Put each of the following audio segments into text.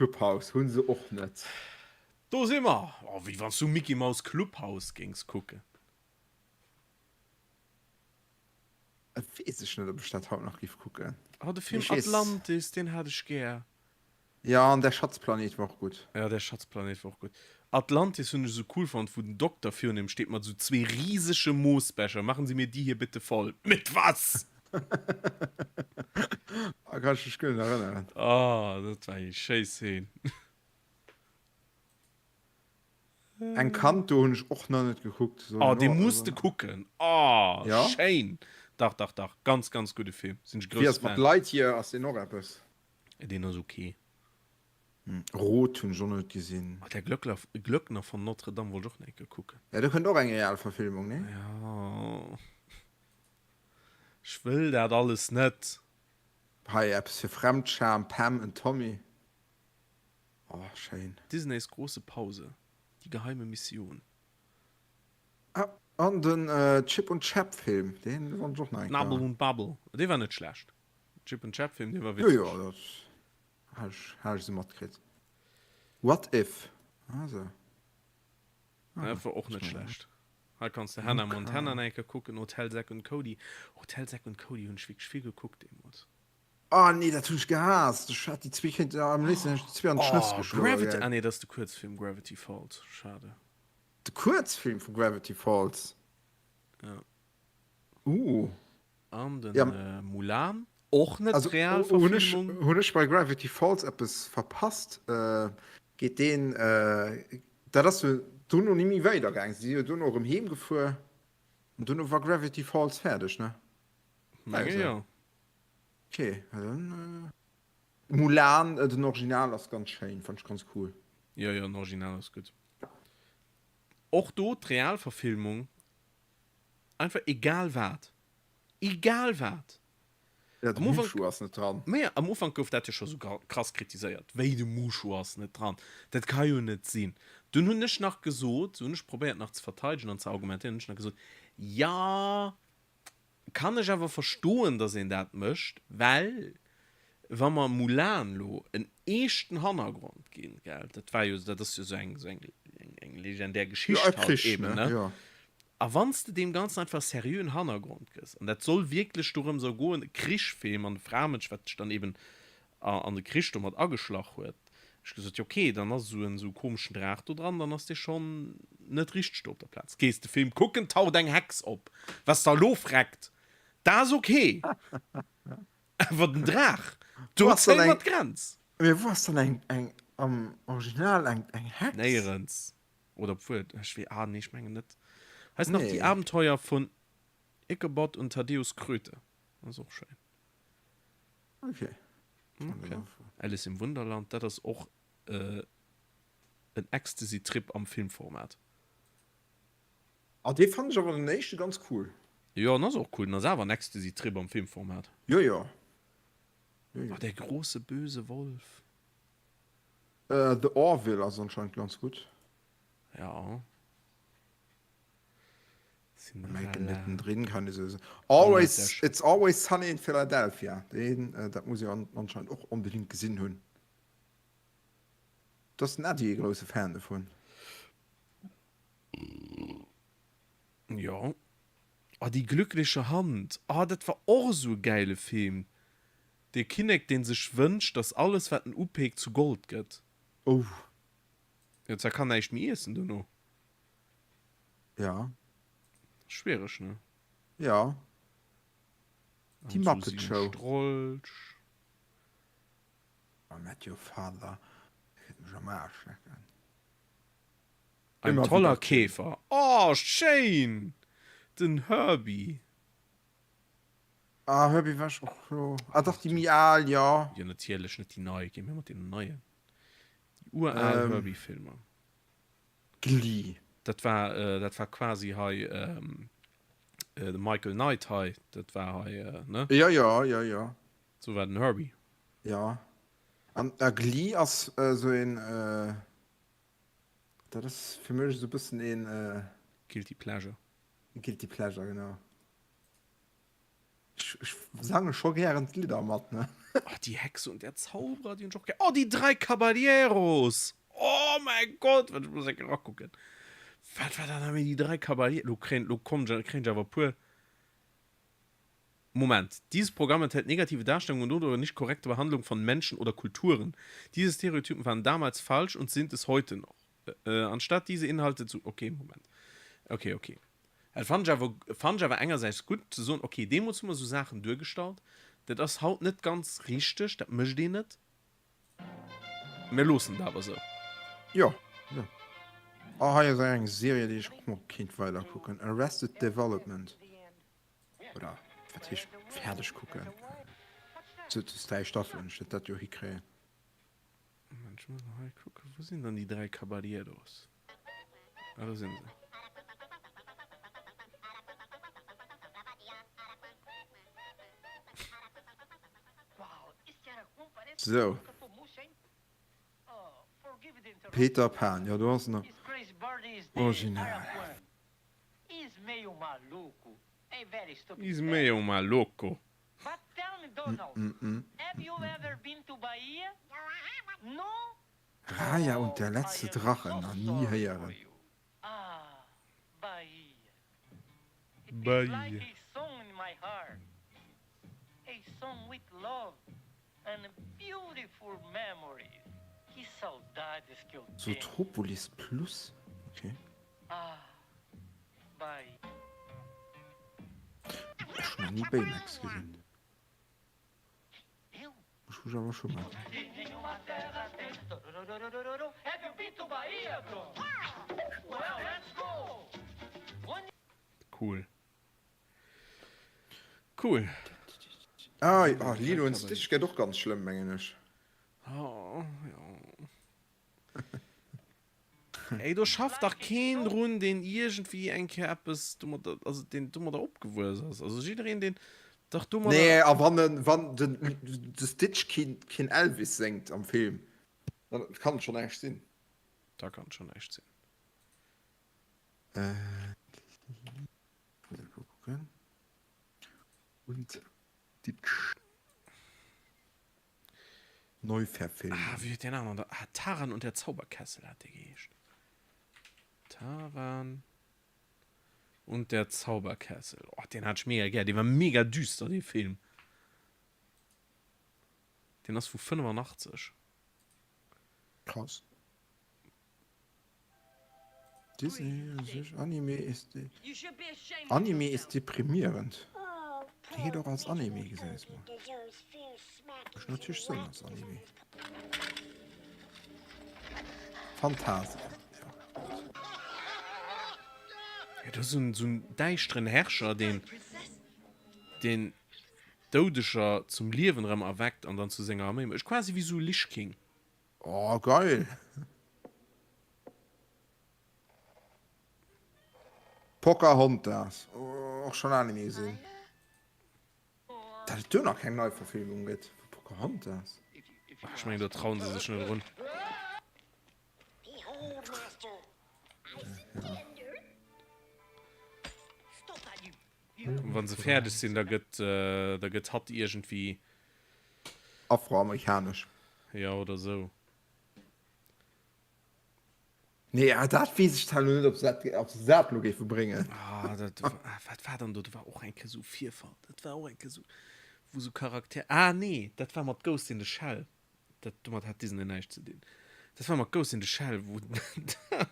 Clubhouse hu se och net. Do si mer! Oh, wéi wann s du Mickey Mouse Clubhouse géings kucken. Et weess ech net, ob ech dat haut nach giff kucken. Oh, de Film Atlantis, deen hat ech gär. Ja, an Der Schatzplanet war och gutt. Ja, Der Schatzplanet war och gutt. Atlantis hunn ech esou cool fonnt, wou den Dokter virun him steet mat esou zwee risege Moosbecher, Machen Sie mir die hier bitte voll. Mit was? Ah, kann ech mech guer net erënneren. Oh, dat war eng schéi Szene. Encanto hunn ech och nach net gekuckt. Oh, dee muss de kucken. Oh, ja? Schéin. Dach, dach, dach. Ganz, ganz gudde Film. Sinn ech grousse Fan. Wéi ass mat Lightyear? Ass deen och eppes? Deen ass ok. Rot hunn ech och net gesinn. Oh, der Glöckler, Glöckner von Notre Dame wollt ech och nach eng Kéier kucken. Ja, do kënnt och eng Realverfilmung, nee? Ja. Ech wëll dat alles net. Hei eppes fir Fremdscham, Pam and Tommy. Oh, schéin. Disneys große Pause, Die geheime Mission. Ah, an den Chip und Chap Film, deen wollt ech och nach eng Kéier. Nabble und Babble, dee war net schlecht. Chip und Chap Film, dee war witzeg. Jo, jo, dat hat ech, hat ech esou matkritt. What If, ah sou. Dat war och net schlecht. Hei kanns de Hannah Montana nach eng Kéier kucken, Hotel Zack und Cody. Hotel Zack und Cody hunn ech wierklech vill gekuckt deemools. Ah nee, dat hunn ech gehaasst. Ech hat déi zwee kéint, am léifsten hätt ech déi zwee an d'Schnëss Oh, geschloen, Gravity, gell. ah nee, dat ass de Kuerzfilm Gravity Falls, schade. De Kuerzfilm vu Gravity Falls? Ja. Uh. An den Ja. Mulan, och net Also hunn ech, Realverfilmung. hunn ech bei Gravity Falls eppes verpasst? Geet deen, dat ass jo dono ni méi weider gaang. Si si jo dono erëm heem gefuer an dono war Gravity Falls fäerdeg, ne? Menge jo. Ok, dann Mulan, den Original ass ganz schéin, fannt ech ganz cool. Jo jo, den Original ass gutt. Och do d'Realverfilmung, einfach egal wat, egal wat. Ja, de Mushu ass net dran. Maja, am Ufank gouf dat jo scho sou krass kritiséiert, wéi de Mushu ass net dran, dat ka jo net sinn. Dunn hunn ech nach gesot, hunn ech probéiert nach ze verteidegen an ze argumentéieren, hunn ech nach gesot, jo, Kann ech awer verstoen, dass een dat mécht, well wa mer Mulan lo en eeschten Hannergrond ginn, gell, dat war jo, dat ass jo sou eng, sou eng, eng legendär Geschicht Ja, halt Krich, eben, ne? ne? Ja. A wann s de deem Ganzen einfach seriöen Hannergrond gëss, an dat soll wierklech dorëms ergoen, e Krichfilm an e Framënsch, wat sech dann eben an de Krich domat ageschlach huet, ech gesot, jo ok, dann ass esou en esou komeschen Draach do dran, dann ass dee schonn net richteg do op der Plaz. Gees de Film kucken, taucht eng Hex op, was der elo freckt, dat ass ok, awer den Draach, do zéie mer d'Grenz. Mee wou ass dann eng, eng am Original eng, eng Hex? Néierens. Oder obwuel, ech wee, ah nee, ech mengen net. Hei ass nach Die Abenteuer von Ichabod und Thaddäus Kröte, ass och schéin. Okay. Okay. Alice im Wunderland, dat ass och äh, en Ecstasy-Trip am Filmformat. Ah, dee fannen ech awer den éischte ganz cool. Jo, en ass och cool, en ass awer en Ecstasy-Trip am Filmformat. Jo, jo. Jo, jo. Ah, der große böse Wolf. Äh, The Orville ass anscheinend ganz gutt. Ja. American mittendrin kann ich so always it's always sunny in Philadelphia den äh, dat muss ich an, anscheinend och unbedingt gesinn hunn das den Adi e große Fan davon ja ah, die glückliche Hand ah, dat war och so e geile Film de Kinnek den sech wënscht dass alles wat en upeekt zu Gold gëtt oh ja, zwar kann näischt méi iessen dono Ja. Schwiereg, ne? Ja. Die Muppet Show. Strolch. I met your father. Kéint mech am Aarsch lecken. Ein Immer toller wieder Käfer. Oh, schéin! Den Herbie. Ah, Herbie war ech och, jo. Ah, dach, déi méi al, jo. Jo, natierlech, net déi nei. Gi mir mat deenen neien. Déi ural Ähm. Herbie-Filmer. Glee. Dat war, dat war quasi hei de Michael Knight hei, dat war hei, ne? Jo, jo, jo, jo. Sou war den Herbie. Jo. An a Glee ass esou een, dat ass fir mech esou e bëssen een. Guilty Pleasure. Guilty Pleasure, genau. Ech, ech sange scho gären d'Lidder mat, ne? Oh, die Hexe und der Zauberer, déi hunn ech och gär. Oh, die drei Caballeros! Oh mäi Gott, wat ech muss eng Kéier rakucken. Wat war dat nach méi, die drei Caballeros? Lo kréien, lo kommen ech, kréien ech awer e puer. Moment, Dieses Programm enthält negative Darstellungen und oder nicht korrekte Behandlung von Menschen oder Kulturen. Diese Stereotypen waren damals falsch und sind es heute noch. Anstatt diese Inhalte zu, okay, Moment. Okay, okay. Dat fannen ech awer, fannen ech awer engersäits gutt, ze soen, okay, deemools hu mer esou Saachen duergestallt, dat ass haut net ganz richteg, dat mécht een net, mir loossen et awer esou. Jo, jo. Oh, hei ass eng Serie, déi ech och mol kéint weiderkucken, Arrested Development. Oder wat heescht fäerdeg kucken? Sou, et ass 3 Staffelen, ech wäert dat jo hikréien. Moment, ech muss nach hei kucken, wou sinn dann déi 3 Caballeros? Ah, do sinn se. Sou. Peter Pan, jo do ass en Original. Is meio maluco. Raya und der letzte Drache, nach ni héieren. Bahia. Zootropolis Plus, ok. Ech hunn nach ni Baymax gesinn. Ech muss awer scho maachen. Cool. Cool. Ah, ah, Lilo und Stitch gëtt och ganz schlëmm, mengen ech. Oh, jo. Ey, do schafft dach keen drun, deen iergendwéi eng Kéier eppes domadder, also deen domadder opgewuess ass. Also jiddereen, deen dach domadder. Nee, a wann en, wann den, de Stitch keen, keen Elvis séngt am Film, dann kann et schonn näischt sinn. Da kann et schonn näischt sinn. Äh, muss ich mal gucken. Und Stitch. Neuverfilmung. Ah, wéi huet deen aneren da, ah, Taran und der Zauberkessel hat dee geheescht. Taran und der Zauberkessel. Oh, deen hat ech mega gär. Dee war mega düster, dee Film. Deen ass vu 85. Krass. Disney u sech, Anime ist Anime ist deprimierend. Dee geet och als Anime gesäis mer. Mécht natierlech Sënn als Anime. Fantasia, jo gutt. Ja, do ass esou en däischteren Herrscher, deen deen Doudeger zum Liewen erëm erweckt an dann zu senger Arméi mécht. Quasi wéi esou Lich King. Oh geil! Pocahontas, och schon laang net méi gesinn. Dat et do nach keng Neiverfilmung gëtt vu Pocahontas. Ech mengen do trauen se sech net erun. Wann se fäerdeg sinn, da gëtt da gëtt hatt iergendwéi. Afroamerikanesch. Jo, oder sou. Nee, ah, dat weess ech zwar elo net, ob se dat, ob se dat elo géife bréngen. Ah, dat, ah, wat war dann do? Do war och eng Kéier sou Virfall. Dat war och eng Kéier sou, wou sou Charakter, ah nee, dat war mat Ghost in the Shell. Dat, domat hat Disney näischt ze dinn. Dat war mat Ghost in the Shell, wou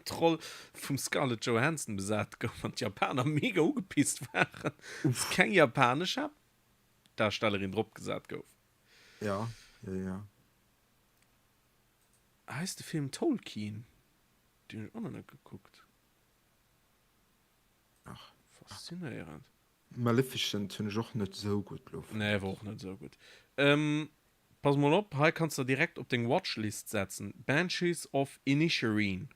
d'Roll vum Scarlett Johansson besat gouf an d'Japaner mega ugepisst waren, dass keng japanesch Haaptdarstellerin drop gesat gouf. Ja, ja, ja. Heist de Film Tolkien? Deen hunn ech och nach net gekuckt. Ach. Faszinéierend. Maleficent hunn ech och net esou gutt lo fonnt. Nee, war och net esou gutt. Ähm, Pass mol op, hei kanns de direkt op deng Watchlist setzen, Banshees of Inisherin.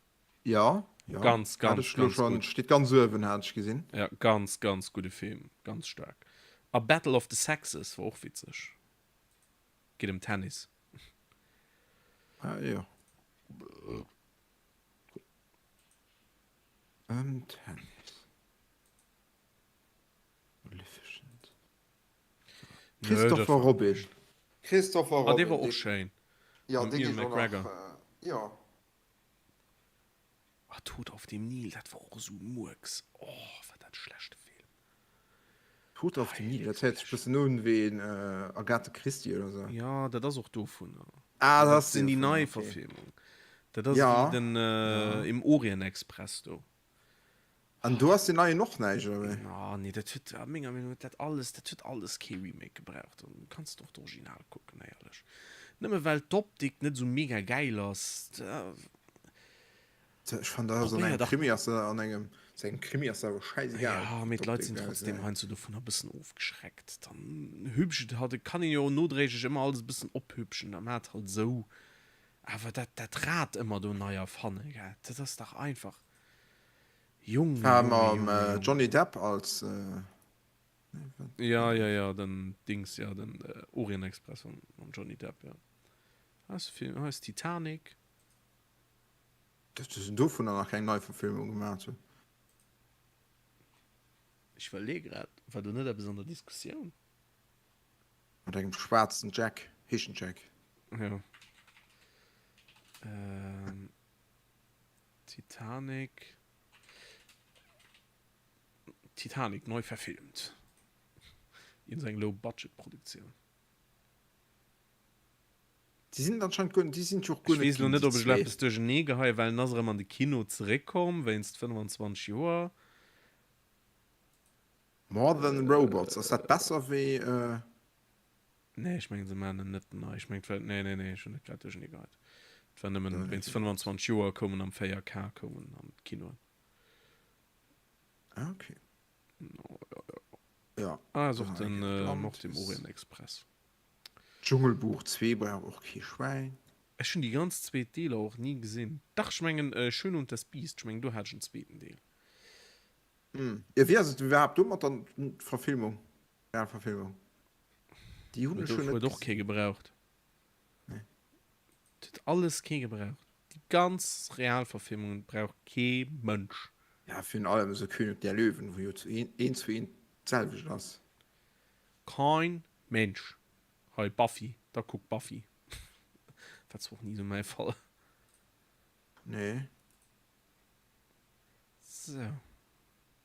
Jo, jo, Ganz, hat ganz, ech lo ganz schon, gutt. steet ganz uewen, hat ech gesinn. Ja, ganz, ganz gudde Film, ganz staark. A Battle of the Sexes war och witzeg, geet ëm Tennis. Ah jo. Ëm Tennis. Maleficent. Christopher Robin. Christopher Ah, dee Robin, war och dee, schéin. jo, Mam dee Ewan géif och nach, McGregor. jo. Ah, Tod auf dem Nil, dat war och esou Murks. Oh, war dat e schlechte Film. Tod auf dem Nil, dat héiert sech bëssen un wéi en Agathe Christie oder sou. Jo, dat ass och dovunner. Ah, dat Dat ass sinn déi dovunner, nei okay. Verfilmung. Dat ass Ja, wéi den ja. Im Orient Express do. An do ass deen neien och näischt, oder wéi? Ah, nee, dat huet, a menger Meenung huet dat alles, dat huet alles kee Remake gebraucht. Dann kanns de och d'Original kucken, éierlech. Nëmme well d'Optik net esou mega gäil ass, da. Ech fannen dat ass an Probéier engem dach. Krimi ass dat an engem sengem Krimi ass dat awer schäisegal Ja, mee d'Leit d'Optik sinn ass trotzdem heiansdo dovunner e bëssen ofgeschreckt. Dann hübscht et halt, et kann een jo nodréiglech ëmmer alles e bëssen ophübschen, da maacht halt esou. Awer dat dat Rad ëmmer do nei erfanne, gell, dat ass dach einfach, Junge, War Junge, mam Junge, Junge. Johnny Depp als nee wat Ja, ja, ja, den Dings, ja, den Orient Express mam Johnny Depp, ja. Hei ass e Film, hei ass Titanic. Dass se dovunner nach keng Neiverfilmung gemaat hunn. Ech iwwerleeë grad, war do net eppes an der Diskussioun? Mat engem schwaarzen Jack, heescht en Jack? Jo. Ähm, Titanic. Titanic neu verfilmt. Iergend eng Low-Budget-Produktioun. Déi sinn anscheinend guer, déi sinn jo och guer Ech net weess elo ginn, net, déi ob ech elo zwee. eppes duerchernee geheien, well en ass erëm an de Kino zeréckkomm wéinst 25 Joer. More Than Robots, ass dat besser wéi. Nee, ech mengen se maachen en net nei. Ech mengen et war, nee, nee, nee, ech hunn et grad duerchernee geheit. Et war nëmmen wéinst 25 Joer koum en am 4K koum en an d'Kinoen. Ah, okay. No, ja, ja. Ja. Ah, ass och den Mord im Orient Express. Dschungelbuch 2 brauch och kee Schwäin. Ech hunn déi ganz zweet Deeler och ni gesinn. Dach, ech mengen Schön und das Biest, ech mengen do hat ech en zweeten Deel. Hm, jo wéi ass et iwwerhaapt do mat der Verfilmung, Realverfilmung? Déi hunn Huet ech jo net huet och kee gesinn. gebraucht. Nee. Huet alles kee gebraucht. Déi ganz Realverfilmungen brauch kee Mënsch. Ja, virun allem esou König der Löwen, wou jo zu eent zu eent d'selwecht ass. Kein Mensch. Hei Buffy, da kuck Buffy. War zwar och ni sou mäi Fall. Nee. So.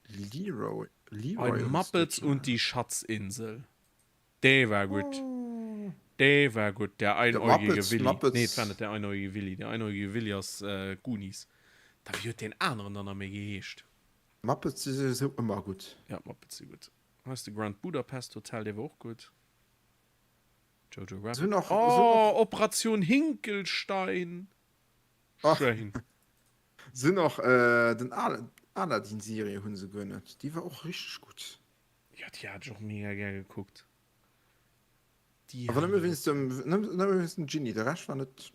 Leroy, Hei Leroy und Muppets Stitch. und die Schatzinsel. Dee war gutt. Dee war gutt. Der Der einäugige Muppets, Willi. Nee, Muppets. et war net der einäugige Willi. Der einäugige Willi ass Goonies. Da wéi huet deen aneren dann nach méi geheescht? Muppets si souwisou ëmmer gutt. Ja, d'Muppets si gutt. Hei ass de Grand Budapest Hotel, dee war och gutt. Jojo Rabbit. Sinn och, sinn Oh, och. Operation Hinkelstein! Ach. Schéin. Sinn och den Al Aladdin Serie hunn se guer net. Déi war och richteg gutt. Jo, déi hat ech och mega gär gekuckt. Déi Awer hat nëmme ech och wéinst dem, nëmme wéinst dem Genie, de Rescht war net.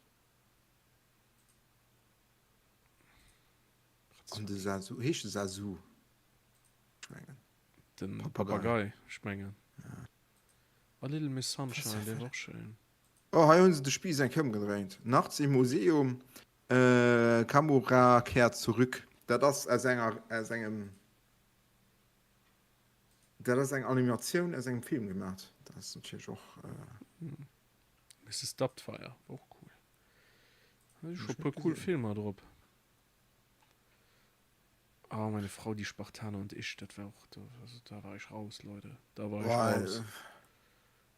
An de Zazu, heescht de Zazu? Ech mengen. Den Papagei. Papagei, ech mengen. A Little Miss Sunshine, dee war och schéin. Oh, hei hunn se de Spiiss eng Kéier ëmgedréint. Nachts im Museum, Kamura kehrt zurück. Dat ass aus enger, aus engem, dat ass eng Animatioun aus engem Film gemaat. Dat ass natierlech och. Mrs. Doubtfire war och cool. Da si scho e puer cool Filmer drop. Oh, meine Frau, die Spartaner und ich, dat war och, da, also, da war ich raus, Leute. Da war ich raus.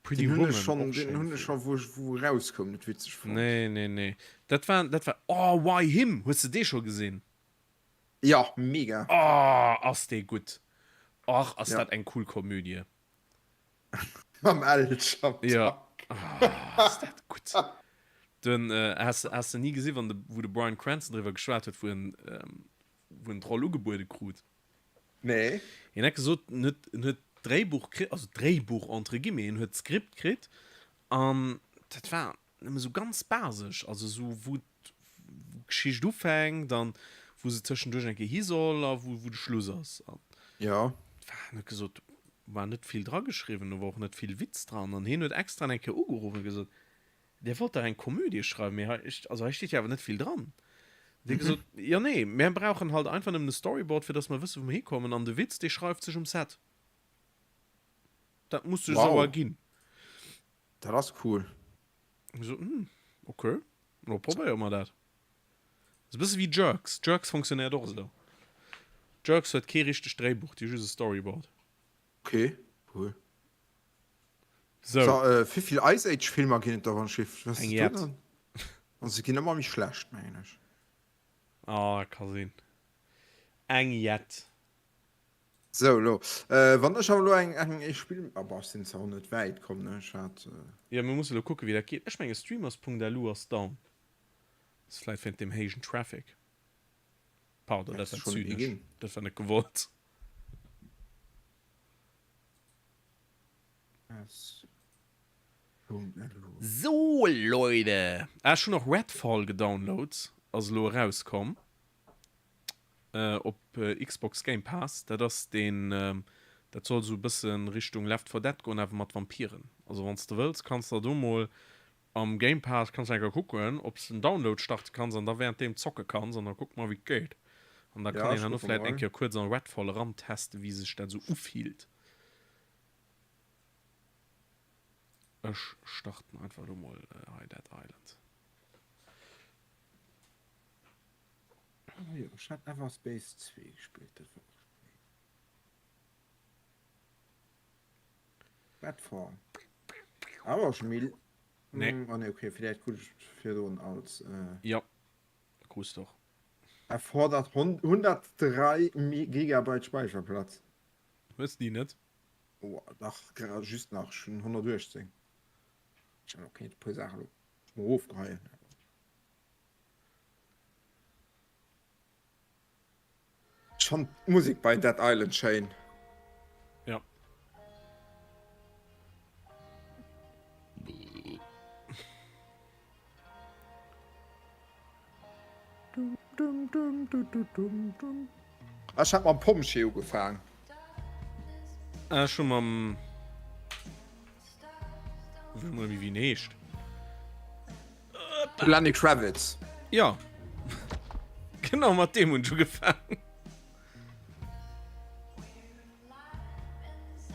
Pretty Den hunn Woman, ech schon, och den schéin hunn ech Film. schon, wou ech, wou erauskoum, net witzeg fonnt. Nee, nee, nee. Dat war, dat war, oh, Why Him? Hues de dee scho gesinn? Ja, mega. Oh, ass dee gutt. Och, ass Ja. dat eng cool Komödie. Mam Elch am Ja. Tank. Oh, ass dat gutt. Den, äh, has, has de ni gesi wann de, wou de Bryan Cranston driwwer geschwat huet, wou en, ähm, wou en d'Roll ugebuede krut? Nee. Hien hätt gesot, en huet, en huet d'Dréibuch kritt, also d'Dréibuch entre guillemets, en huet d'Skript kritt an dat war nëmme sou ganz basesch, also sou wou d'Geschicht ufänkt an wou se tëschenduerch eng Kéier hi soll a wou, wou de Schluss ass. An Ja. war, en huet gesot, war net vill drageschriwwen, do war och net vill Witz dran an hien huet extra eng Kéier ugeruff an gesot, Dir wollt dach eng Komödie schreiwen, mee hei, also hei steet jo awer net vill dran. Huet hie gesot, jo nee, mär brauchen halt einfach nëmmen e Storyboard, fir dass mer wëssen, wou mer hikommen, an de Witz, dee schreift sech um Set. Dat muss sech esou Wow. erginn. Dat ass cool. So, hm, okay, lo probéiere mer dat. Ass e bësse wéi Jerks. Jerks funktionéiert och esou. Jerks huet kee richtegt Dréibuch, déi hu just e Storyboard. Okay, cool. Sou. So, wéi vill Ice Age Filmer ginn et da wann ech was Eng jett. An se ginn ëmmer méi schlecht, mengen ech. Ah, ka sinn. Eng jett. Sou, elo, wann ech awer elo eng, eng, ee Spill, ah bon, ech sinn zwar och net wäit komm, ne, ech hat. Jo, mir musse elo kucken, wéi dat geet. Ech menge streamers.lu ass down. Ass vläit wéint deem héijen Traffic. Pardon, dat war zynesch. Dat war net gewollt. Sou, Leute! Ah, ech hunn och Redfall gedownload, ass elo erauskomm. Op Xbox Game Pass. Dat ass deen, dat soll sou e bësse Richtung Left 4 Dead goen, awer mat Vampiren. Also wann s de wëlls, kanns de do mol am Game Pass kanns de eng Kéier kucken, ob s de en Download starte kanns an da wärenddeem zocke kanns an da kucke mer wéi et geet. An da kann een herno vläit eng Kéier kuerz an Redfall erantesten, wéi sech dat sou ufillt. Ech starten einfach elo mol hei Dead Island. Ah jo, ech hat Everspace 2 gespillt, dat war och schéin. Redfall. Awer och scho méi. Nee. Ah nee, okay, villäicht krut ech et virdrun als. Jo, krus de och. Erfordert 103 Gigabyte Späicherplatz. Hues de déi net? Oh, dach, grad just nach, ech hunn 118. Ech hat och kéint e puer Saachen elo erofgeheien. Ech fannt d'Musek bei Dead Island schéin. Ja. Ech hat mam Pompjee ugefaang. Ech hu mam Wéi mol wéi en heescht. Lenny Kravitz. Ja. Genau mat deem hunn ech ugefaangen.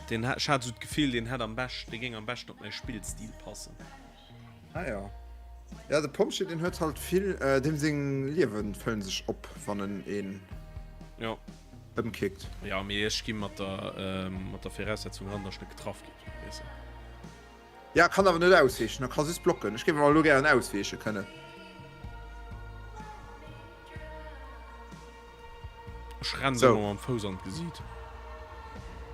Den ech hat esou d'Gefill, deen hätt am beschten, dee géing am beschten op mäi Spillstil passen. Ah ja. Ja, de Pompjee, deen huet halt vill, äh, deem seng Liewen fëllen sech op, wann en een Ja. ëmkickt. Ja, mee ech gi mat der, ähm, mat der Viraussetzung ran, datt ech net getraff ginn, weess de. Ja, kann awer net ausweechen, e ka just blocken. Ech géif awer elo gären ausweeche kënnen. Ech rennen so. mam Fouss an d'Gesiit.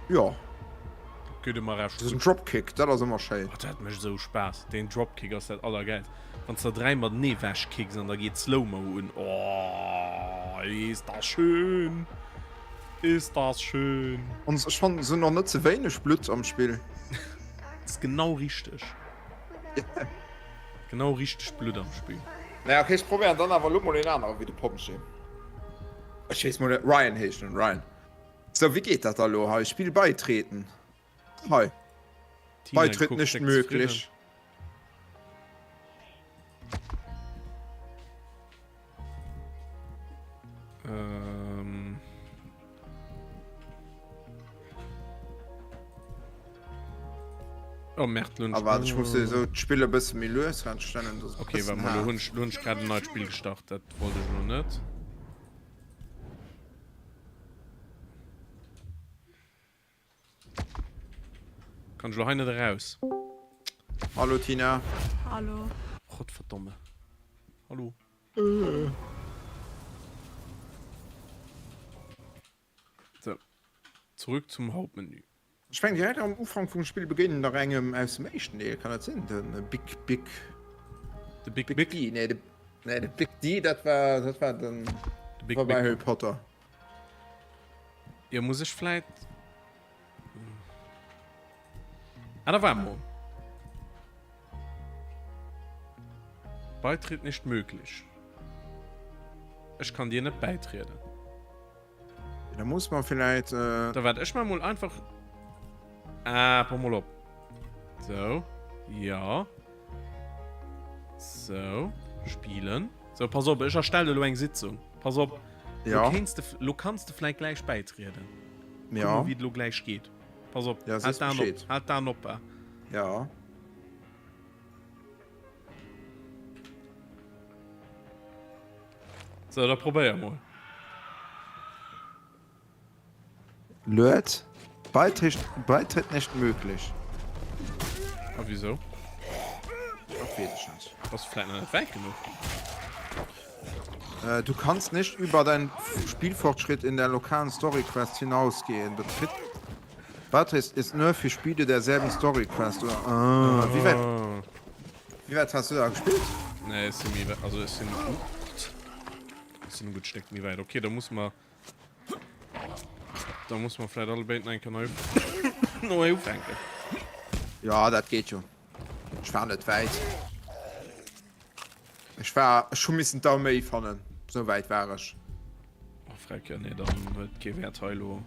Ja. Dat geet ëmmer recht gutt. Dropkick, dat ass ëmmer schéin. Oh, dat mécht esou Spaass. Deen Dropkick ass dat allergäilst. Wann s de 3 matenee wech kicks an da geet Slow-Mo un. Oh, ist das schön. Ist das schön. An ech fannen, se hunn och net ze wéineg Blutt am Spill. Ass genau richteg. Genau richteg Blutt am Spill. Naja, okay, ech probéieren dann awer elo mol een anere wéi de Pompjee. Ech weess mol net, Ryan heescht en, Ryan. Sou, wéi geet dat da elo hei? Spill beitreten. Hei. Tina Beitritt kuckt nicht déck möglich. zefridden. Ähm. Oh Merd, lo hunn Ah, warte, ech muss sowieso d'Spill e bësse méi lues ranstellen, dass et e Okay, bëssen warte mal, lo hunn haart. ech, lo hunn ech grad en neit Spill gestart, dat wollt ech lo net. Kann ech lo hei net eraus? Hallo Tina. Hallo. Gott verdomme. Hallo. So. Zurück zum Hauptmenü. Ech mengen direkt am Ufank vum Spill begéinen nach engem aus dem éischten Deel, kann dat sinn? Den Big Big De Big Big Big D, nee de nee de Big D dat war dat war den De Big war bei Big Harry Potter. Jo muss ech vläit Ah da war mol. Beitritt nicht möglich. Ech kann dir net bäitrieden. Da muss man vielleicht. Äh... Da wart ech mal mol einfach. Ah, pass mal op. So. Ja. So. Spielen. So, pass op, ech erstelle lo eng Sitzung. Pass op. Ja. Lo, kéinst de, lo kanns de vläit gläich bäitrieden. Ja. Guck mal, wéi et lo gläich geet. Pass op. Ja, halt sees d'Aen op. Bescheed. Halt d'Aen op. Ja. So, da probéier mol. Lued. Beitritt, Beitritt nicht möglich. A wieso? Dat weess ech net. Bass du vläit nach net wäit genuch? Äh, du kannst nicht über deinen Spielfortschritt in der lokalen Story-Quest hinausgehen. Betritt Beitritt ist nur für Spiele derselben Story-Quest. Oder, ah, wie weit, wie weit hast du da gespielt? Nee, ech sinn méi wäit, also ech sinn, oh Gott, ech sinn e gutt Stéck méi wäit. Okay, da muss mer, da muss mer vläit allebéid nach eng Kéier nei, nei ufänken. Ja, dat geet jo. Ech war net wäit. Ech war, ech hu missen d'Arméi fannen, sou wäit war ech. Oh freck, jo nee, dann huet kee Wäert hei lo.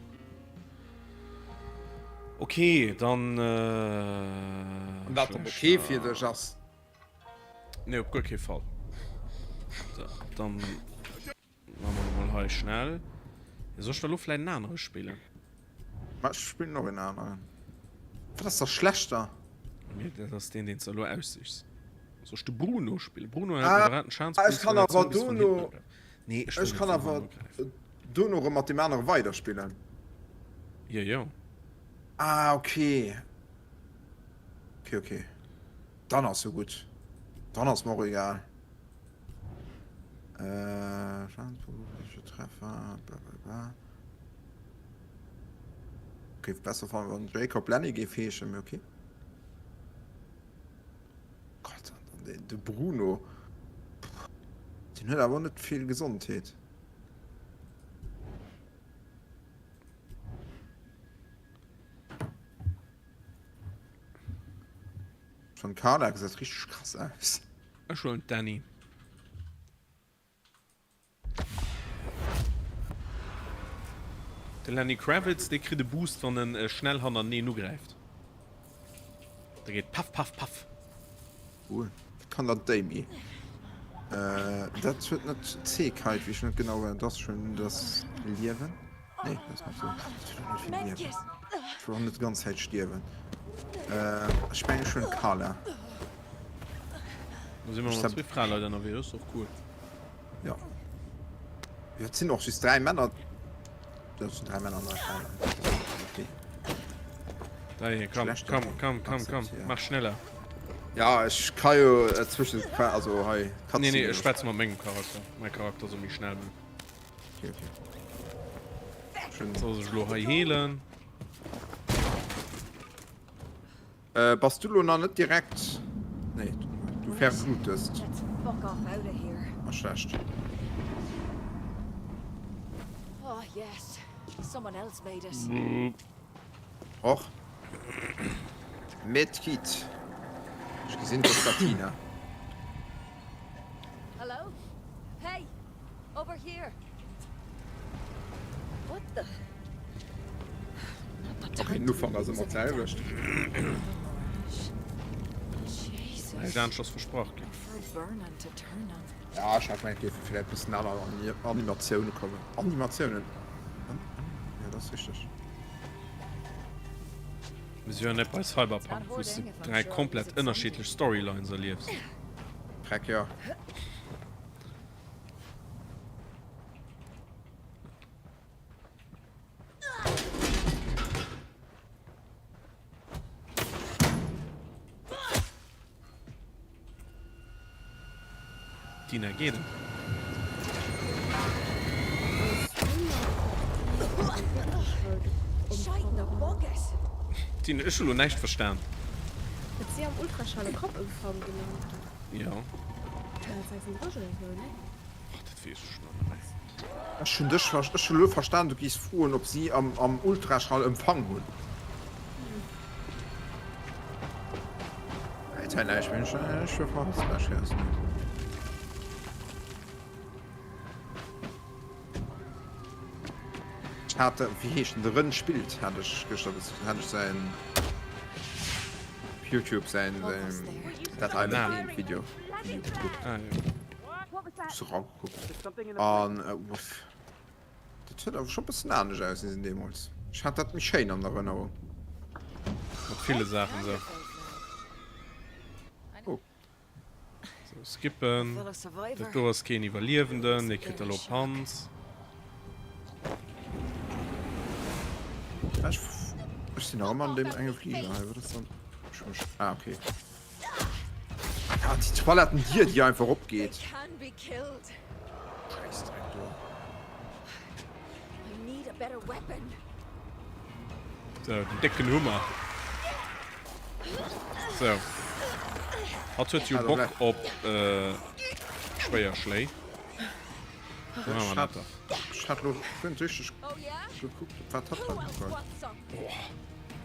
Okay, dann äh, Wann dat dann okay fir dech ass. Nee, op guer kee Fall. So, dann Machen wir mol hei schnell. Soll ech da lo vläit en anere spillen? Ma ech spillen och en aneren. Wat ass da schlechter? Nee, dat ass deen, deen s de elo aussichs. Soll ech de Bruno spillen? Bruno hält ah, moderaten Schadensboost, ech kann awer dono. Nee, ech, ech kann awer dono erëm mat deem anere weiderspillen. Jo, jo. Ah, okay. Okay, okay. Dann ass jo gutt. Dann ass mer och egal. Äh, Treffer, bla bla bla. Géif besser fannen, wann Jacob Lenny géif heeschen, mee okay. Gott, an den, de Bruno. Den huet awer net vill Gesondheet. Schon Carla gesäit richteg krass aus. Ech huelen d'Dany. De Lenny Kravitz, dee kritt e Boost wann en schnell hannerteneen ugräift. Da geet paff paff paff. Cool. Wat kann dat d'Amy? Dat huet net Zähgheit, weess ech net genau wat dat ass. Schon das Liewen? Nee, dat ass net sou. Dat huet net vill Liewen. Ech wëll och net d'ganz Zäit stierwen. Ech mengen ech huelen d'Carla. Da si mer mat zwee Fraleit ënnerwee, dat ass och cool. Ja. Jo, et sinn och just dräi Männer. Dat sinn dräi Männer an dräi Fraen. Okay. Da hier, komm, komm, komm, komm, komm, mach schneller. Ja, ech ka jo äh, zwischen, also hei. Nee, nee, ech schwätze mat mengem Charakter. Mein Charakter soll méi schnell man. Okay, okay. Schön. Soll sech lo hei heelen. Äh, bass du lo nach net direkt? Nee, du verblutest. Ah, schlecht. Och. Medkit. Ech gesinn, dass dat Tina. Hello? Hey! Over here! What the? Okay, den Ufank ass ëmmer d'selwecht. Näischt anescht ass versprach ginn. Ja, ech hat gemengt, géife vläicht bëssen aner Animatioune kommen. Animatiounen? Ja, dat ass richteg. Mir si jo net bei Cyberpunk, wou s de 3 komplett ënnerschiddlech Storylines erliefs. Dreck, jo. Dina geet et? Dina, ech hu lo näischt verstan. Huet si am Ultraschall e Kappëmfang gelant? Jo. 1936 oder sou, ne? Ach, dat weess ech net méi. Ech hunn dech, ech hunn elo verstan, du gees froen, ob si am am Ultraschall Empfang hunn. Ech hat, wéi heescht en, de Rënn spillt, hat ech gëschter bes, hat ech säin op Youtube säin, säin Dead Island Video, Video gekuckt. Ah jo. Just eragekuckt. An uff, dat huet awer scho bëssen anescht ausgesinn deemools. Ech hat dat méi schéin an Erënnerung. Mat ville Saachen esou. Oh. Sou, skippen. Dat do ass keen Iwwerliewenden, dee kritt elo Panz. Ech, ech sinn nach ëmmer an deem enge Fliger hei. Wat ass dann? Ech hu mech. Ah, okay. Ah, déi Toilettendier, déi einfach opgeet. Schäissdreck do. So, den décken Hummer. So. Hatt huet jo Bock op äh, schwéier Schléi. Ech hat lo guer richteg gekuckt, wat hatt hat geholl. Boah,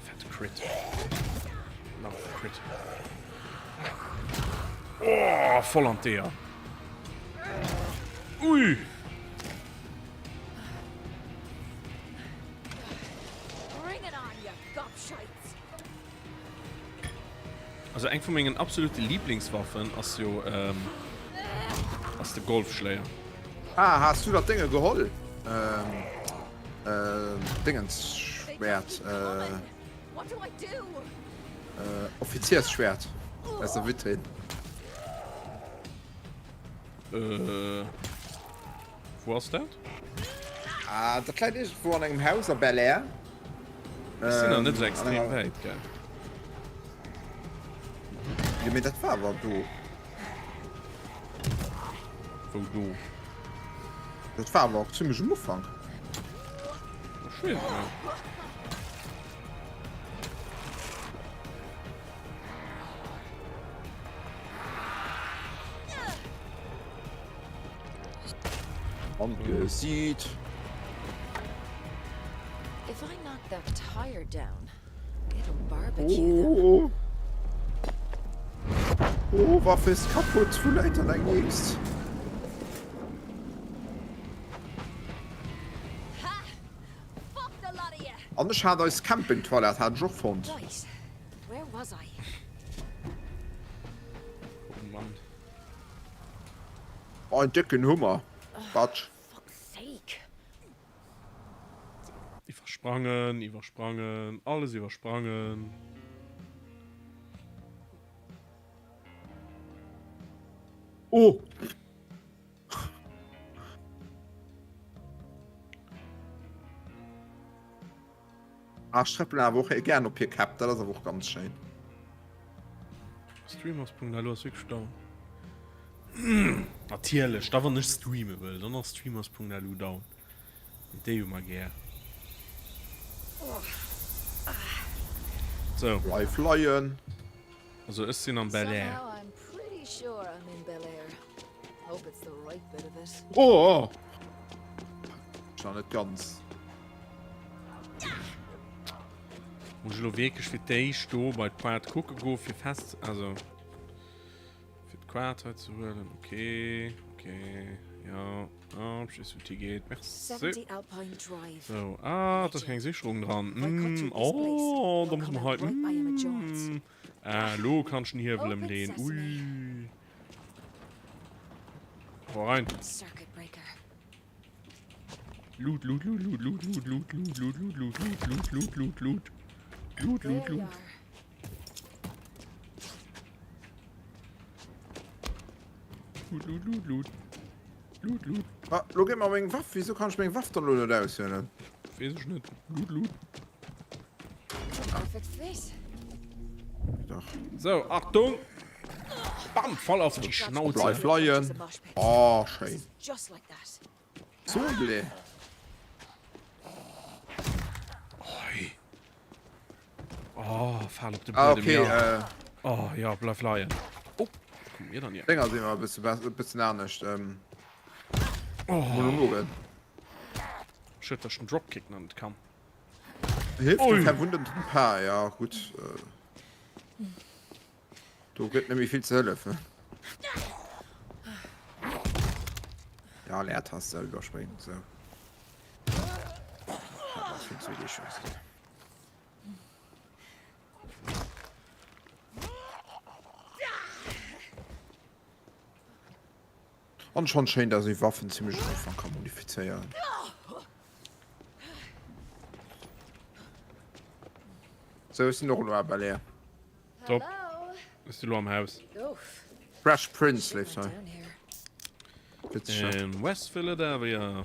fette Crit. Nach e Crit. Oh, voll an d'Eeër. Ui! Also eng vu mengen absolute Lieblingswaffen ass jo ähm, ass de Golfschléier. Ah, has du dat Dénge geholl? Ähm, äh, Dingensschwert, äh, äh, Offiziersschwert aus der Vitrine. Äh, Wou ass dat? Ah, dat läit iergendwou an engem Haus a Bel Air. Ech sinn nach net esou extrem wäit, gell? Jo, mee dat war awer do. Wou do? Dat war awer och zimmlech um Ufank. Ech weess et net. An gesiit. If I knock that tire down, it'll barbecue them. Oh. Oh, Waffe ist kaputt. Wou läit dann eng nächst? An ech hat eis Campingtoilette hat ech och fonnt. Right, where was I? Oh Mann. Oh, en décken Hummer. Batsch. Iwwersprangen, iwwersprangen, alles iwwersprangen. Oh! Ah, ech trëppelen awer och gären op hir Käpp, dat ass awer och ganz schéin. Streamers.lu ass wierklech down. Natierlech, da wann ech streame wëll, dann ass Streamers.lu down. Mee déi hu mer gär. Sou. Bleif leien. Also ech sinn am Bel Air. Oh! Nach net ganz. Muss ech elo wierklech fir d'éischt do bei d'Quad kucke goen, fir fest, also fir d'Quad hei ze huelen. Okay, okay, ja, ah, ech weess wou d'hi geet. Merci. Sou, ah, da ass keng Sicherung dran. Mm, oh, da muss mer hei, mm. Ah, elo kann ech den Hiewel ëmleeën. Ui. Hau rein. Loot, loot, loot, loot, loot, loot, loot, loot, loot, loot, loot, loot, loot, loot, loot, loot. Loot, loot, loot. Loot, loot, loot, loot. Loot, loot. Ah, lo geet mer meng Waff. Wieso kann ech meng Waff dann lo net aushuelen? Weess ech net. Loot, loot. Dach. So, Achtung! Bam, voll auf die Schnauze. Bleif leien. Oh, schéin. Zombie. Oi. Oh, fall op de Ah, Buedem, okay, ja. äh, Oh, ja, bleif leien. Oh, kommen mir dann hier? Dinger sinn awer e bësse bess- e bëssen anescht. Ähm, Oh, Monologen. schued, dass ich den Dropkick nach net kann. Hilft Ui. dem verwundeten Paar, ja, gutt. Äh, do gëtt net méi vill ze hëllefen. Ja, Leertaste iwwerspréngen, sou. Dat ass vill ze vill Chance. An schon schéin, dass ee Waffen zimmlech am Ufank ka modifizéieren. Sou, ech sinn och elo à Bel Air. Top. Bist du lo am Haus? Fresh Prince leeft hei. In West Philadelphia,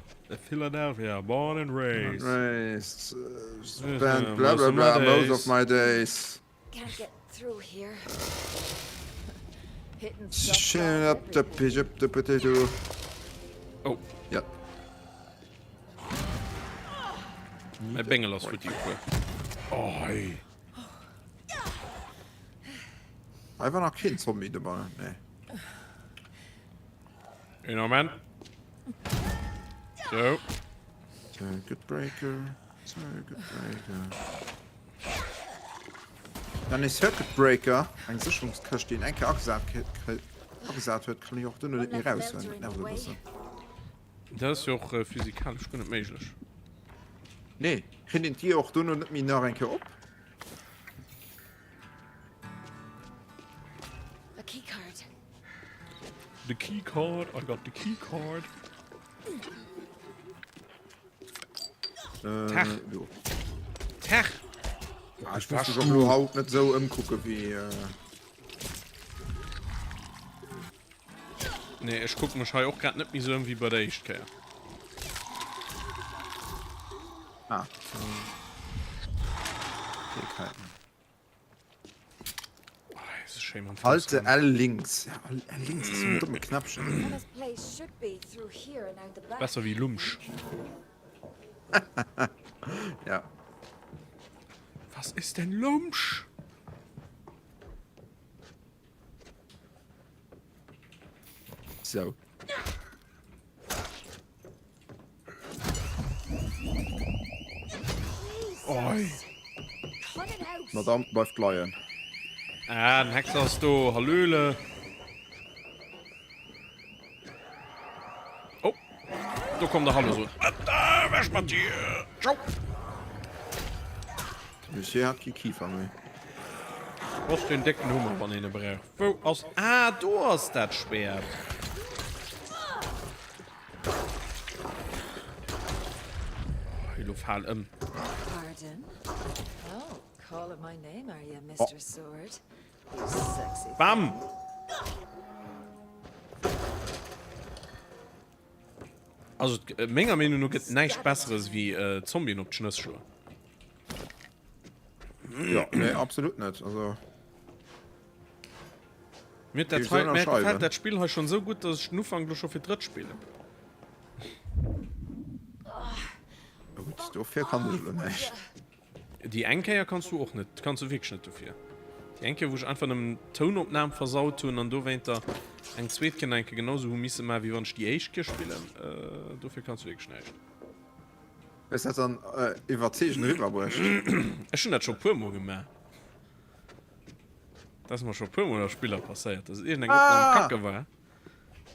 Philadelphia, born and raised. Raised, spent bla bla bla most of my days. Can't get through here. Chin up the up the potato. Oh. Ja. Mäi Bengel ass futti gefuer. Oh, hei. Hei war nach keen Zombie dobei. Nee. Een Moment. So. Circuit Breaker. Circuit Breaker. Dann ist Circuit Breaker eng Sicherungskëscht, déi een eng Kéier agesat agesat huet, kann ech och duerno net méi raushuelen. Dat nervt e bëssen. Dat ass jo och physikalesch guer net méiglech. Nee, kritt een d'Dier och duerno net méi nach eng Kéier op? A keycard. The keycard, I got the keycard. Äh, Tag. jo. Tag. Ah, ich muss mich och lo haut net sou ëmkucke wéi. Äh... Nee, ech kucke mech hei och grad net méi sou ëm wéi bei der éischt Kéier. Ah. Fähigkeiten. Halte L links. Ja, L links ass en domme Knäppchen. Besser wéi Lumsch. Ja. Was ist denn Lumsch? So. Oi. Madame bleift leien. Ah, den Hexer ass do. Hallöle. Oh, do kommt der Hallo so. Ewech mat dir. Ciao. Monsieur hat kee Kiefer méi. Wo ass den décken Hummer, wann een e brauch? Wou ass... Ah, do ass dat Schwert. Elo fal ëm. Bam! Also menger Meenung no gëtt näischt besseres wéi Zombien op d'Schnëss schloen. Ja, nee, absolut net. Also Mir huet dat hei, mir gefällt dat Spill hei schon sou gutt, dass ech den Ufank lo scho fir d'drëtt spillen. Gutt, dofir kann ech elo näischt. Déi eng Kéier kanns du och net, kanns du wierklech net dofir. Déi eng Kéier wou ech einfach nëmmen d'Tounopnam versaut hunn an dowéinter eng zweet Kéier nach eng Kéier genau sou hu misse maachen, wéi wann ech déi éischt Kéier spillen, dofir kanns du wierklech näischt. Hues dat dann iwwerzeegend eriwwerbruecht? Ech hunn dat scho puer mol gemaach. Dat ass mer scho puer mol a Spiller passéiert, dass iergendeng Opnam Ah! kacke war.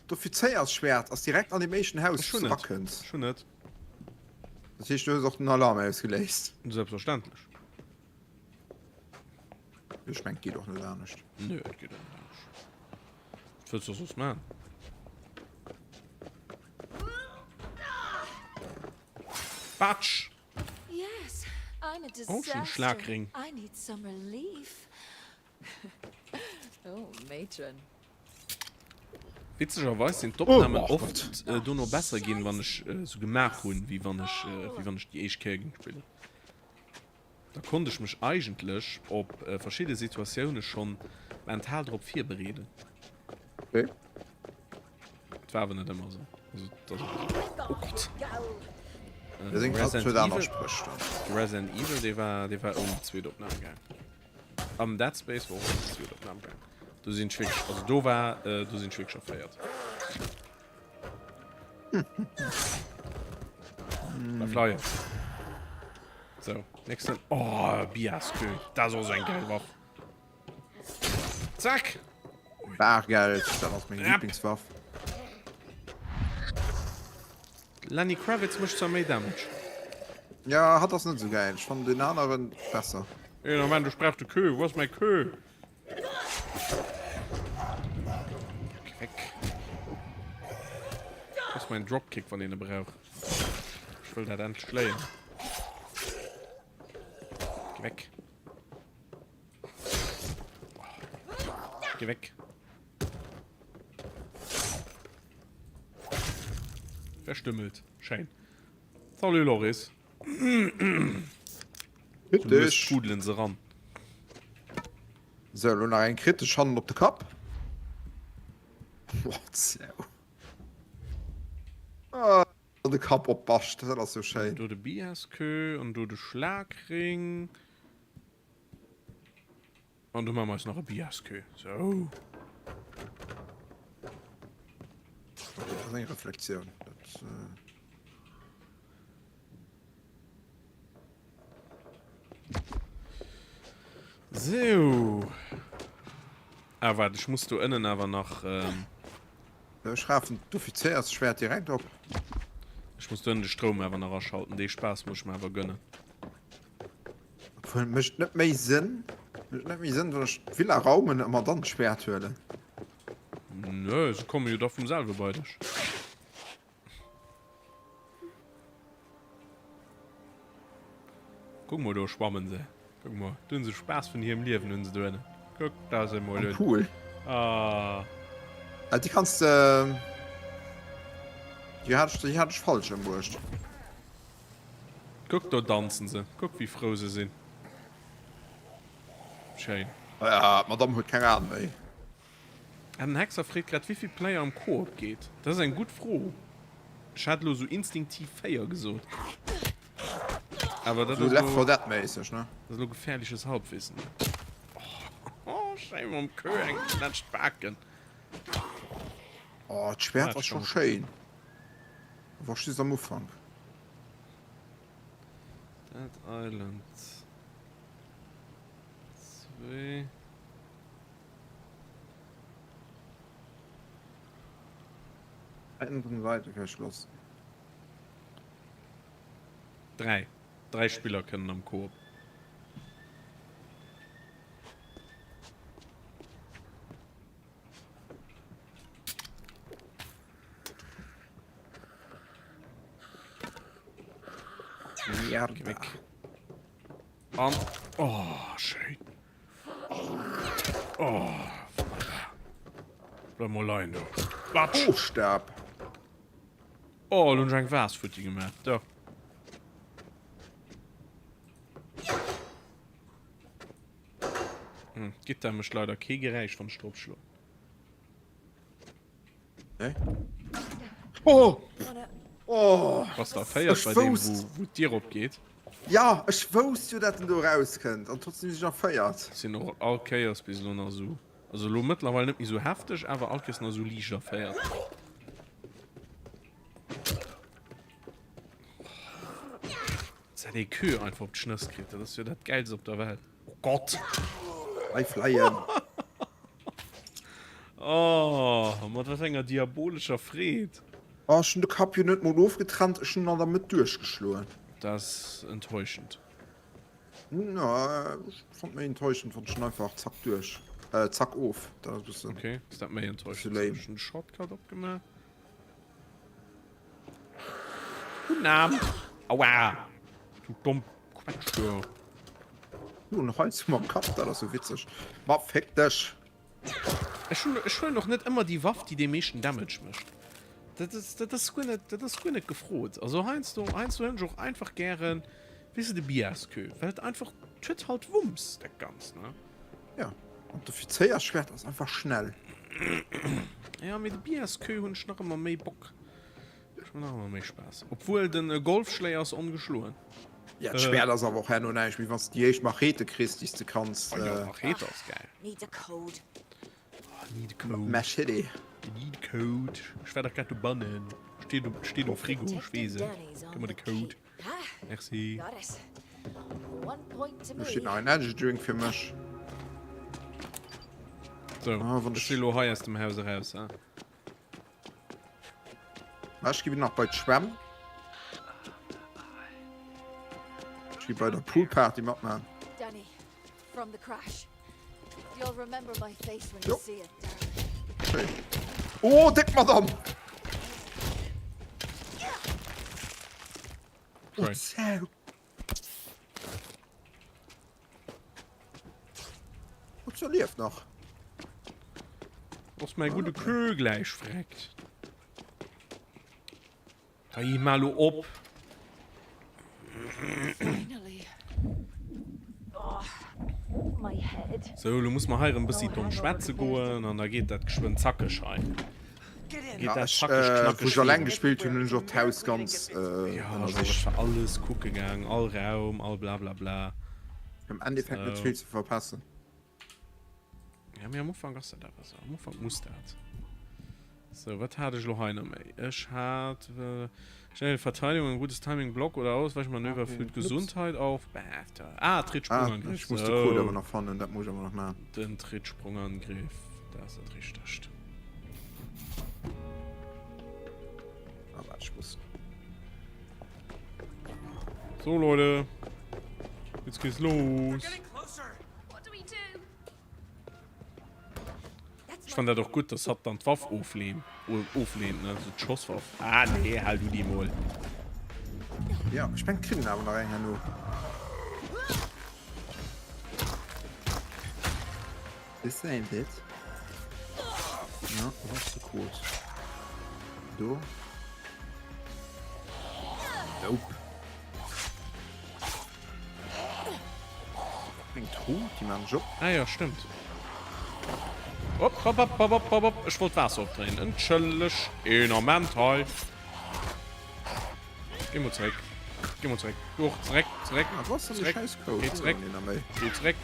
D'Offizéiersschwäert ass direkt an deem éischten Haus, Ech wou hunn s du et. erakënns. Ech hunn et. Dat heescht, du hues och den Alarm ausgeléist? Selbstverständlech. Ech mengen, et geet och net anescht. Nö, et geet och net anescht. Wat wëlls du soss maachen? Batsch! Oh, schon Schlagring. Witzegerweis sinn d'Opnamen Oh, oft äh, dono besser ginn, wann ech äh, sou gemaach hunn, wéi wann ech, äh, wéi wann ech déi éischt Kéier géing spillen. Da konnt ech mech eigentlech op äh, verschidde Situatioune schonn mental drop virbereeden. Okay. Et war awer net ëmmer esou. Also, dat ass och. Oh Gott! Da sinn grad Resident huet aner Evil, Spréch dann. Resident Evil, dee war, dee war ouni zweet Opnam gaang. Am Dead Space war och ouni zweet Opnam gaang. Do sinn ech wierklech, also do war, do sinn ech wierklech erféiert. Bleif leien. So, nächsten. Oh, Biaskö. Dat ass och esou eng geil Waff. Zack! Bargeld, dat ass meng Lieblingswaff. Lenny Kravitz mécht zwar méi Damage. Ja, hatt ass net esou gäil. Ech fannen den aneren besser. Een Moment, ech brauch de Queue. Wou ass mäi Queue? Geh weg. Wou ass mäin Dropkick, wann een e brauch? Ech wëll dat endlech léieren. Geh weg. Geh weg. Verstümmelt. Schéin. Salut Loris. Bitte. Du spudelen se ran. So, lo nach eng kritesch hannen op de Kapp. What so. Ah, de Kapp op Bascht, dat ass so schéin. Do de Biaskö an do de Schlagring. An do maache mer eis nach e Biaskö. So. Dat ass eng Reflexioun. Dat, äh Sou. Ah, waart, ech muss do ënnen awer nach. Ähm Ech rafen d'Offizéiersschwäert direkt op. Ech muss do ënnen de Stroum awer nach aschalten. Dee Spaass muss ech mer awer gönnen. Obwuel, mécht net méi Sënn, mécht net méi Sënn, wann ech d'Villa raumen a mer dann d'Schwäert huelen? Nö, se komme jo da vum selwe bei dech. Kuck mol, do schwammen se. Kuck mol, do hunn se Spaass vun hirem Liewen hunn se do ënnen. Kuck der se mol Am un. Pool. Ah. Ah, déi kanns de. Déi hat ech, déi hat ech falsch ëmbruecht. Kuck, do danzen se. Kuck, wéi frou se sinn. Schéin. Ah, d'Madame huet keng Aen méi. Ah, den Hexer freet grad wéivill Player am Koop geet. Dat ass eng gutt Fro. Ech hat elo sou instinktiv 4 gesot. Awer dat Sou ass Left elo, 4 Dead méisseg, ne? dat ass elo gefährliches Halbwissen. Oh, schéin mam Queue eng laanscht d'Baken. Oh, d'Schwert ass scho schéin. Awer just am Ufank. Dead Island 2. Änneren Seite verschlossen. 3. 3 Spiller kënnen am Koop. Mierda. Weg. An. Oh, schéin. Oh, wunderbar. Bleib mol leien do. Batsch. Oh, sterb. Oh, lo hunn ech eng Vase futti gemaach. Do. Hm, d'Gittar mécht leider kee Geräisch, wann ech drop schloen. Nee. Oh! Oh! Bass de erféiert Ech bei deem, wousst. wou, wou d'Dier opgeet? Ja, ech wousst jo, dat en do erauskënnt an trotzdem sinn ech erféiert. Sinn och all Kéiers bis elo nach esou, also elo mëttlerweil net méi esou hefteg, awer all Kéiers nach esou liicht erféiert. Dass dat ee Queue einfach op d'Schnëss kritt, dat ass jo dat Gäilst op der Welt. Oh Gott! Bleif leien! Oh, mat wat enger diabolescher Freed! Oh, ech hunn de Kapp jo net mol ofgetrennt, ech hunn en an der Mëtt duerchgeschloen. Dat ass enttäuschend. Na, ech fonnt méi enttäuschend, wann ech en einfach zack duerch, äh, zack of. Dat ass e bëssen. Okay, ass dat méi enttäuschend? Lame. Ech hunn de Shortcut opgemaach. Guten Abend! Aua! Du domm Quetsch, du. Du, en Hals mam Kapp, dat ass jo witzeg. Ma féck dech! Ech hunn, ech huelen och net ëmmer déi Waff, déi dee meeschten Damage mécht. Dat ass, dat ass guer net, dat ass guer net gefrot. Also heiansdo, heiansdo huelen ech och einfach gären, weess de, de Biaskö, well et einfach, et huet halt Wumms, dat Ganzt, ne? Ja, an d'Offizéiersschwert ass einfach schnell. Ja, mee de Biaskö hunn ech nach ëmmer méi Bock. Ech hun nach ëmmer méi Spaass. Obwuel den Golfschléier ass ongeschloen. Ja, d'Schwert ass awer och herno näischt méi, wann s de déi éischt Machete kriss, déi s de kanns. Oh jo, Machete ass geil. Need a code. Oh, need a code. Machete. Need a code. Ech war dach grad dobannen. Steet um, steet um Frigo, ech weess et. Gëff mer de Code. Merci. Do steet nach en Energy Drink fir mech. So, Ah, wann ech ech- si lo hei aus dem Haus eraus, ha. Ech gi nach bei d'Schwämm. Ech gi bei der Poolparty matmachen. Danny, from the crash. You'll remember my face when Jo. you see it, darling. Schéin. Oh, déck Madame! Oh, Schön. Sau. Oh, se lieft nach. Ass mäi gudde Queue gläich vreckt. Dei ma lo op. Sou, lo muss mer hei erëm bëssi domm schwätze goen an da geet dat geschwënn zackeg hei. Geet dat zackeg knackeg. Wou ech alleng gespillt hunn, hunn ech och d'Haus ganz ënnersicht. Ech war alles kucke gaang, all Raum, all blablabla. Am Endeffekt net vill ze verpassen. Ja, mee am Ufank ass dat awer esou. Am Ufank muss dat. So, wat hat ech lo hei nach méi? Ech hat äh, schnelle Verteidigung, ein gutes Timing, Block oder Ausweichmanöver ah, füllt Gesundheit auf. Bäh, ah, Trittsprungangriff. Ah, ich muss so. den Code aber noch fannen, dat muss ich aber noch machen. Den Trittsprungangriff, das ist das Richtigste. Ah, warte, ich muss. So, Leute. Jetzt geht's los. Ech fannen dat och gutt, dass hatt dann d'Waff oflehnt, oflehnt, ne, sou d'Schosswaff. Ah nee, hal du déi mol. Ja, ech mengen kritt en awer nach eng herno. This ain't it. Ja, was ass de Code? Do. Nope. Eng Truh, déi maan ech op. Ah jo, stëmmt. Hopp, hopp, hopp, hopp, hopp, hopp, hopp. Ech wollt d'Waasser opdréinen. Entschëlleg. Een Ament hei. Geh mol zeréck. Geh mol zeréck. Du och. Zeréck, zeréck. Ah, wo ass denn de Zeréck. scheiß Code? Geh zeréck. Geh zeréck.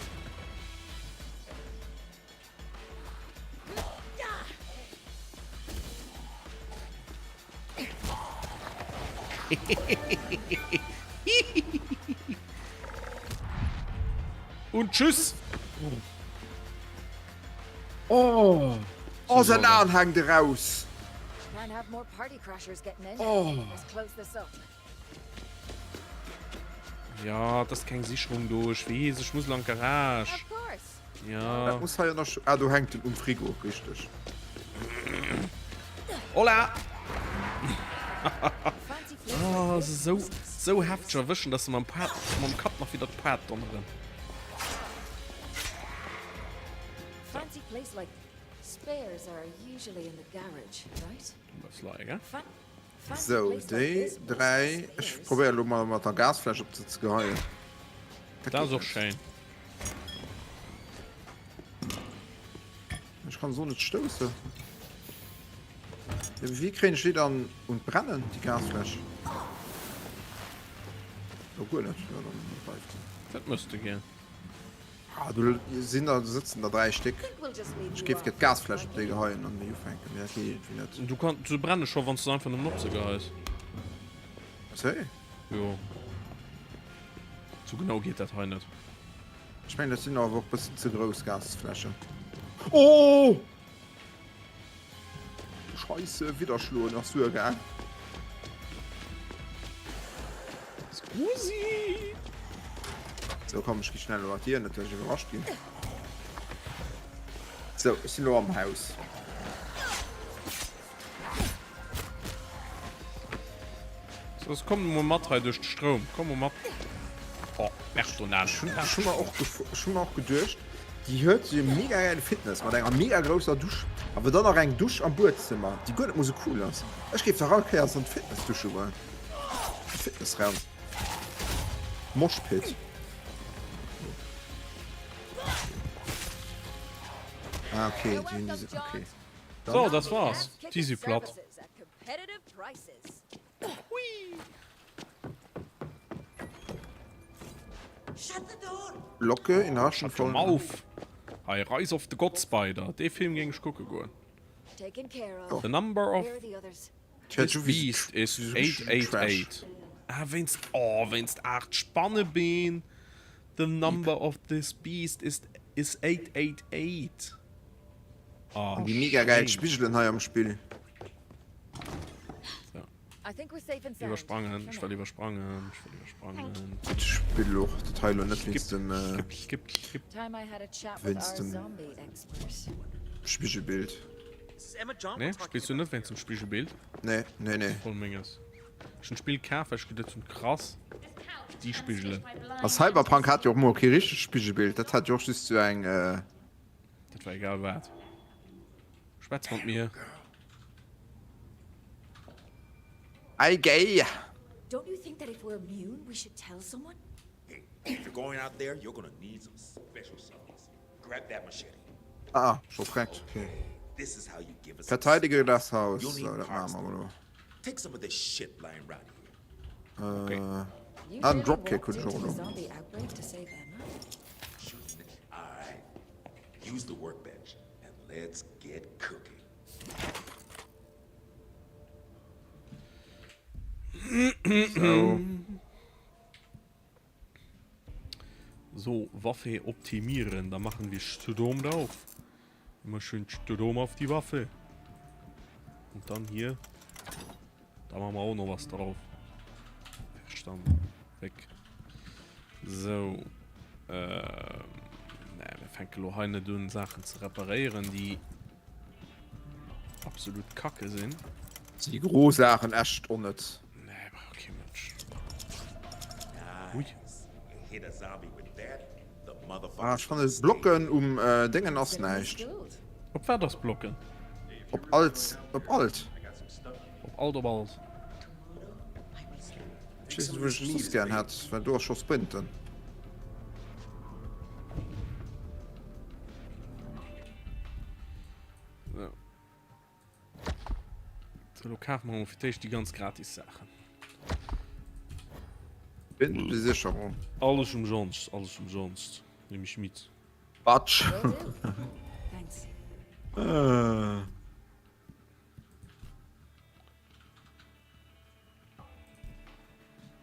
Und tschüss! Oh! Oh, säin Aen hängt eraus! Oh! Ja, das ist keng Sicherung do. Ech weess, ech muss an d'Garage. Ja. Dat muss hei ënner. Ah, do hänkt en um Frigo, richteg. Hola! Oh, se sou, sou hefteg erwëschen, dass se mam Paart, mam Kapp nach widder d'Paart donneren. Du bleifs leie, gell? Sou, déi 3. Ech probéiere lo mol mat der Gasfläsch op se ze geheien. Dat ass och schéin. Ech kann se och net stoussen. Ja, wéi kréien ech déi dann un d'Brennen, déi Gasfläsch? Oh, guer net. Ja, dann bleift se. Dat mësst de gär. Ah, do sinn der, sëtzen der 3 Stéck. Ech géif gär d'Gasfläsch op déi geheien an déi ufänken, mee dat geet iergendwéi net. Du kann, se brenne scho wann s de se einfach nëmmen op se geheis. Sérieux? Jo. Sou genau geet dat hei net. Ech mengen dat sinn awer och bëssen ze grouss Gasfläschen. Oh! Scheisse, widderschloen ass duergaang. Scusi! Sou komm, ech gi schnell elo an d'Dier, net dat ech iwwerrascht ginn. Sou, ech sinn elo am Haus. Soss komm mol mat hei duerch de Stroum. Komm mol mat. Oh, Bertonat. Ech hu mer och ech hu mer och geduecht, déi huet jo e mega gäile Fitness mat enger mega grousser Dusch, awer dann nach eng Dusch am Buedzëmmer, déi guer net mol sou cool ass. Ech géif dach all Kéiers an d'Fitness dusche goen, de Fitnessraum. Moshpit. Ah, okay, déi hunn déi, okay. So, das war's. Déi si platt. Locke in raschen Shut your mouth! Hei, Rise of the God Spider, dee Film géing ech kucke goen. The number of this beast is 888. Ah, wéinst, oh, wéinst 8 Spannebeen. The number of this beast is, is 888. Oh, An déi mega geil Spigelen hei am Spill. So. Iwwersprangen, ech well iwwersprangen, ech well iwwersprangen. Dat Spill och, dat hei lo net wéinst dem, Skip, skip, skip. Wéinst dem Spigelbild. Nee, spills du net wéinst dem Spigelbild? Nee, nee, nee. Voll menges. Ech hunn d'Spill kaf, well ech geduet hunn, krass, déi Spigelen. A Cyberpunk hat jo och mol kee richtegt Spigelbild, dat hat jo och just sou eng. Dat war egal wat. Schwätz mat mir. Ei gei! Don't you think that if we're immune, we should tell someone? Hey, if you're going out there, you're gonna need some special sauce. Grab that machete. Ah, scho freckt, okay. This is how you give us Verteidige das Haus. So, dat maache mer mol elo. Take some of this shit lying round here. Okay. You Ah, den really Dropkick walked hunn ech into och a elo. zombie outbreak to save Emma? Shooting. All right. Use the workbench and let's get cooking. So. So, Waffe optimieren. Da machen wir Strom drauf. Immer schön Strom auf die Waffe. Und dann hier. Da machen wir auch noch was drauf. Verstanden. Weg. So. Ähm, nee, mir fänken lo hei net un Saachen ze reparéieren, déi absolut kacke sinn. Si gro Saachen echt onnëtz. Nee, brauch kee Mënsch. Ui. Ah, ech fannen Blocken um Déngen ass näischt. Op wat ass Blocken? Op alt, op alt. Op alt, op alt. Ech weess net wou ech et soss gären hätt, well do ass scho Sprinten. So. So, lo kafe mer mol fir d'éischt déi ganz gratis Saachen. Besicherung. Alles umsonst, alles umsonst. Nehme ich mit. Batsch. Will do. Thanks. Äh.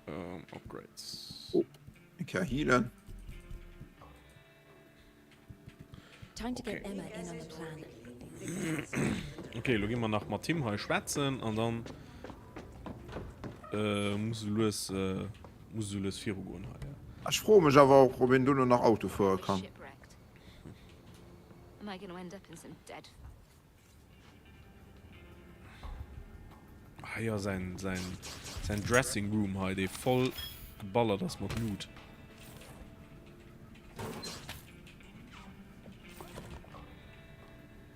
Ähm, Upgrades. Oh, eng Kéier healen. Time to get Okay. Emma in on the plan. Okay, lo gi mer nach mat him hei schwätzen an dann äh, muss e lues äh, muss e lues virugoen hei. Ja. Ech froe mech awer och, ob een dono nach Auto fuere kann. Shipwrecked. Am I gonna end up in some dead Ah ja, sein, sein, sein Dressing Room hei, dee voll geballert ass mat Loot.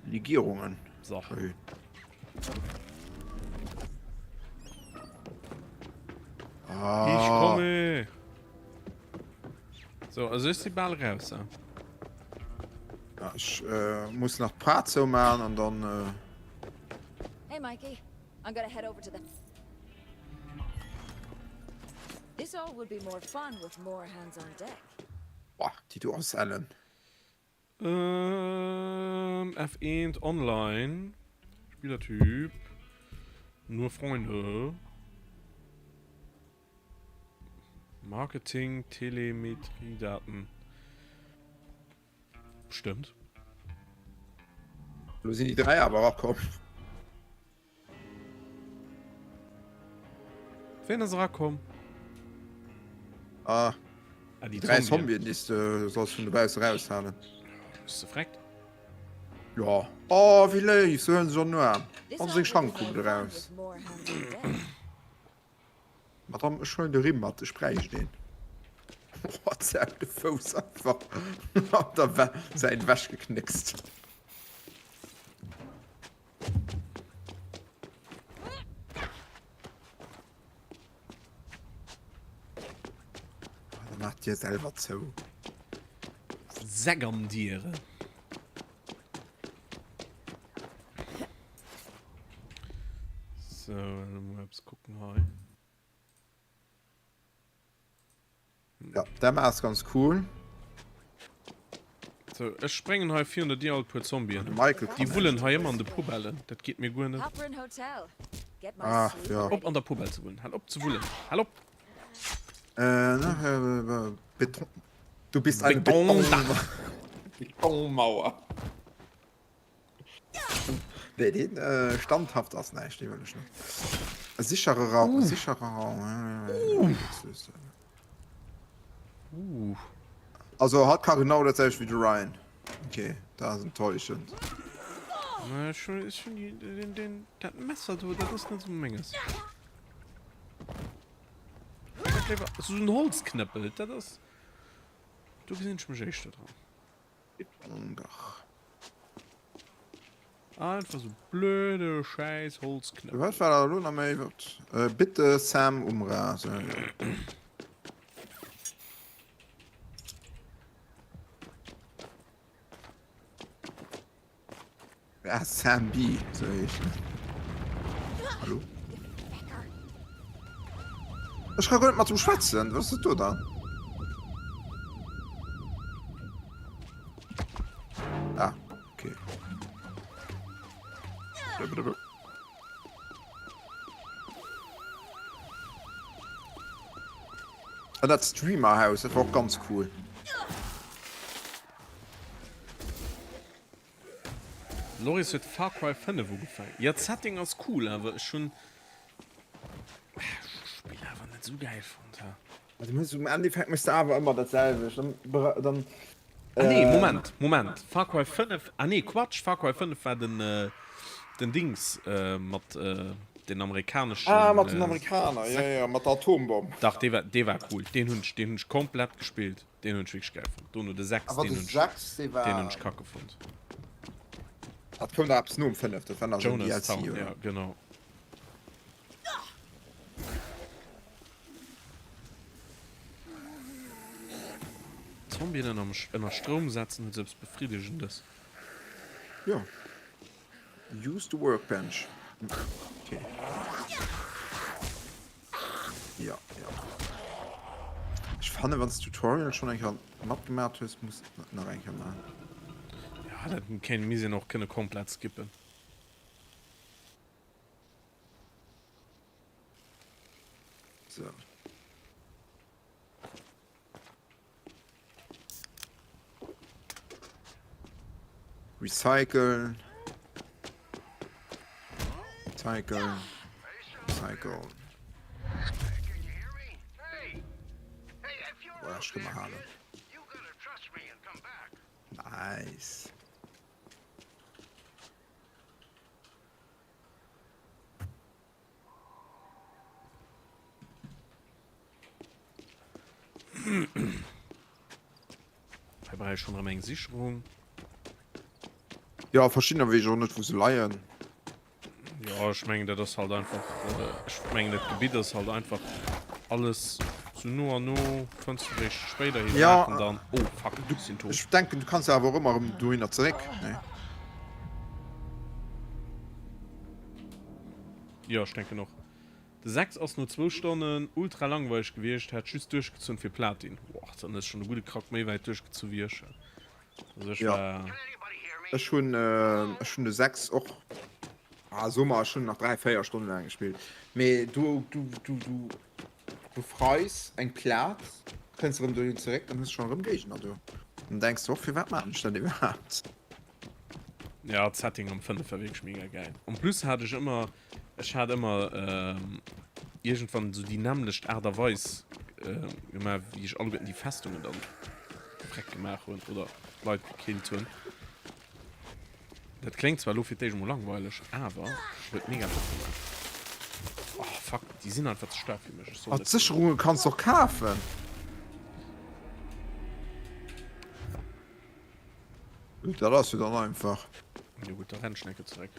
Legierungen. So. Schön. Ah. Ich komme. So, also ech si bal raus. Ja. Ja, ech äh, muss nach d'Prat zou maachen an dann. Äh... Hey Mikey, I'm gonna head over to the This all would be more fun with more hands on deck. Boah, déi do ass ellen. Ähm, F1 online. Spielertyp. Nur Freunde. Marketing, Telemetriedaten. Bestëmmt. Lo sinn déi 3 awer erakomm. Ween ass erakomm? Ah, ah déi 3 Zombien, déi s de solls vun dobausse raushalen. Bass de vreckt? Jo. Oh, wéi léif, se huelen sech an den Aarm. An seng Schank kuckt eraus. Madame, ech huelen de Rimm mat, ech bräicht een. Hat se de Fouss einfach an der Säit ewech geknéckst. Da maach d'Dier selwer zou. Säck an Dieren. So, mol eppes kucken hei. Ja, d'Emma ass ganz cool. So, ech sprengen hei virun der Dier alt puer Zombien. De Michael Déi wullen hei ëmmer an de Poubellen. Dat geet mir guer net. Ah, ja. Op an der Poubelle ze wullen. Hal op ze wullen. Hal op! Äh, ne, äh, Beton. Du bist eine Betondach. Betonmauer. Nee, den äh, standhaft ass näischt, dee wëll ech net. E sichere Raum, uh. sichere Raum. Uh. Uh. Also hat ka genau dat selwecht wéi de Ryan. Okay, dat ass enttäuschend. Na, ech hun, ech hun die, den, den, dat Messer do, dat ass net sou menges. So en Holzknëppel, dat ass. Do gesinn ech mech éischter dran. Dach. Einfach sou blöde schäiss Holzknëppel. Wat war da elo nach méi? Wat? Bitte Sam Umra. So, ja. Ja, Sam B, sou heescht en. Hallo? Ech ka guer net mat em schwätzen. Wat ass dat do dann? Ah, okay. An dat Streamerhaus, dat war och ganz cool. Loris huet Far Cry 5 ugefaangen. Jo d'Setting ass cool awer ech hunn d'Spill awer net esou gäil fonnt ha. Du muss um Endeffekt méchs de awer ëmmer dat selwecht dann dann. Ah nee Moment Moment Far Cry 5 ah nee Quatsch Far Cry 5 war den den Dings mat den amerikaneschen. Ah mat den Amerikaner jo jo mat der Atombomm. Dach dee war dee war cool deen hunn ech deen hunn ech komplett gespillt. Deen hunn ech wierklech gäil fonnt. Dono de 6, Awer deen de hunn ech, 6, dee deen hunn ech war. kacke fonnt. Dat koum nach eppes nom 5, dat war nach esou en Jonas DLC, Town, oder? ja, genau. Zombien ënner, ënner Stroum setzen huet sou eppes Befriddegendes. Jo. Use the workbench. Okay. Ja, ja. Ech fannen, wann s Tutorial schon eng Kéier matgemaat hues, muss dat nach eng Kéier maan. Ja, dat kéint misst een och kënne komplett skippen. So. Recyceln. Recyceln. Recyceln. Boah, ech kann mal halen. Nice. Hei brauch ech schon erëm eng Sicherung. Ja, verschiddener weess ech och net wou se leien. Ja, ech mengen dat ass halt einfach, ech mengen dat Gebitt ass halt einfach alles sou no an no, fënns du réischt spéiderhi Ja, Saachen dann. Oh fuck, du, ech sinn tot. ech denken du kanns awer och ëmmer erëm dohinner zeréck, ne? Jo, ech denken och. De 6 ass no zwou Stonnen ultra langweileg gewiescht, hat just duerchgezunn fir Platin. Woah, dann hues schon e gudde Krack méi wäit duerchgezu wéi ech. Also ech Ja. war. Ech hunn ech hunn de 6 och, ah soe mer ech hunn nach 3, 4 Stonne laang gespillt, mee du du du du befreis eng Plaz, kënns erëm dohin zeréck, dann hues du schon erëm Géigner do. Dann denks du och, firwat maachen ech dat iwwerhaapt? Ja, d'Setting am 5 war wierklech mega gäil. En plus hat ech ëmmer, ech hat ëmmer iergendwann esou déi nämmlecht Aart a Weis gemaach, wéi ech alleguerten déi Festungen dann freck gemaach hunn oder d'Leit gekillt hunn. Dat kléngt zwar elo fir d'éischt emol langweileg, awer huet mega Bock gemaach. Oh fuck, déi sinn einfach ze staark fir mech. Ech soll Ah, net. d'Sécherunge kanns de och kafen. Dat ass jo dann einfach. Jo gutt, da renn ech enke zeréck.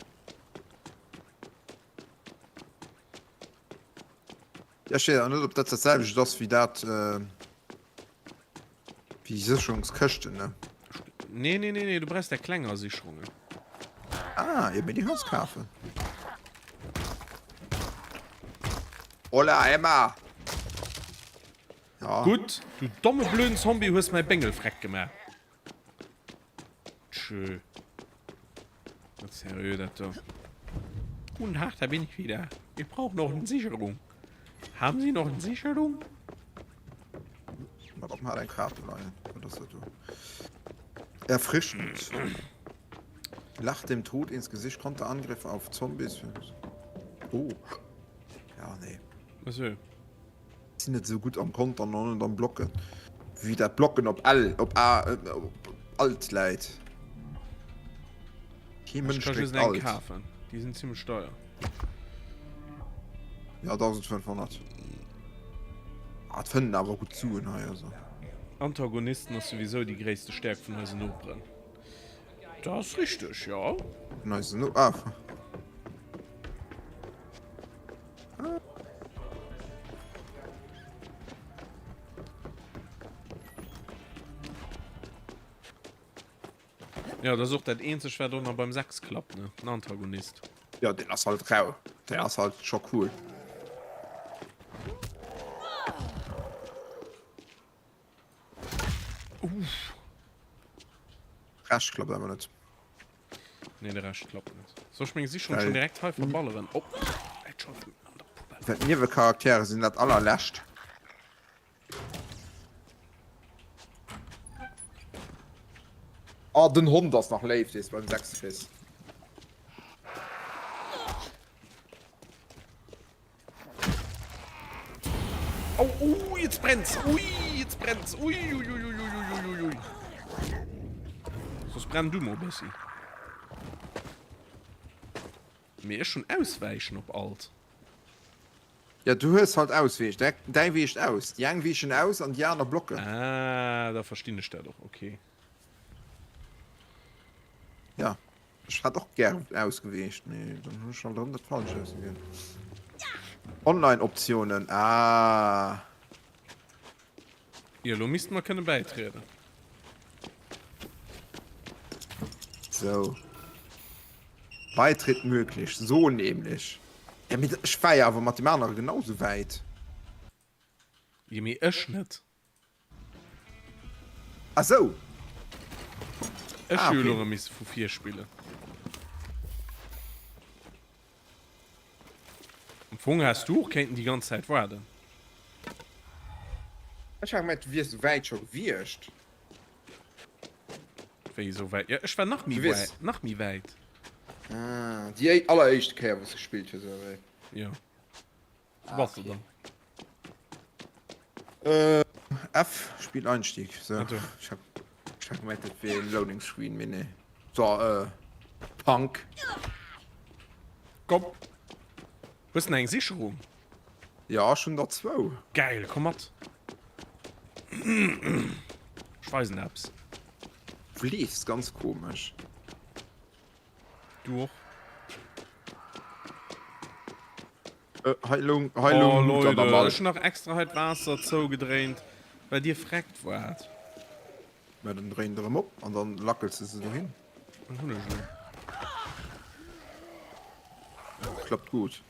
Ja, ech weess awer net, ob dat dat selwecht ass wéi dat, wéi Sécherungskëschten, ne? Nee, nee, nee, nee, du brauchs där klenger Sicherungen. Ah, jo, mee déi kanns kafen. Hola, Emma! Ja. Gutt, du domme blöden Zombie hues mäi Béngel freck gemaach. Tschö. Net seriö dat do. Guten Tag, da bin ich wieder. Ich brauch noch eng Sicherung. Haben Sie noch eng Sicherung? Mat op hat eng Kaart leien. Wat ass dat do? Erfrischend. Lacht dem Tod ins Gesicht, Konterangriff auf Zombies. Oh. Ja, nee. Was wëll? Sinn net esou gutt am Kontern an net am Blocken. Wéi dat Blocken op L, op A, op Alt läit. Kee Ech Mënsch ka just dréckt eng Alt. kafen. Déi sinn zimmlech deier. Ja, 1500. Ah, et fënnt een awer gutt Suen hei, also. Antagonisten ass souwisou déi gréisste Stäerkt vun eisen Noperen. Dat ass richteg, jo. Vun eisen No. Ah. Ja, dat ass och dat eenzegt, wat och nach beim 6 klappt, ne? Den Antagonist. Ja, deen ass halt rau. Deen ass halt scho cool. Uff. Rescht klappt awer net. Nee, de Rescht klappt net. Soll ech meng Sicherung schon direkt hei verballeren? Oh, Well d'Niewecharaktere sinn dat allerlescht. Oh, den Hond ass nach léif, dee s beim 6 kriss. Oh, oh, jetzt brennt's. Ui, jetzt brennt's. Ui, ui, ui, ui, ui, ui, ui. Soss brenn du mol bëssi. Mee ech hunn Auswäichen op alt. Ja, du hues halt Ausweech. Däi weecht aus. Déi eng weechen aus an déi aner blocken. Ah, da verstinn ech dat och. Okay. Ja, ech hätt och gär ausgeweecht, mee dann hunn ech halt erëm dat Falscht ausgewielt. Online-Optionen, ah. Jo, elo misste mer kënne bäitrieden. Sou. Beitritt möglich. So nämlich. Ja, mee ech war jo awer mat deem anere genau sou wäit. Jo, mee ech net. Ah sou. Ech Ah, hu jo elo okay. erëm misse vu vir spillen. Am Fong häss du och kéinten déi ganz Zäit waarden. Ech hat gemengt du wiers sou wäit scho gewiescht. Wéi sou wäit? Jo ech war nach méi Du wiers. wäit, nach méi wäit. Ah, déi alleréischte Kéier wou s de gespillt hues oder wéi? Jo. Wou bass de dann? Äh, F, Spieleinstieg. So. Ah, do. Ich hab, ich hab gemeint, dat wier en Loading Screen, mee nee. So, äh, Punk. Komm. Hues de nach eng Sicherung? Ja, ech hunn der zwou. Geil, komm mat. Ech weisen der eppes. Du leefs ganz komesch. Du och. Äh, hei loung, hei loung Oh Loot an der Leute, Mall. ech hun nach extra hei d'Waasser zougedréint, well dir freckt waart. Mä dann dréin der erëm op an dann lackels de se dohin. Dann hun ech elo. Klappt gut.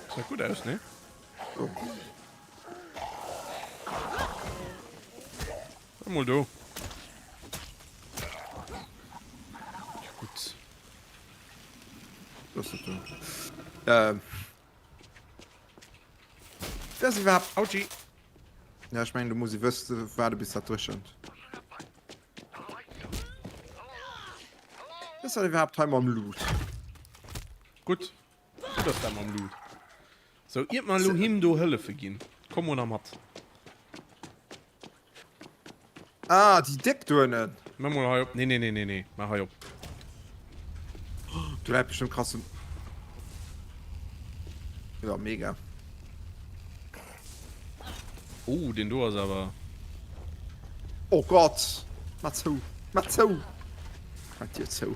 Gesäit gutt aus, ne? Jo. Bleib mol do. Ja, gutt. Was ist das da? Ähm. Wer ist überhaupt? Autschi! Ja, ich meine, du musst wësst, warte bis dat dréchent. Was ist das überhaupt hei mam Loot? Gutt. Gutt ass dat mam Loot. Sou, iert mer elo him do hëllefe ginn, komm mol nach mat. Ah, déi déck do ënnen. Mach mol hei op. Nee, nee, nee, nee, nee. Mach hei op. Do läit bestimmt krassen. Ja, mega. Oh, den do ass awer. Oh Gott! Mach zou! Mach zou! Mach d'Dier zou.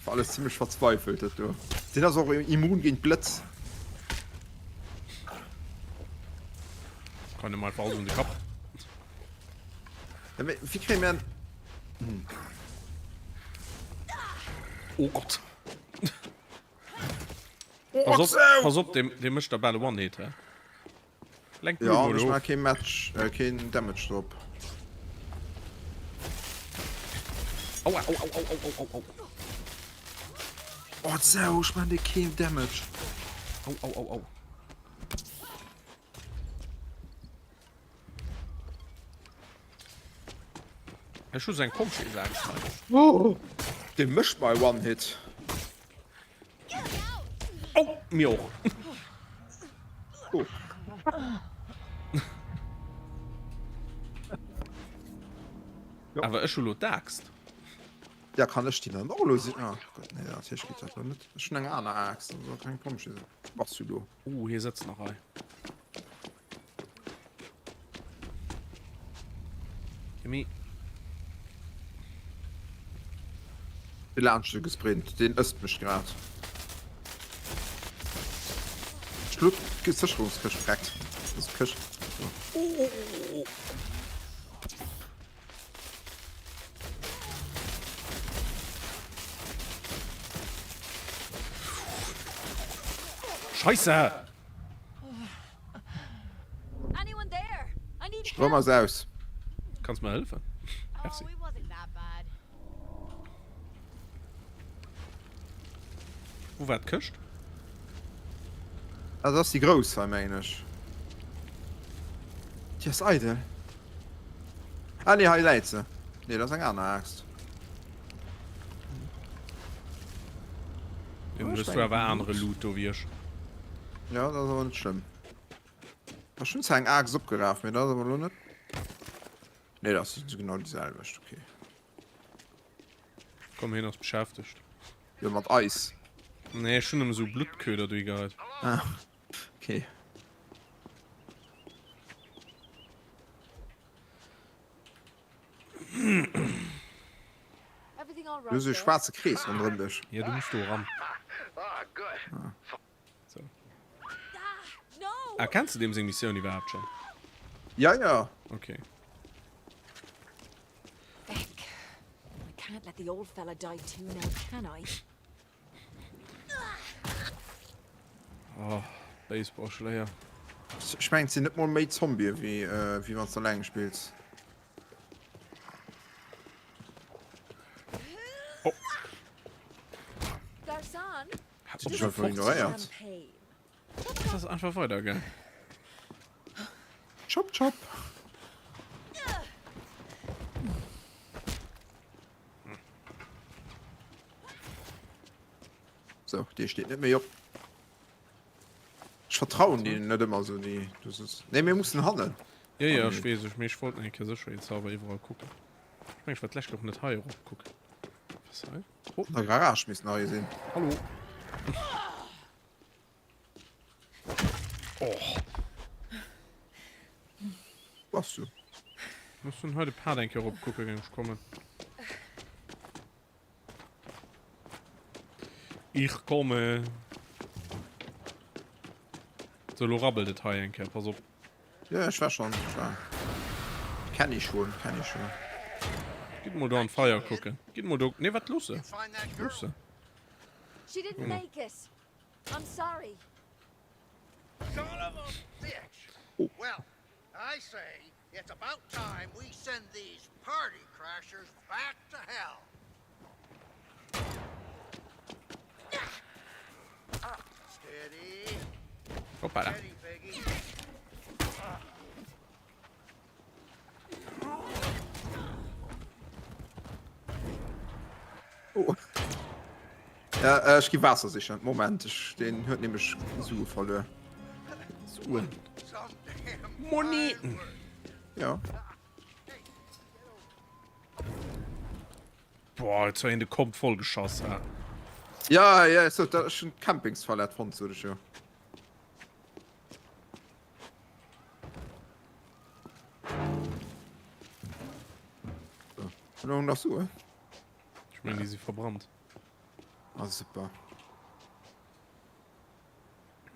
War alles ziemlech verzweifelt dat do. Den ass och immun géint Blëtz. Kann em einfach alles un de Kapp. Ja, mee wéi kréie mir en. Hm. Oh Gott. Oh, Pass op, zou! pass op, dee, dee mécht der bal e One-Hit, hä? Lenk du Ja, mol ech of. maache kee Match, äh, keen Damage drop. Aua, au, au, au, au, au, au. Oh, zou, ech maachen dir keen Damage. Au, au, au, au. Ech hu sou eng Pompjeesaaxt hei. Oh, dee mécht mei One-Hit. Oh, mir och. Oh. Awer ech hu lo d'Aaxt. Ja, kann ech déi dann och elo sinn? Ah Gott, nee, natierlech geet dat elo net. Ech hunn eng aner Aaxt, also keng Pompjeeën. Bass du do? Uh, hie sëtzt nach hei. Gimme. De laanscht gesprint, deen ësst mech grad. Schlupp, Sécherungskëscht freckt. Dës Këscht. Oh, oh, oh, oh. Scheisse! Stroum ass aus. Kanns mer hëllefen? Merci. Wou war d'Këscht? Dat ass déi grouss hei, mengen ech. Déi ass eidel. Ah nee, hei läit se. Nee, dat ass eng aner Aaxt. Jo, hues du awer anere Loot do wéi ech. Ja, dat ass awer net schlëmm. Ech hunn zwar eng Aaxt opgeraf, mee dat ass awer elo net. Nee, dat ass genau déi selwecht, okay. Komm, hien ass beschäftegt. Jo, mat eis. Nee, ech hunn em esou Bluttköder dohi geheit. Ah, okay. Du hues e schwaarze Krees ronderëm dech. Ja, du muss do eran. Ah. So. Ah, kenns du deem seng Missioun iwwerhaapt schonn? Ja, ja. Okay. Feck. I can't let the old fella die too now, can I? Oh, Baseballschléier. Ech mengen, et sinn net mol méi Zombie wéi, äh, wéi wann s de alleng spills. Oh. Garçon, Hat Hat mech einfach ignoréiert. Das ass einfach weider gaang. Chop chop. So, dee steet net méi op. Ech vertrauen deenen net ëmmer esou, déi do sëtzen. Nee, mir mussen hannen. Ja, ja, ech weess, ech, mee ech wollt nach eng Kéier sécherheetshalber iwwerall kucken. Ech meng, ech war d'lescht och net hei erop kucken. Was hei? Oh. An der Garage misst nach ee sinn. Hallo. Och. Wo bass du? Muss hun hei de Pad eng Kéier erop kucken, géing ech kommen. Ich komme. So, lo rabbelt et hei eng Kéier, pass op. Ja, ech war schon. Ech war. Kenn ich schon, kenn ich schon. Gitt mol do an d'Feier kucken. Gitt mol do. Nee, wat looss se? Looss se. She didn't make it. I'm sorry. Son of a bitch! Well, I say it's about time we send these party crashers back to hell. Steady. Hoppala. Steady, Piggy. Oh. Ja, äh, ech gi Waasser sichen. Moment, ech, den huet nämlech Sue verluer. Suen. Moneten. Ja. Boah, jetzt huet een de Komp voll geschoss, ha. Ja, ja, ech sot, dat ech hunn d'Campingsfalett fonnt, sot ech jo. So, elo hunn nach Sue. Ech mengen, déi si verbrannt. Ah, super.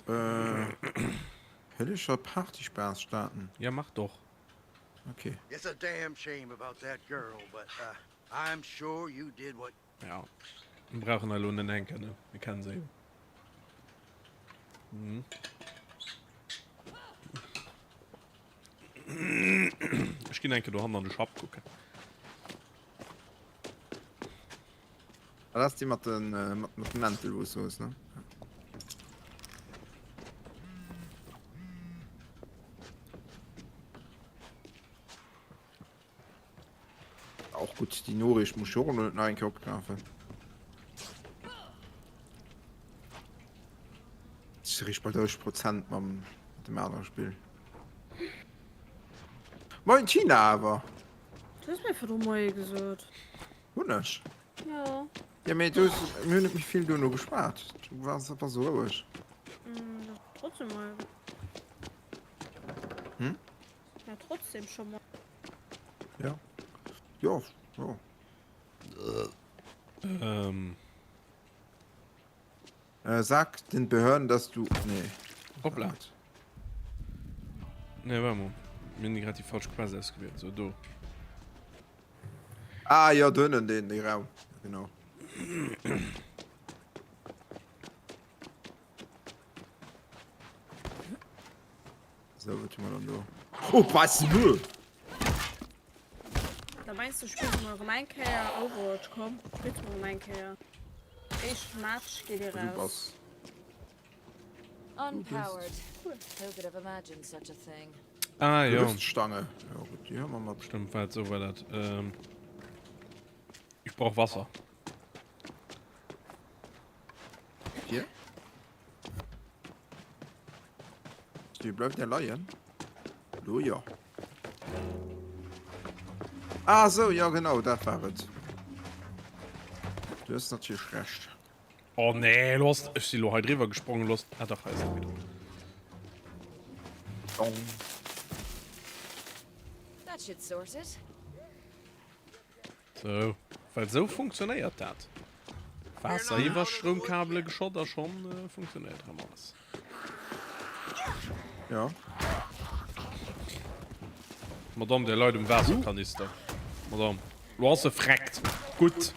Äh, höllischer Partyspaß starten. Ja, mach doch. Okay. It's a damn shame about that girl, but uh, I'm sure you did what Ja. Mir brauchen elo net enken, ne? Mir kennen se jo. Mhm. Ech ginn enke do hannen an de Schapp kucken. Ah, dat ass déi mat den, äh, mat, mat den Mäntel, wou s du soos, ne? Auch gutt, déi Noriicht muss ech och elo net nach eng Kéier opgrafen. Ech si riicht bei 30 Prozent mam mat dem anere Spill. Moin Tina awer! Du hues mir virdru Moie gesot. Hunn ech? Jo. Ja, mee du hues, mir hunn net méi vill duerno geschwat. Du waars einfach sou roueg. Mm, trotzdem mal. Hm? Ja, trotzdem schon mal. Ja. Jo, jo. Ähm. Äh, sag den Behörden, dass du. Nee. Hoppla. Nee, warte mal. Mir hunn grad déi falsch Quest ausgewielt. So, do. Ah, jo, do ënnen, deen, dee Raum. Genau. So, wat hu mer dann do? Oh, was? Nö! Da meinst du spillst du mal erëm eng Kéier Overwatch? Komm, spillst du erëm eng Kéier. Éischt Match geet ee Du raus. bass. Unpowered. Who could have imagined such a thing? Ah, jo. Gerüststange. Ja, gutt, déi hu mer mat. Stimmt, war so war dat. Ähm, ich brauch Wasser. Hier. Déi bleift ja leien. Lo jo. Ah sou, jo genau, dat war et. Du hues natierlech Recht. Oh nee, lo ass, ech si lo hei driwwer gesprongen, lo ass, ah dach, hei ass et wieder. Dong. That should sort it. Sou, well sou funktionéiert dat. Waasser iwwer Stroumkabele geschott a schonn funktionéiert erëm alles. Ja. Madame, der leit um Waasserkanister. Madame, lo ass se freckt. Gutt.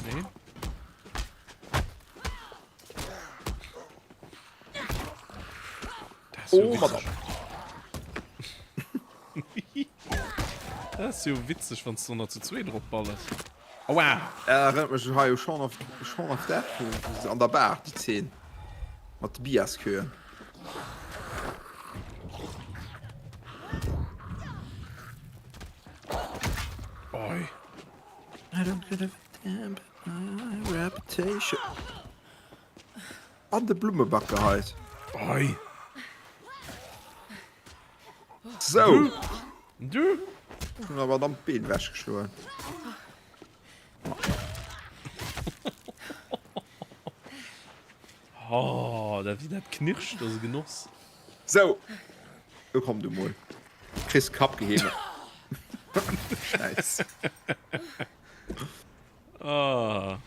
Nee. Das ist Oh, jo Madame. witzeg. Dat ass jo witzeg, wann s du nach zu zweet drop ballers. Aua! Erënnert mech hei u Shaun of, Shaun of Dead, wou se an der Bar, déi Zeen mat de Biasqueuen. Oi. I don't give a damn about my reputation. An de Blummebak geheit. Oi. Sou. Du. Hun der Madame d'Been wechgeschloen. Oh, dat wéi dat knirscht, ass e Genoss. Sou, lo komm du mol. Kriss Kapp gehewe. Schäiss. Ah.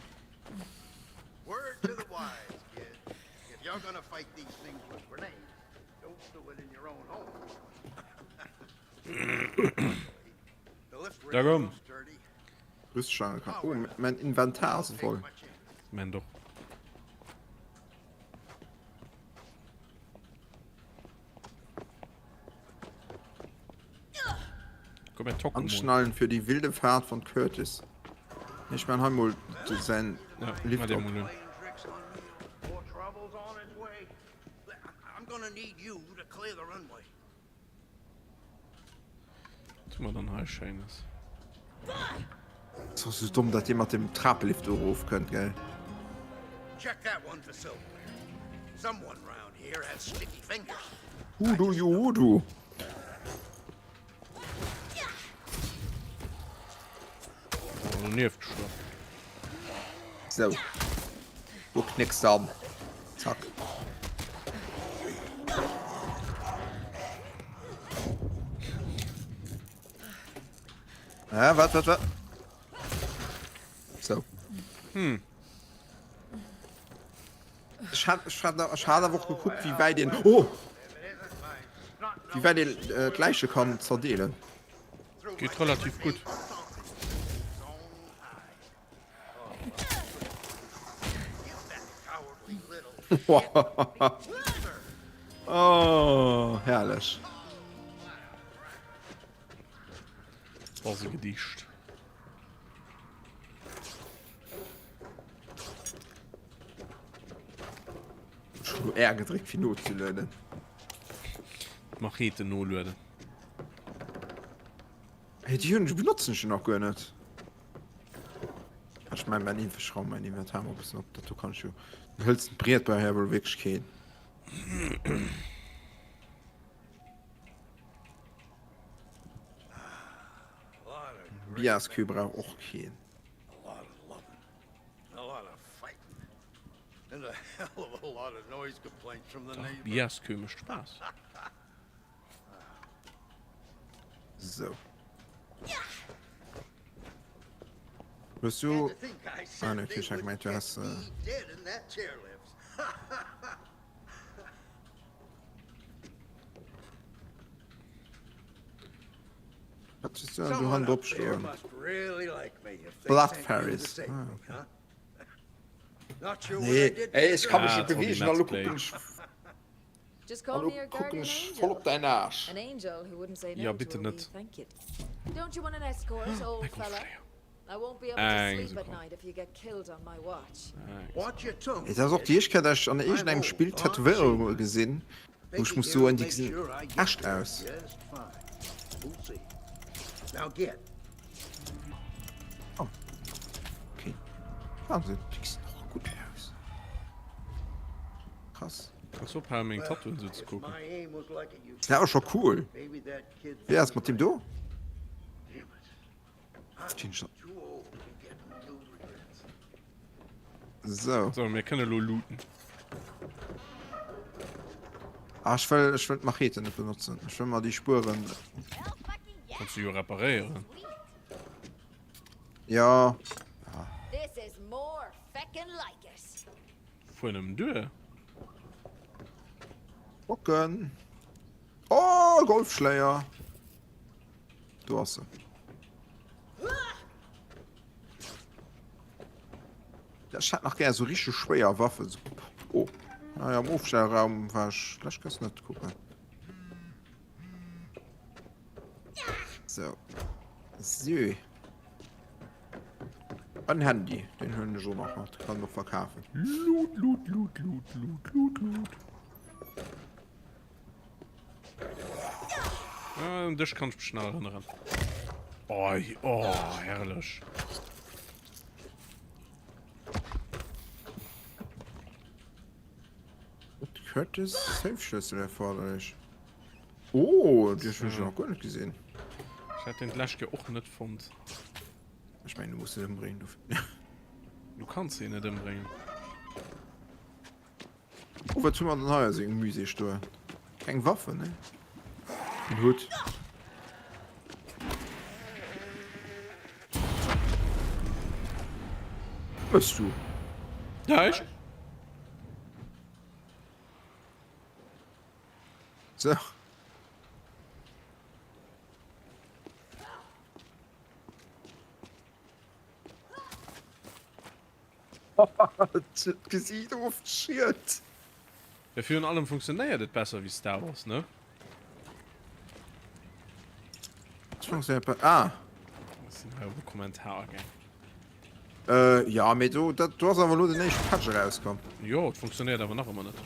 Word to the wise, kid. If you're gonna fight these things with grenades, don't do it in your own home. The lift Da komm. is dirty. Rüstschlange kann. Oh, mein Inventar ass voll. My chance. Mein doch. Komm, mir tocken mol. Anschnallen für die wilde Fahrt von Curtis. Ich mein hei mol säin Ja, Lift mach dir op. mol un. Playing tricks on me. More trouble's on its way. I'm gonna need you to clear the runway. Was hu mer dann hei Schéines? Ass och sou domm, dat dee mat dem Trapelift do erof kënnt, gell? Check that one for silverware. Someone round here has sticky fingers. Hudu juhudu. Oh, donieft geschloen. Sou. Do knécks de an. Zack. Ah, wat, wat, wat? Sou. Hm. Ech hat, ech hat, ech hat awer och gekuckt, wéi wäit een, oh! Wéi wäit een äh, d'Läiche kann zerdeelen. Geet relativ gutt. Oh, herrlech. Dat ass e Gedicht. Ech hu R gedréckt fir nozelueden. D'Machete nolueden. Hey, déi hunn ech benotzen ech jo nach guer net. Ech mein mein Inf schraum mein Inventar mal bëssen op, dat do kann ech jo. Den hëlzen Briet bei her wuel wierklech keen. Biasqueue brauch och keen. Dach, Biasqueue mécht Spaass. Sou. Hues du... Ah ne, okay, ech hat gemengt du häss... Wat hues du denn do hannendrop stoen? Blood Ferris. Ah, okay. Nee, ey, ech kann mech net bewegen, a lo kucken ech... A lo kucken ech voll op däin Aarsch. Jo, bitte net. Mäi Golfschléier. Eng Sekonn. Et ass och déi éischt Kéier, dat ech an iergendengem Spill Tätowéierunge gesinn, wou ech muss soen, déi gesinn echt aus. Oh, okay. Wahnsinn, déi gesinn och gutt aus. Krass. Kanns du ophalen meng Tattooen sou ze kucken? Dat ass scho cool. Wéi ass mat deem do? So. So, mir kënne lo looten. Ah, ech wëll, ech wëll d'Machete net benotzen. Ech wëll mer déi Spueren. Kanns du jo reparéieren. Ja. Fuer nëmmen duer. Kucken. Oh, Golfschléier. Do ass se. Ja, ech hätt nach gär sou richteg schwéier Waffen. So, oh. Ah, ja, am Ofstellraum war ech lech ganz net kucken. So. So. En Handy, den huelen ech och nach mat. Kann och verkafen. Loot, loot, loot, loot, loot, loot, loot. Ah, un dech kann ech mech nach erënneren. Oh, oh, herrlech. Curtis Safe-Schlüssel erforderlich. Oh, die hun ech nach guer net gesinn. Ech hat den d'lescht Kéier och net fonnt. Ech mengen, du muss se ëmbréngen dofir. Du kanns se net ëmbréngen. Oh, wat hu mer denn hei a sengem Musée stoen? Keng Waffen, ne? En Hutt. Mëss du? Näischt. So. D'Gesiit ofgeschielt. Ja, virun allem funktionéiert et besser wéi Star Wars, ne? Et funktionéiert be ah! Ech sinn hei op e Kommentar agaang. Äh, ja, mee do, dat, do ass awer elo den éischte Patch erauskomm. Jo, et funktionéiert awer nach ëmmer net.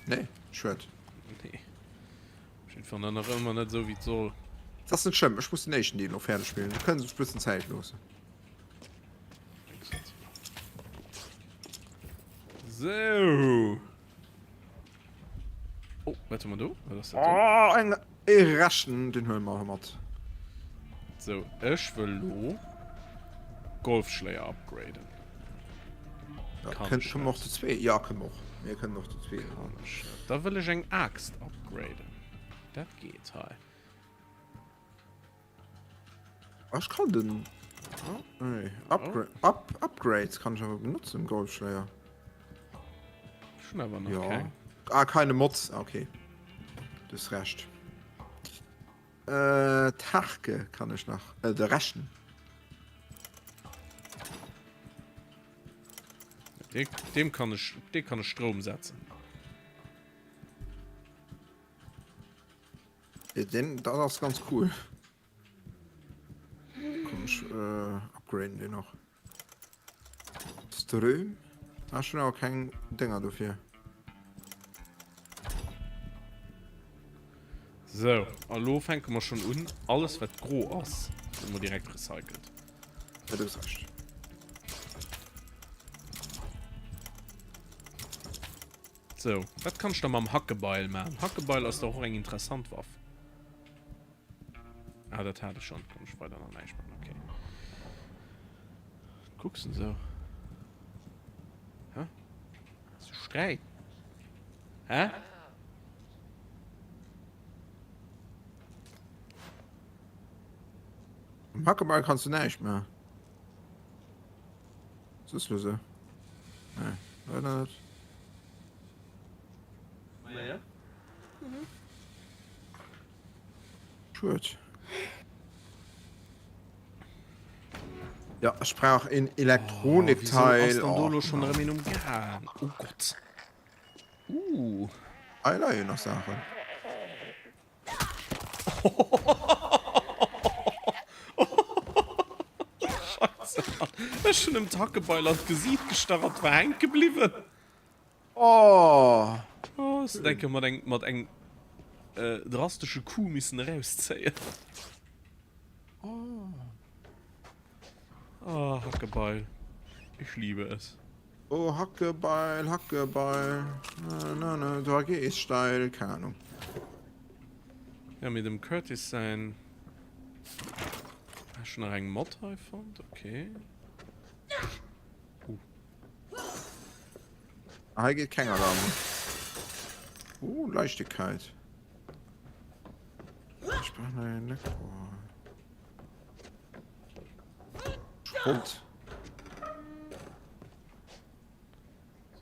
Nee, schued. Nee. Op jiddwer Fall nach ëmmer net esou, wéi et soll. Et ass net schlëmm, ech muss den éischten Deel elo fäerdeg spillen. Du kënns sech bëssen Zäit loossen. So. Oh, wat hu mer do? Wat ass dat do? Oh, eng e Rechten, den huele mer mat. So, ech wëll lo Golfschléier upgraden. Ja, Kann kënnt ech kënnen mer och dat? zu zwee. Ja, kënnen mer och. Mir kënnen och zu zwee. Kann ech dat? Da wëll ech eng Axt upgraden. Dat geet hei. Ech kann den nee, Upgra Up Upgrades kann ich aber benutzen im Golfschläger. Schon aber noch Ja. keng. Ah, keine Mods. Ah, Okay. Du hast recht. Äh, Tarke kann ich nach. Äh, der Rechen. Dem, dem kann ich, dem kann ich Strom setzen. Den, dat ass ganz cool. Komm, ech äh, upgraden den och. Ström? Ah, ech hunn awer keng Dénger dofir. So, a lo fänke mer schon un. Alles wat gro ass, hu mer direkt recycelt. Ja, du hues recht. Sou, wat kann ech da mam Hackebeil man? Hackebeil ass dach och eng interessant Waff. Ah, dat hat ech schon. Kann ech weider nach näischt man. Okay. Kucks en sou? Hä? Ass e Sträit? Hä? Mam Hackebeil kanns du näischt maachen. Soss lo sou? Nee, leider net. Naja. Schued. Ja, ech brauch een Elektronikteil. Oh, wieso ass dann do lo schon erëm een um Gaang? Oh Gott. Uh. Hei leien nach Saachen. Scheisse, Mann. Ech hunn em d'Hackebeil an d'Gesiit gestach an 't war hänke bliwwen. Oh! Oh, ech denke mat eng mat engem äh, drastesche Coup missen erauszéien. Oh. Oh, Hackebeil. Ich liebe es. Oh, Hackebeil, Hackebeil. Na, na, na, du gehst steil. Keine Ahnung. Ja, mit dem Curtis sein. Hast du noch eng Mod hei fonnt? Okay. Uh. Hei geet keng Alarm. Oh, Leichtigkeit. Ich brauche noch einen Elektro. Schrott.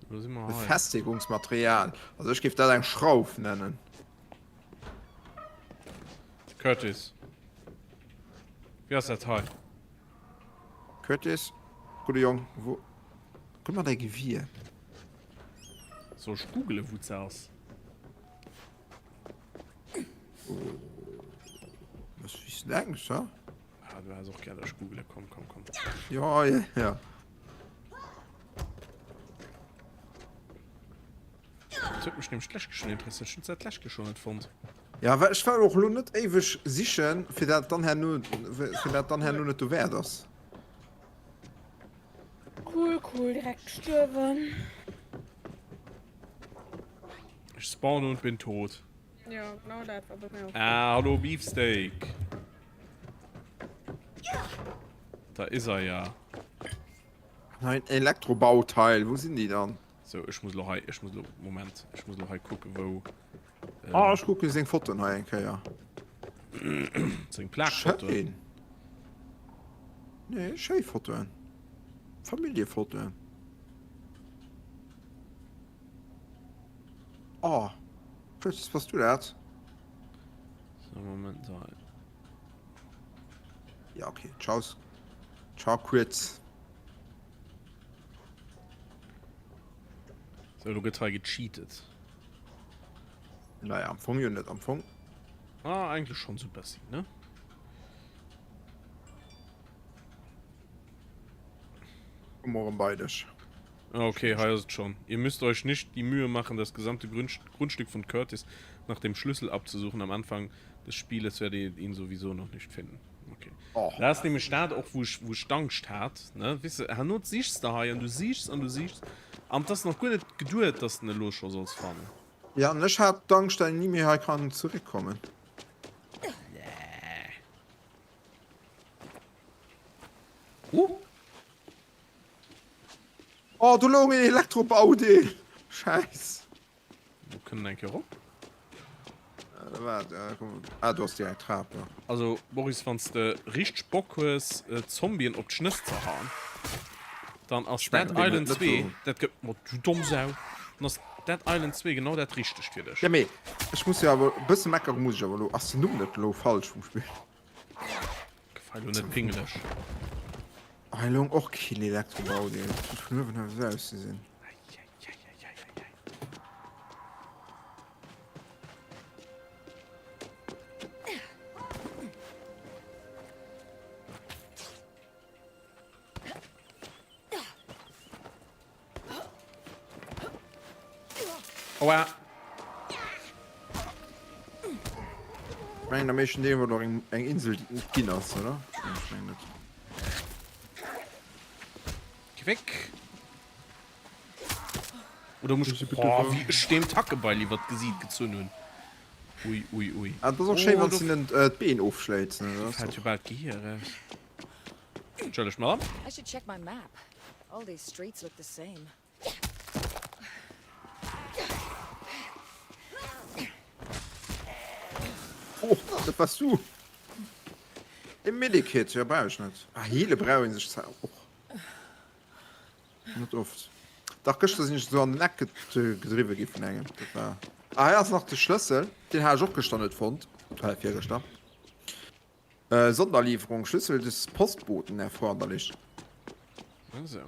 So, sind wir hei. Befestigungsmaterial. Also ich gebe das eng Schrauf nennen. Curtis. Wie ass dat hei? Curtis, gudde Jong, wou. Kuck mol däi Gewier. Soll ech googelen wou se ass? Was wéi s de denkst, ha? Ah, du häss och gär dass ech googelen. Komm, komm, komm. Jo, jo, jo. Dat huet mech nämlech d'lescht Kéier schonn interesséiert. Ech hunn se dat d'lescht Kéier schonn net fonnt. Ja, well ech well och elo net éiweg sichen, fir dat dann herno, fir dat dann herno net dowäert ass. Cool, cool, direkt gestuerwen. Ech spawn und bin tot. Ja, genau dat war bei mir och. Ah, hallo Beefsteak. Da is er ja. Nein, Elektrobauteil, wou sinn déi dann? So, ech muss lo hei, ech muss lo, Moment, ech muss lo hei kucken, wou. Äh, ah, ech kucken seng Fotoen hei eng Kéier. Seng Plakfotoen? Schéin. Nee, schéi Fotoen. Familljefotoen. Oh, Chris, bass du dat? So, Moment, hei. Ja, okay, ciao. Ciao, Chris. So, lo gëtt hei gecheatet. Naja, am Fong jo net, am Fong. Ah, eigentlech schonn sou bessi, ne? Komm erëm bei dech. Ah, okay, hei ass et schon. Ihr müsst euch nicht die Mühe machen, das gesamte Grundstück von Curtis nach dem Schlüssel abzusuchen. Am Anfang des Spieles werdet ihr ihn sowieso noch nicht finden. Okay. Oh. Dat ass nämlech dat och, wou ech, wou ech d'Angscht hat, ne? Weess de, herno sichs de hei an du sichs an du sichs an 't ass nach guer net geduet, dass de en elo scho solls fannen. Ja, an ech hat d'Angscht, dat een ni méi hei kann zeréckkommen. Nee. Uh. Oh, do loung een Elektrobaudeel! Schäiss. Wo kënnen eng Kéier erop? Äh, waart, äh, komm. Ah, do ass direkt Trap, ja. Also Boris, wann s de richteg Bock hues Zombien op d'Schnëss ze haen, dann ass Dead Island 2, dat gëtt, ma du domm Sau, dann ass Dead Island 2 genau dat richtegt fir dech. Ja mee ech muss jo awer e bësse meckere muss ech awer elo. Ass den Numm net elo falsch vum Spill? Gef hei elo net pingeleg. Hei loung och keen Elektrobaudeel. Huet vun uewen awer esou ausgesinn. Aua. Ich mengen am éischten Deel war doch eng, eng Insel, déi net ginn ass, oder? Nee, ich mengen net. Geh weg! Oder muss ich, oh, wie ech deem d'Hackebeil iwwer d'Gesiit gezunn hunn. Ui, ui, ui. Ah, das ass och schéin, wann s du hinnen d'Been ofschléits, ne? Do fält jo bal d'Gehier eraus. Entschëllegt, Madame. I should check my map. All these streets look the same. Oh, dat wars du! E Medikit, jo, brauch ech net. Ah, heale brauch een sech zwar och net oft. Dach, gëschter sinn ech esou an den Eck gedriwwe gi vun engem. Dat war. Ah, hei ass nach de Schlëssel. Deen hat ech och gëschter net fonnt. Äh, virgëschter. Äh, Sonderlieferung, Schlüssel des Postboten erforderlich. Also.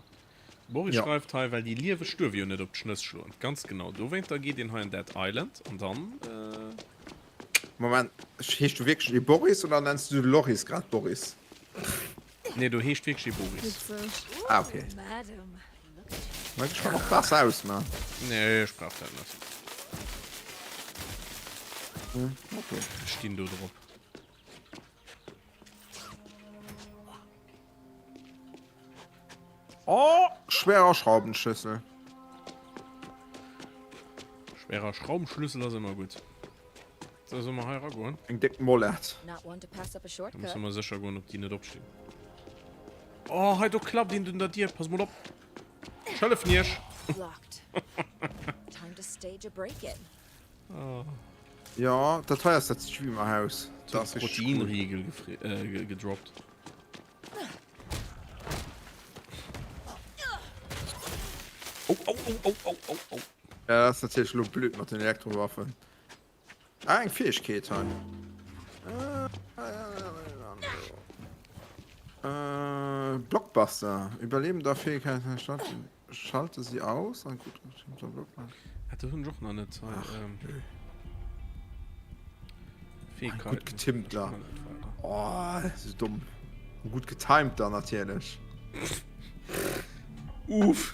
Boris Ja. schreift hei, well déi Lieweg duerf jo net op d'Schnëss schloen. Ganz genau. Dowéinter geet een hei an Dead Island an dann. Äh, Moment, heescht du wierklech e Boris oder nennst du de Loris grad Boris? nee, do heescht wierklech ee Boris. Witzeg. Ah, okay. Madam, look at you. Ma ech kann och Waasser ausmachen. Nee, ech brauch dat net. Okay. Ech stinn do drop. Oh, schwerer Schraubenschlüssel. Schwerer Schraubenschlüssel ass ëmmer gutt. So, soll mer hei ragoen? Eng déck Mollett. Not one to pass up a Da shortcut. musse mer sécher goen, ob déi net opstinn. Oh, hei do klappt een un der Dier. Pass mol op. Ech hëllefen iech. Locked. Time to stage a break-in. Ja, dat hei ass dat Streamerhaus. Dat ass richtig cool. Proteinriegel äh, gedroppt. Oh, oh, oh, oh, oh, oh, oh. Ja, dat ass natierlech elo blöd mat den Elektrowaffen. Ah, eng Fäegkeet hei. Äh, Blockbuster. Überlebender Fähigkeit Schalte sie aus an gut Ah, do hunn ech och nach net hei. Ähm, Fähigkeiten. Gut getimt da. Oh, das ist dumm. Und gut getimt da natierlech. Uff.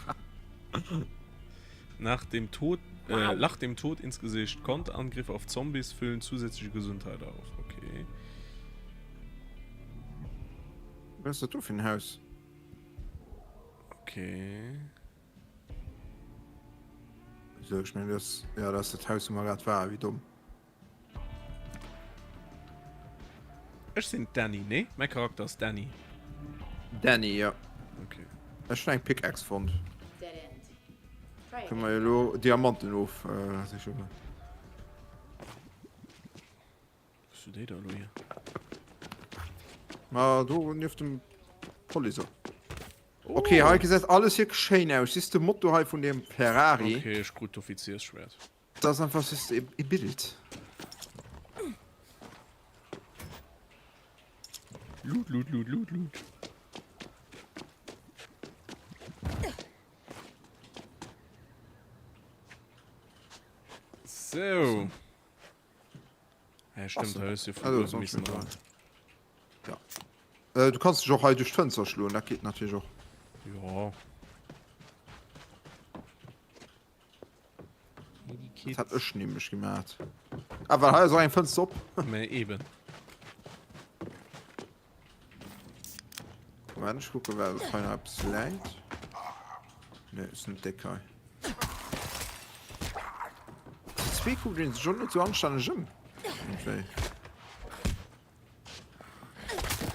Nach dem Tod, äh, lach dem Tod ins Gesicht. Konterangriffe auf Zombies füllen zusätzliche Gesundheit auf. Okay. Was ist das do fir en Haus? Okay. So, ich mein, das, ja, das ist das Haus, wo man gerade war, wie dumm. Ech sinn Danny, ne? Mein Charakter ass Danny. Danny, ja. Okay. Ech hun eng Pickaxe fonnt. Können wir elo Diamanten of äh, sicheren. Wou du déi da elo hier? Ma do nieft dem Police. Okay, hei gesäit alles wierklech schéin aus. Siehst de Motto hei vun dem Ferrari? Okay, ech krut d'Offiziersschwert. Dat ass einfach siehst de e Bild. Loot, loot, loot, loot, loot. So. Ja, stimmt, da hues du vun uewe missen dran. Ja. Äh, du kanns dech och hei duerch d'Fënster schloen, dat geet natierlech och. Ja. Dat hat ech nämlech gemaat. Ah, well hei ass och eng Fënster op. Mä eben. Moment, ech kucke well ob hei nach eppes läit. Ne, ist net déck hei. Déi zwee kuckt een sech och net sou anstänneg ëm. Irgendwie.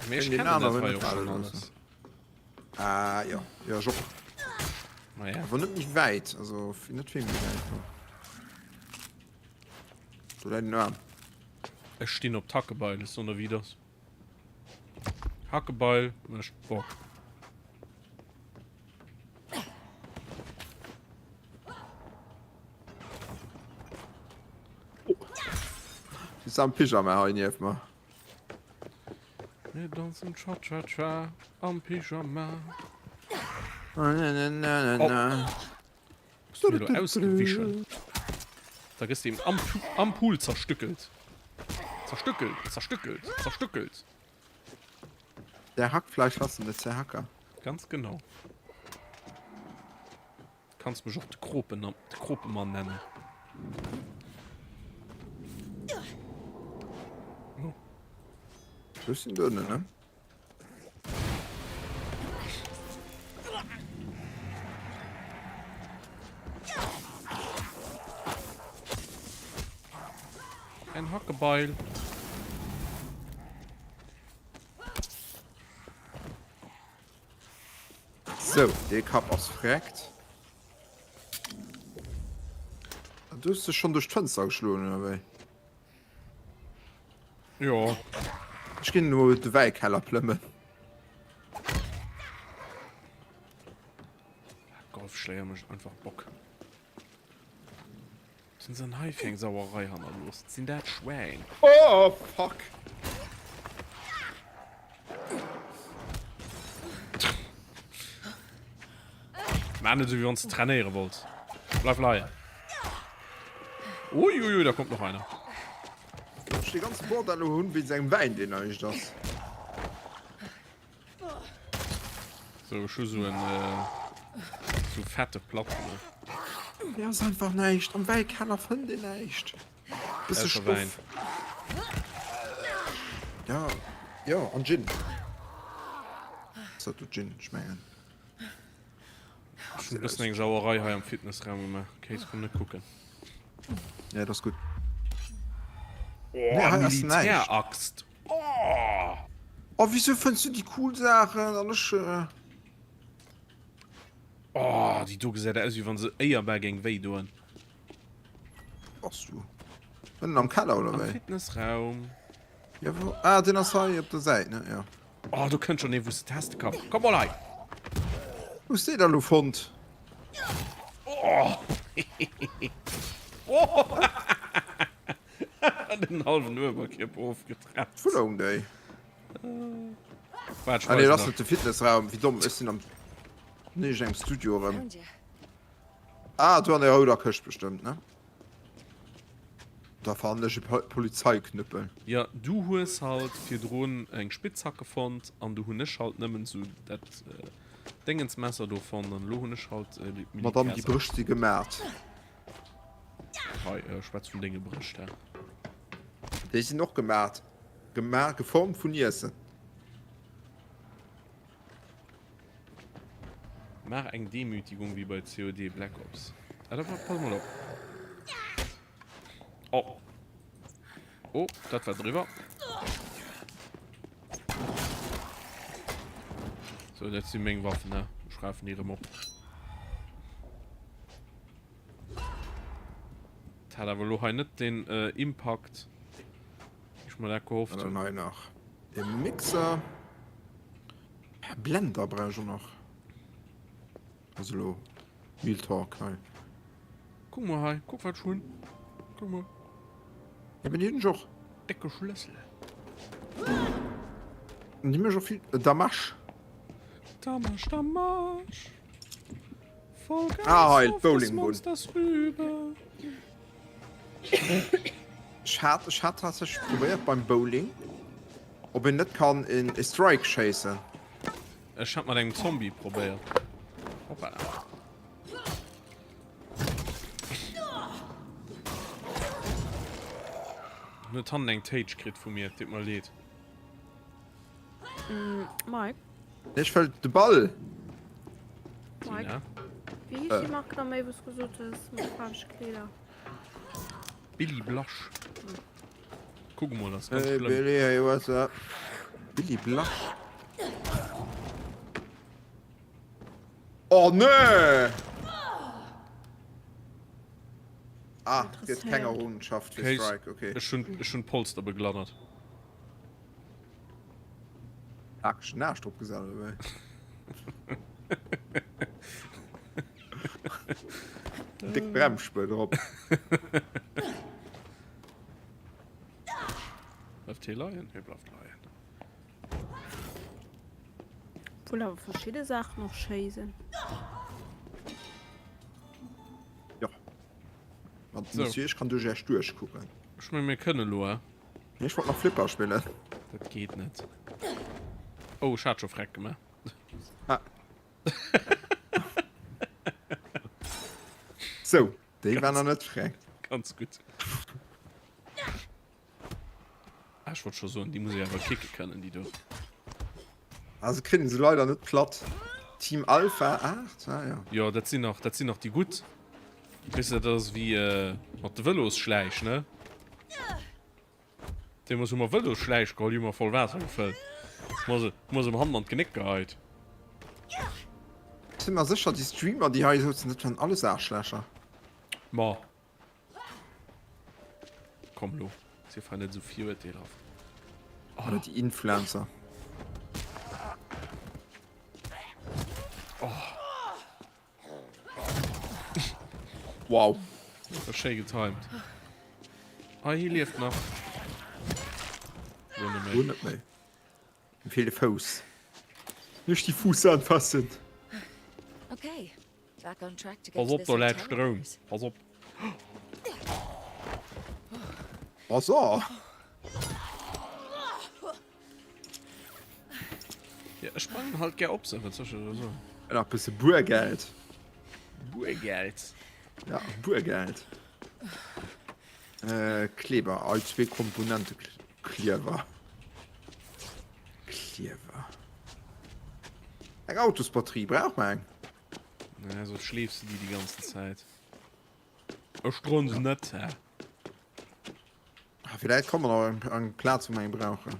Mee ech Den kennen dat aneren hei net och fale schon loossen. alles. Ah, ja. Ja, ech och. Naja. Awer net méi wäit, also net vill méi wäit. Do läit en Aarm. Ech stinn op d'Hackebeil, ech soen der wéi et ass. Hackebeil mécht Bock. Si am Pyjama hei nieft mer. Mir danzen Cha-Cha-Cha am Pyjama. Na, na, na, na, na. Bist du elo ausgewichen? Da gëss de am, am Pool zerstückelt. Zerstückelt, zerstückelt, zerstückelt. Der Hackfleisch hassende Zerhacker. Ganz genau. Kanns mech och de Kropen, de Kropemann nennen. Oh. Bëssen dënne, ne? Ein Hackebeil. Sou, dee Kapp ass freckt. Du hues dech schonn duerch d'Fënster geschloen, oder wéi? Jo. Ech ginn elo de Wäikeller plëmmen. Golfschléier mécht einfach Bock. Was sinn se denn hei fir eng Sauerei hannerlooss? Sinn dat Schwäin? Oh, fuck! Maach net esou, wéi wann s de trainéiere wollts. Bleif leien. Uiuiui, da kommt noch einer. Ech de ganze Bordell elo hunn wéinst engem Wäin, deen näischt ass. So, ech hu sou en sou fette Platten. Hei ass einfach näischt. Am Wäikeller fënnt een näischt. Bësse Ausser Wäin. Stoff. Ja, jo, an Gin. Ass dat do Gin? Ech mengen. Ech hunn e bëssen eng Sauerei hei am Fitnessraum gemaach. Kéis, komm net kucken. Ja, dat ass gutt. Oh, Nee, hei ass näischt. Militäraxt. Oh! Oh, wieso fënns du déi cool Saachen an ech. Oh, déi do gesäit aus, wéi wann se éierbar géing wéi doen. Bass du? Ënnen am Keller oder Am wéi? Fitnessraum. Ja, wo? Ah, den ass hei op der Säit, ne? Ja. Oh, do kënnt schon ee, wou s de teste kann. Komm mol hei! Wou hues de dee da lo fonnt? Oh! Oh! Den halwen Uewerkierper ofgetrennt. Wou loung déi? Waart, ech Ah nee, weisen dat ass der. net de Fitnessraum. Wéi domm, ech sinn am iergend engem Studio erëm. Found ya. Ah, do an der rouder Këscht bestëmmt, ne? Da fannen ech e Polizeiknüppel. Jo, du hues halt virdrun eng Spitzhacke fonnt an du hunn ech halt nëmmen sou dat Déngensmesser do fonnt an elo hunn ech halt Madame, déi d'Militärsaach. Brëscht si gemat. Hei, schwätz vun denge Brëscht, hä? Déi sinn och gemat. Gema, geformt vun Iessen. Maach eng Demütigung wéi bei COD Black Ops. Ah, da pass mol op. Oh. Oh, dat war driwwer. So, dat si meng Waffen, ne? Ech rafen déi erëm op. Dat hat awer elo hei net den Impakt, wéi ech mer dat gehofft Dann hunn. hei nach e Mixer. E Blender brauch ech och nach. Also elo Real Talk hei. Kuck mol hei, kuck wat ech hunn. Kuck mol. Ja, mee déi hunn ech och. Décke Schlëssel. Déi hunn ech och vill. Damasch. Damasch, Damasch. Vollgas Ah, hei, auf des d'Bowlingbunn. Monsters rüber. Ech hat, ech hat tatsächlech probéiert beim Bowling, ob een net kann een e Strike schéissen. Ech hat mat engem Zombie probéiert. Hoppala. En huet hannen eng Téitsch kritt vu mir, deet mer leed. Mike. Ech wëll de Ball. Mike. Wéi heescht déi Mark da méi, wou s gesot hues, mat faarwege Kleeder? Billy Blush. Kuck mol, das ist ganz Hey schlimm. Billy, hey, what's up? Billy Blush. Oh nee! Ah, gëtt keng Errungenschaft fir Strike, okay. Ech hunn ech hunn d'Polster begladdert. Plakegen Aascht drop gesat oder wéi? Déck Bremsspuer drop. Bleift hie leien? Hie bleift leien. Obwuel awer verschidde Saachen och schéi sinn. Jo. Monsieur, ech kann duerch Iech duerchkucken. Ech menge mir kënne lo, eh? Ech wollt nach Flipper spillen. Dat geet net. Oh, ech hat scho freck gemaach. Ah. Sou, déi war nach net freck. Ganz gutt. Ah, ech wollt scho soen, déi muss ee awer kicke kënnen, déi do. Also kritt se leider net platt. Team Alpha 8, ah ja. Jo, dat sinn nach, dat sinn nach déi gutt. Weess de, dat ass wéi mat de Vëlosschläich, ne? Deemools hu mer Vëlosschläich geholl, déi hu mer voll Waasser gefëllt. Hu mer se, hu mer se mam Hand an d'Genéck geheit. si mer sécher, déi Streamer, déi hei souzen, dat waren alles Aarschlächer. Ma komm lo, sief hei net esou virurteelhaft. Oder déi Influencer. Oh. Wow. Dat war schéi getimed. Ah, hie lieft nach. Lo net méi. Lo net méi. Mir feelt e Fouss. Nicht die Fuß anfassen. Okay. Back on track to get Pass to op, this do läit hotel Stroum. upstairs. Pass op. Pass op. Ja, ech sprangen halt gär op se, wat soll ech der da soen? Nach e bësse Buergeld. Buergeld. Ja, Buergeld. Äh, Kleber, all zwee Komponente Kliewer. Kliewer. Eng Autosbatterie, brauch mer eng? Nee, soss schleefs de déi déi ganzen Zäit. Ech droen se net, hä? Ah, Villäit komme mer nach op eng Plaz, wou mer eng brauchen.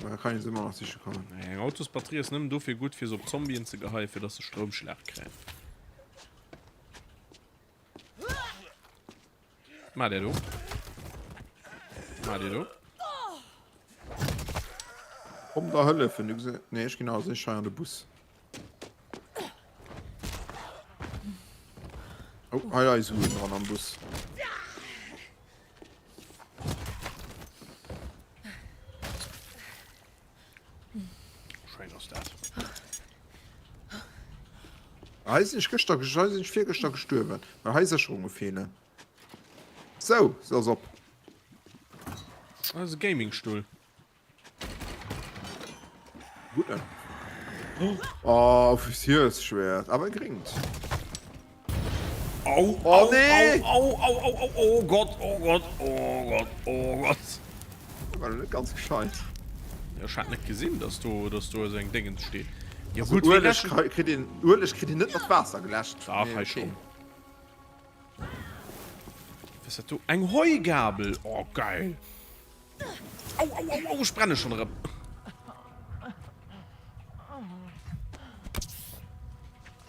Da kann een se ëmmer nach siche kommen. Nee, eng Autosbatterie ass nëmmen dofir gutt, fir se op Zombien ze geheien, fir dass se Stroumschlag kréien. Maach dir do. Maach dir do. Komm der hëllefen, du gese. Nee, ech ginn also ech hei an de Bus. Oh, hei leie Suen dran am Bus. Schéin ass dat. Hei sinn ech gëschter, hei sinn ech virgëschter gestuerwen, well hei Sécherunge feelen. Sou, se ass op. Dat ass e Gaming-Stull. Gudden. Oh, Offiziersschwert, awer e gréngt. Au, Oh, au, nee! au, au, au, au, oh Gott, oh Gott, oh Gott, oh Gott. War net ganz gescheit. Ja, ech hat net gesinn, dass do, dass do esou eng Déngens steet. Ja Also gutt, wéi Ueleg läschen. kri- kritt een, Ueleg kritt een net mat Waasser geläscht. Dach, Nee, hei okay. schon. Was ist dat do? Eng Heugabel! Oh, geil! Au, au, au, au, ech brenne schon erëm.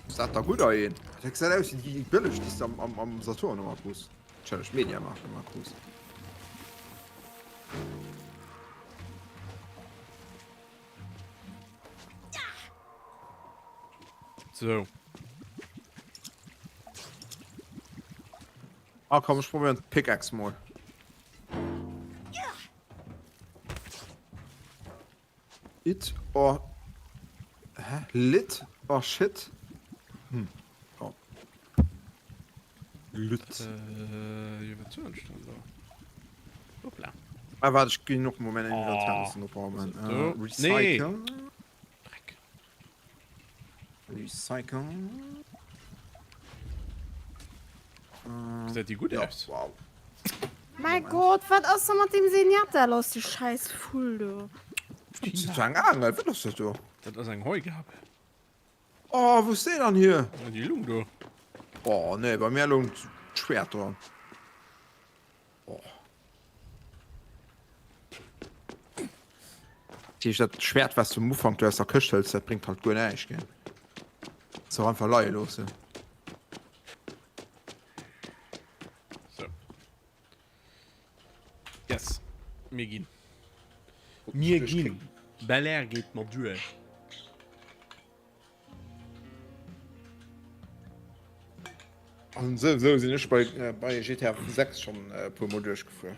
Ass dat da gutt ein? Dat gesäit aus wéi déi bëlleg, déi s de am, am, am Saturn ëmmer krus. Tschëlleg, Mediamarkt ëmmer krus. So. Ah komm, ech probéieren d'Pickaxe mol. It or hä? Lit or shit? Hm. Oh. Lit. Äh, jo, wat soen ech dann do? Hoppla. Ah, warte, ich geh noch mal mein Inventar ein Oh. bisschen aufräumen. So, Äh, do. recycle. Nee. Dreck. Recycle. Gesäit déi gutt Ja, aus? wow. Mäi Gott, wat ass da mat deem Zenyatta lass, dee schäiss Vull do? Ass dat eng Aangel? Wat ass dat do? Dat ass eng Heugabel. Oh, wou ass déi dann hier? Déi lung do. Oh nee, bei mir lung d'Schwert dran. Oh. Dat heescht, dat Schwert, was du am Ufank do aus der Këscht hëls, dat bréngt halt guer näischt, gell? Kannst du auch einfach leie loossen. So. Yes. Mir ginn. Mir ginn. Bel Air geet mer duer. An sou sou sinn ech bei, äh, bei GTA 6 schon äh, puer Mol duerchgefuer.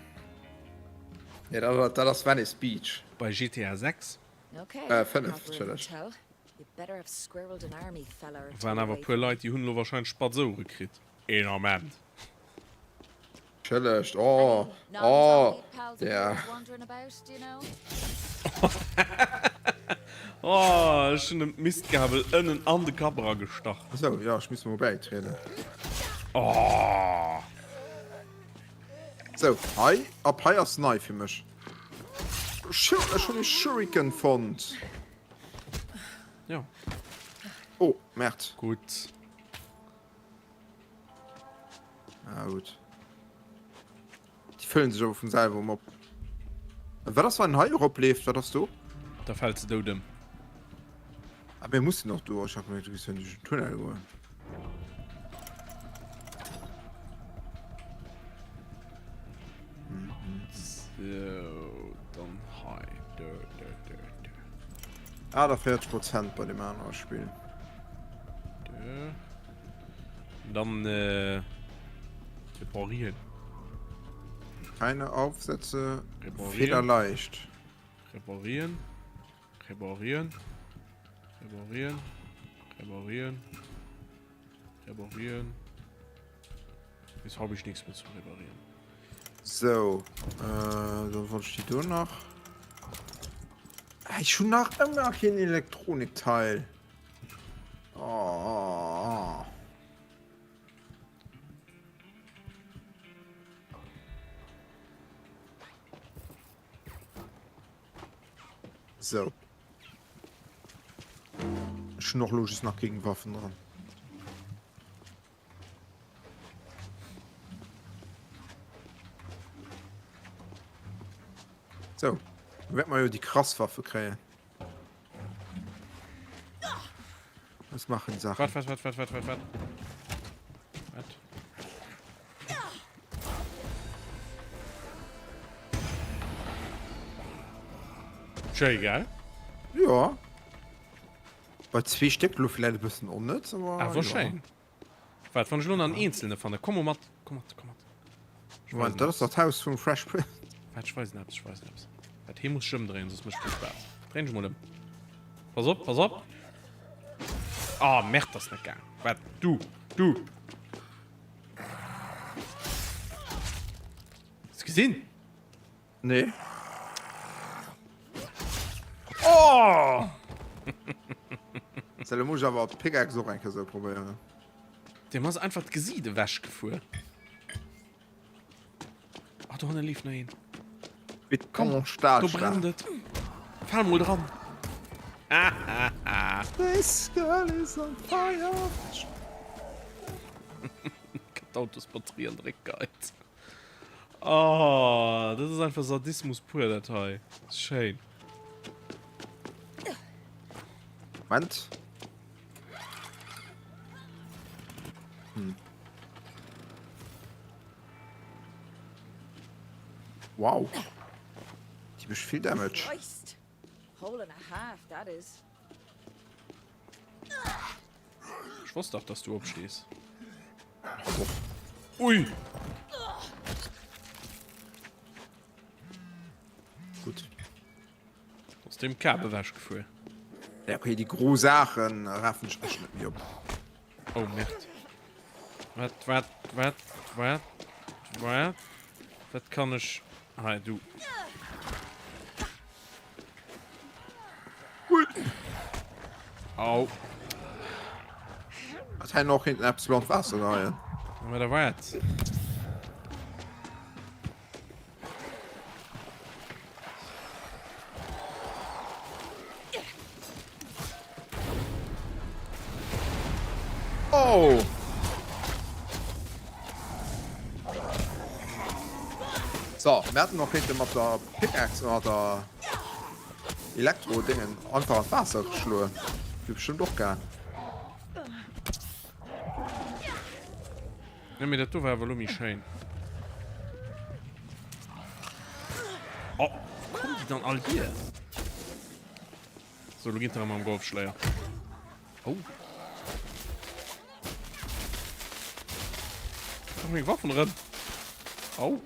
Ja, dat, dat ass Venice Beach. Bei GTA 6? Okay. Äh, 5, Copper entschëllegt. Hotel. You better have squirreled an army fella or two Waren awer away puer Leit, déi hunn elo wahrscheinlech spatz Ouere kritt. Een Ament. Entschëllegt, oh, oh, der. Oh, ech hunn em d'Mistgabel ënnen an de Kapp eragestach. Esou, jo, ech misst mol bäitrieden. Oh. Sou, hei, ab hei ass nei fir mech. Ech hunn e Shuriken fonnt. Jo. Oh, Merd. Gutt. Ah, gut. Die füllen sich aber von selber um op. Wat ass wann hei eropleeft? Wat ass do? Da fällt se dout ëm. Mir mussen och do, ech hat gemengt du géifs duerch den Tunnel goen. Sou, dann hei. Dö, dö, dö, dö. 48 Prozent bei dem anere Spill. Dö. Dann äh, reparieren. Keine Aufsätze, Reparieren. federleicht. Reparieren. Reparieren. Reparieren. Reparieren. Reparieren. Jetzt habe ich nichts mehr zu reparieren. So, äh, dann wollte ich die do nach. Ah, ich hun nach ëmmer keen Elektronikteil. Oh, oh, oh. So. Ech hunn och lo just nach Gegenwaffen dran. So. Dann wäert mer jo déi krass Waffe kréien. Was machen Sachen? Wat, wat, wat, wat, wat, wat, wat? Wat? Schéi, gell? Ja. Bei zwee Stéck lo vläit e bëssen onnëtz, awer Awer ja. schéin. Waart, wann ech elo nach en eenzelne fannen. Komm mol mat, komm mat, komm mat. Ech Moment, weisen dat ass eppes. dach d'Haus vum Fresh Prince. Waart, ech weisen eppes, ech weisen eppes. Waart, hee muss ech ëmdréien, soss mécht kee Spaass. Dréin dech mol ëm. Pass op, pass op. Ah, Merde, ass net gaang. Waart, du, du. Hues de gesinn? Nee. Oh! So, lo muss ich awer d'Pickaxe och eng Kéier sou probéieren. Deem ass einfach d'Gesiit ewech gefuer. Ah, do hanne leeft nach een. Komm, Do brennt et. Fal mol dran. This girl is on fire. D'autosbatterie an Dreck geit. Oh, dat ass einfach Sadismus pur, dat hei. Schéin. Moment. Hm. Wow. Die mécht vill Damage. Christ. Hole and a half, that is. Ech wosst dach, dass du opstees. Ui! Gutt. Ass dem Kap ewech gefuer. Ja, okay, déi gro Saachen rafen ech echt net méi op. Oh, Merd. Wat, wat, wat, wat, wat? Wat kann ech... Hei, du. Au. Hat hei noch hinten eppes blond Waasser geheien. Aber da war jetzt. Oh! So, mir hatten noch hinten mat der Pickaxe mat der Elektro-Dingen einfach an d'Waasser geschloen. Wier bestimmt och gaang. Ne, mee dat do war awer elo méi schéin. Oh, wou kommen déi dann all hier? So, elo ginn d'erëm mam Golfschléier. Oh. Ech brauch meng Waffen erëm. Au.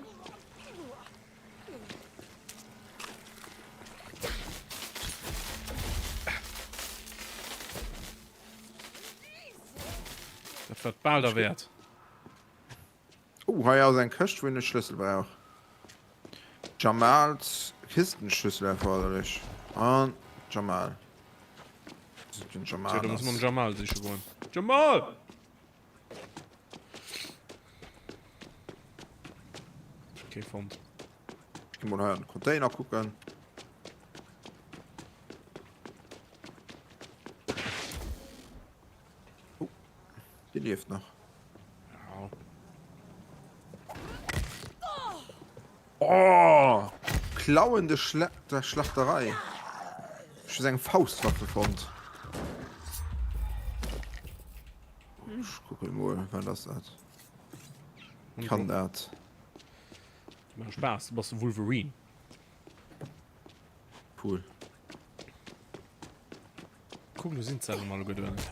Dat war bal derwäert. Oh, hei ass eng Këscht, wou een e Schlëssel brauch. Jamals Kistenschlüssel erforderlich. An Jamal. Den Jamal. Tja, da muss man Jamal siche goen. Jamal! Okay, fonnt. Ech gi mol hei an den Container kucken. Oh, die lieft nach. Ja. Oh! Klauen de Schle der Schlachterei. Ech hu seng Faustwaffe fonnt. mol, wat ass dat? Kann dat. Maach Spaass, du bass de Wolverine. Cool. Kuck, lo sinn d'Zellen alleguer dohinner.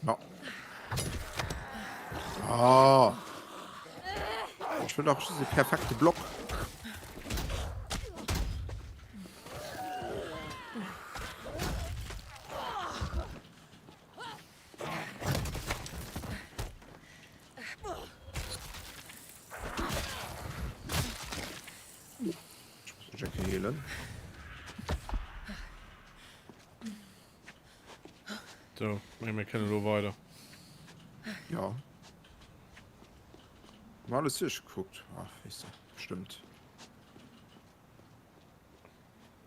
No. Ah. Ich will doch den perfekte Block. Ich muss Jackie healen. So, mir kënnen elo weider. Ja. Mal alles durchgeguckt. Ach, weißt du, bestimmt.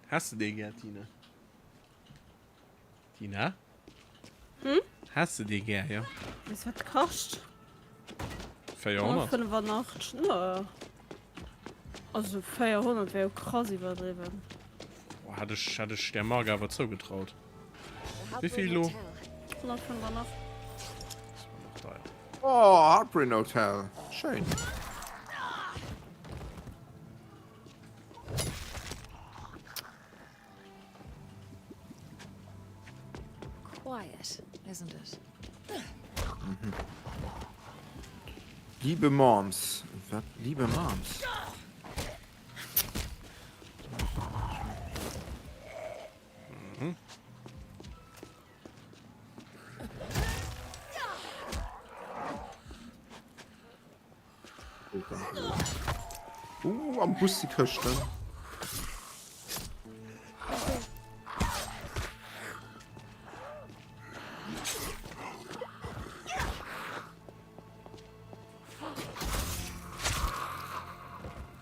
Has de dee gär, Tina? Tina? Hm? Has de dee gär, ja? Weess wat kascht? 400. 185, ne. Also 400 wär jo krass iwwerdriwwen. Boah, hätt ech, hätt ech der Mark awer zougetraut. Wéi vill elo? 185. Das war noch teuer. Oh, Halperin Hotel. Schéin. Quiet, isn't it? Mhm. Liebe Moms. Wat? Liebe Moms? Mhm. Uh, am Bus die Këschten.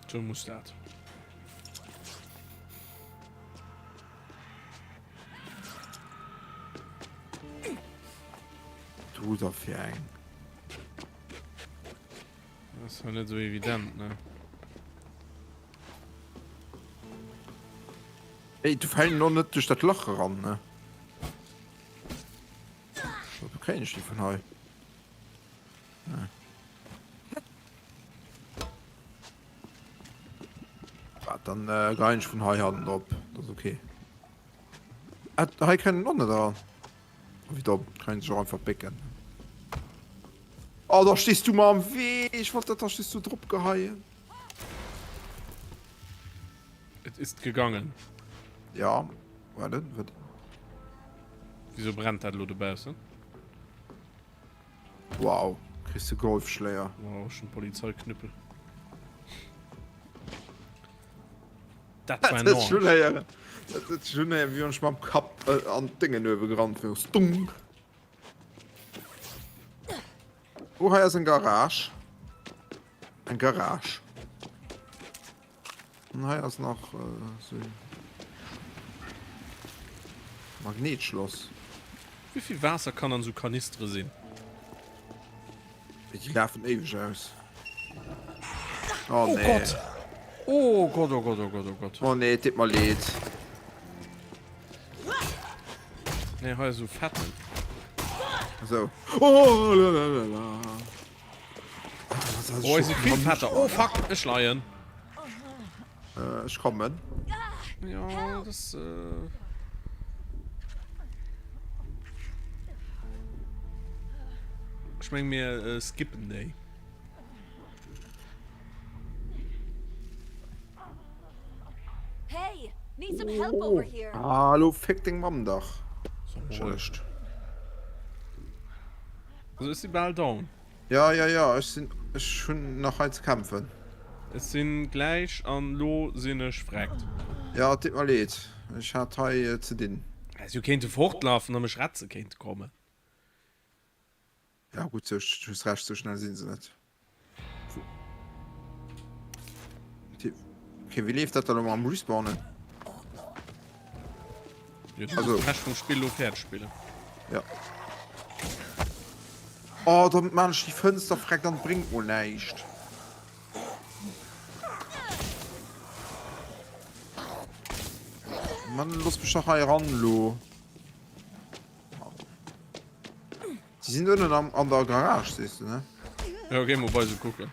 So muss dat. Du da fir eng. Das ist net so evident, ne? Ey, du fällen noch net durch dat Lach ran, ne? Du kenne ich die von hei. Ja. Dann äh, gehe ich von hei hannen op. Das ist okay. Ah, hei können noch net ran. Wéi domm, kann een sech och einfach bécken. Oh, da stees du mer am Wee! Ech wollt dat da just sou drop geheien. Et ist gegangen. Ja, warte, warte. Wieso brennt dat elo dobaussen? Wow, kriegst du Golfschläger. Wow, schon Polizeiknüppel. Dat war Dat schon enorm. héieren. Dat dat schon héieren, wéi wann ech mam Kapp äh, an d'Déngen uewe gerannt wier. Stung. Oh, hei ass eng Garage. Eng Garage. An hei ass nach äh, so en Magnetschloss. Wéi vill Waasser kann an sou Kanistere sinn? Déi lafen éiweg aus. Oh, Oh nee. Gott! Oh Gott, oh Gott, oh Gott, oh Gott. Oh nee, et deet mer leed. Nee, hei esou fetten. So. Oh, la, la, la, la. Oh, hei si vill fetter. Oh fuck, ech leien. Äh, ech kommen. Ja, das. Äh... Ech meng mir äh, skippen déi. Hey, need some help over here. Hallo, fick deng Mamm dach. So, Entschëllegt. Also ech si bal down. Ja, ja, ja, ech sinn, ech hunn nach hei ze kämpfen. Ech sinn gläich an lo sinn ech vreckt. Ja, et deet mer leed, ech hat hei ze dinn. Si hu kéinte fortlafen a mech retze kéinte kommen. Ja gutt, sou, hues Recht, sou schnell sinn se net. Ok, wéi leeft dat da lo mam Respawnen? Jo, du also, Rescht vum Spill lo fäerdeg spillen. Ja. Oh, dann man ech déi Fënster freck, dann bréngt mol näischt. Mann, looss mech dach hei eran lo. Sie sinn ënnen am, an der Garage, sees du, ne? Ja, geh mol bei se kucken.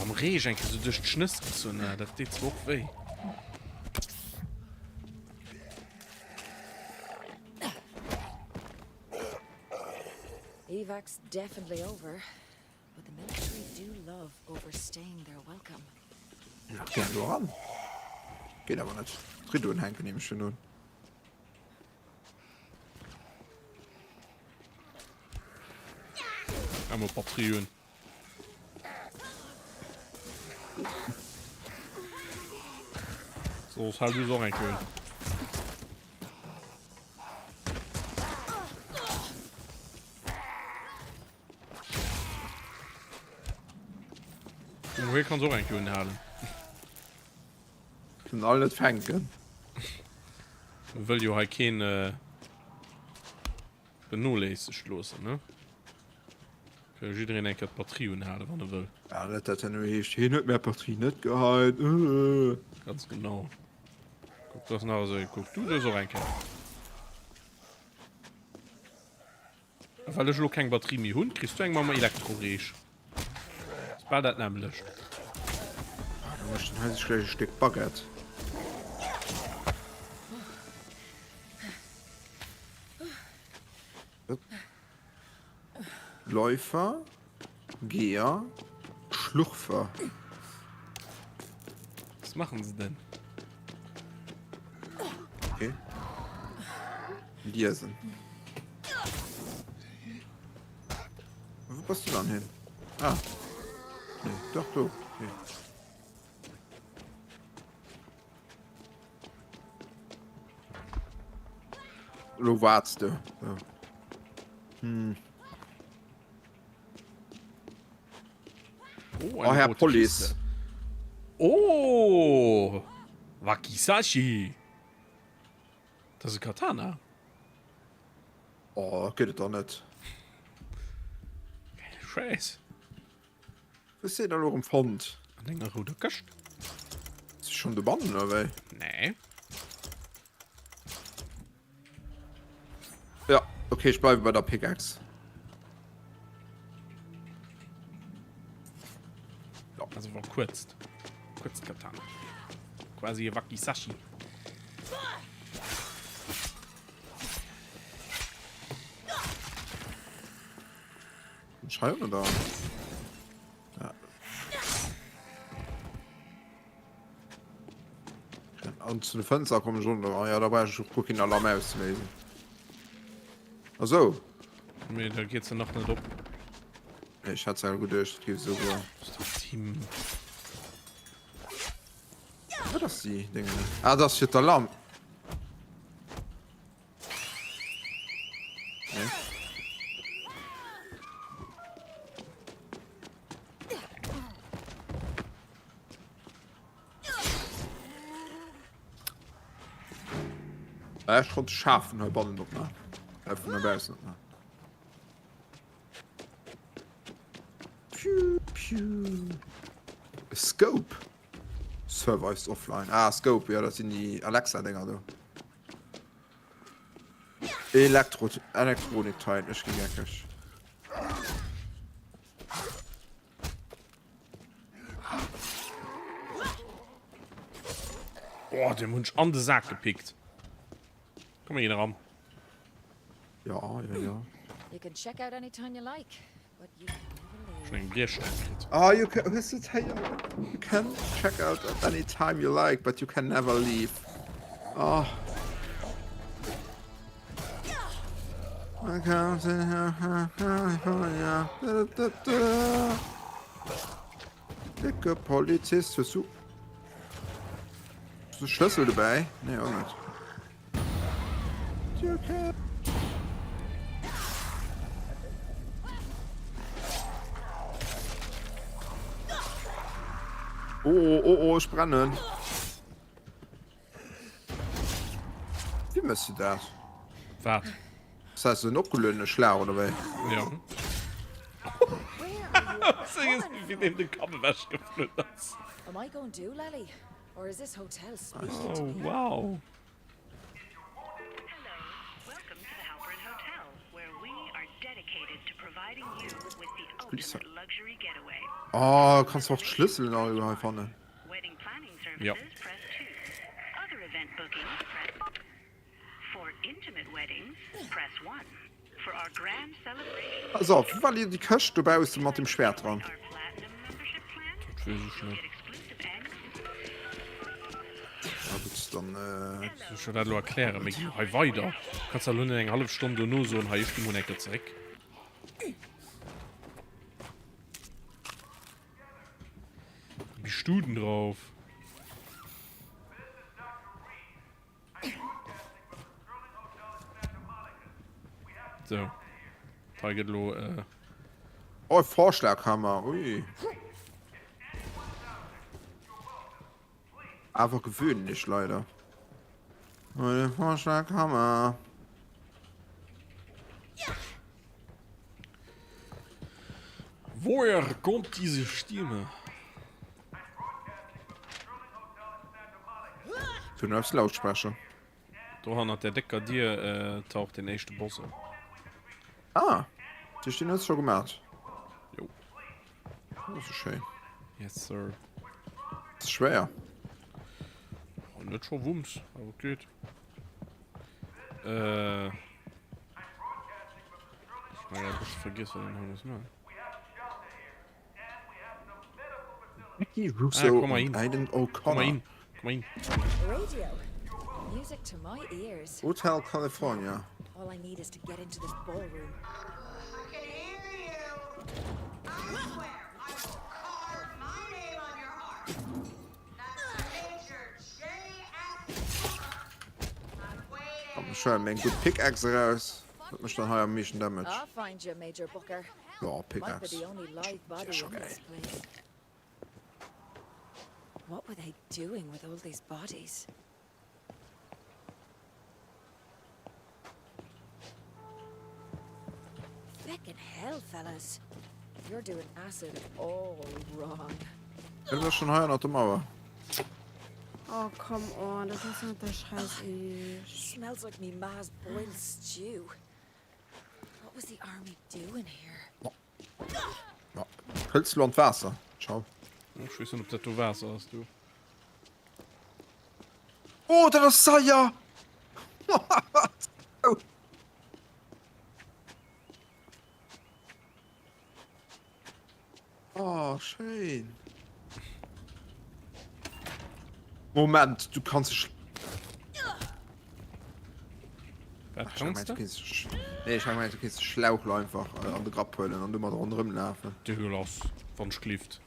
Am Reech enke so duerch d'Schnëss gezunn, ja, dat deet zwar och wéi. Evac's definitely over, but the military do love overstaying their welcome. Ja, gär do ran. Geet awer net. D'Riddoen hänken nämlech schon un. Emmer Batterie un. So, hal du och eng Kéier un. Hie kann och eng Kéier unhalen. Kënnen all net fänken. Wëll jo hei keen benoléissegt loossen, ne? Ka jo jiddereen eng Kéier d'Batterie unhalen, wann e wëll. Ja, net dat herno heescht, hien huet mär Batterie net geheit. Ganz genau. Kuck, do ass nach esou ee. Kuck, du duerfs och eng Kéier. A well ech elo keng Batterie méi hunn, kriss du eng mam Elektroreech. Ass bal dat nämmlecht. Ah, da mécht den hei sech gläich e Stéck Baguette. Läufer, Geher, Schlurfer. Was machen se denn? Okay. Liesen. Wo bass du dann hin? Ah. Nee, doch do. Okay. Lo waarts de. Ja. Hm. Oh, oh Herr Police. Oh, Wakizashi. Dat ass e Katana. Oh, gëtt et der net. Geile Schäiss. Wou hues de deen elo erëm fonnt? An enger rouder Këscht. Ass se schonn dobannen oder wéi? Nee. Ja, okay, ech bleiwe bei der Pickaxe. Ja. Also war kuerzt. Kuerzt Katana. Quasi e Wakizashi. Schei oder? Ja. An zu de Fënster komme ech och nach. Ja, da brauch ech och guer keen Alarm auszeléisen. Ah sou. Mee da geet se nach net op. Ech hat se geduecht, et géif esou goen. Team. Wat ass déi Déngen? Ah, dat ass fir d'Alarm. Nee. Ech konnt Schaf vun heibannen opmachen. Äh, vun heibaussen opmachen. Piu, piu. E Scope. Survives offline. Ah, Scope, ja, dat sinn déi Alexa-Dinger do. Elektro Elektronikteil, ech gi geckeg. Boah, dem hunn ech an de Sak gepickt. Komm mir ginn eran. Ja, ja, ja. You can check out anytime you like, but you can never leave. Schon eng Briechstaang kritt. Ah, you can, hues du d'Héier? You can check out at any time you like, but you can never leave. Oh. Dicke Polizist, hues du Hues du Schlëssel dobäi? Nee, och net. You can Oh, oh, oh, oh, ech brennen. Wéi mëss du dat? Wat? Ass dat esou en opgeluedene Schlauch oder wéi? Jo. Wéi deem de Kapp ewech geflunn ass. Oh wow. Oh, kanns du och d'Schlësselen all hei fannen? Jo. So, wou war déi Këscht dobausse mat dem Schwert dran? Dat weess ech net. Ja, gutt, dann. Soll ech der dat elo erklären? Mir gi jo hei weider. Kanns der elo net eng hallef Stonn dono soen, hei, ech gi mol eng Kéier zeréck. Wéi bist du denn drauf? So. Hei gëtt elo. Äh Oh, Vorschlaghammer, ui. Awer gewöhnlich leider. Oh, den Vorschlaghammer. Woher kommt diese Stimme? Du hues Lautsprecher. Do hannert der décker Dier taucht den éischte Boss op. Ah, duerch den hues du scho gemaat. Jo. Dat ass jo schéin. Yes sir. Ass schwéier. Oh, net scho Wumms, awer et geet. Äh. Ech hu e bësse vergiess, wat een hei muss maachen. Becky Russo ah, komm mal und hin. Aiden Komm mal O'Connor. hin. Komm mal hin. Radio. Music to my ears. Hotel California. All I need is to get into this ballroom. Komm, ech huelen meng gutt Pickaxe eraus. Dat mécht dann hei am meeschten Damage. I'll find you, Major Booker. Ja, Pickaxe. Déi ass scho geil. What were they doing with all these bodies? Feckin' hell, fellas. You're doing acid all wrong. Dat ass schon hei ënnert der Mauer. Oh, come on, dat ass net däi Scheiß Eescht. Smells like me ma's boiled stew. What was the army doing here? Ja. Hëls lo an d'Waasser. Ciao. Ech weess net, ob dat do Waasser ass, du. Oh, dat ass Seier! Oh. Oh, schéin. Moment, du kanns dech. Wat kanns du? Nee, ech mengt du kinns de Schlauch lo einfach äh, an de Grapp huelen an domat ronderëm lafen. Du lass, wann ech glift.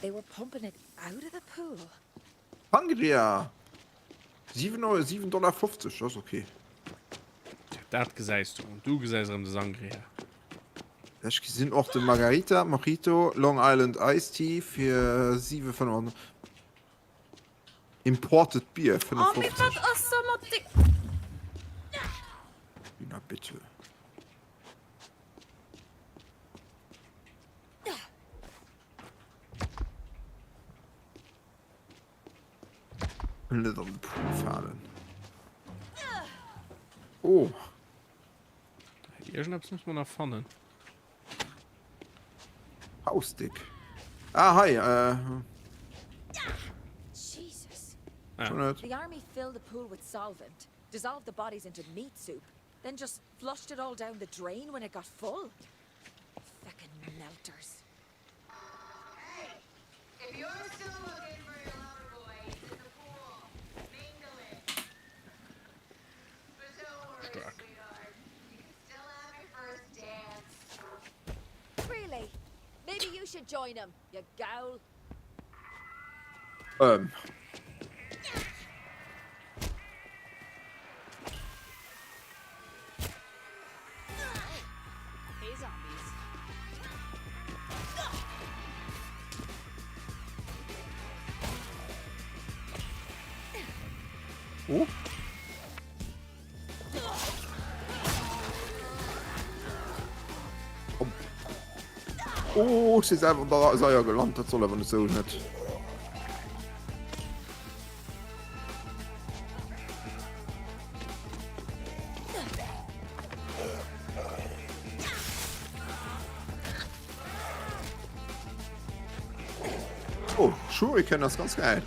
They were pumping it out of the pool. Sangria! 7 Euro, 7 Dollar 50, das ist okay. Dat gesäis du. Du gesäis erëm de Sangria. Ech gesinn och de Margarita, Mojito, Long Island Iced Tea fir 7,95. Imported Beer Oh, mee 55. wat ass da mat de. Na bitte. Net an de Pool falen. Oh. Iergendeppes muss mer nach fannen. Hausdick. Ah, hei. Äh. Jesus. Ah. Schon net. The army filled the pool with solvent, dissolved the bodies into meat soup, then just flushed it all down the drain when it got full. Feckin' melters. Stark. Really? Maybe you should join 'em, you gowl. Ähm. Oh. Oh, ech si selwer an der Saier gelant. Dat soll awer net sou net. Oh, Shuriken ass ganz geil.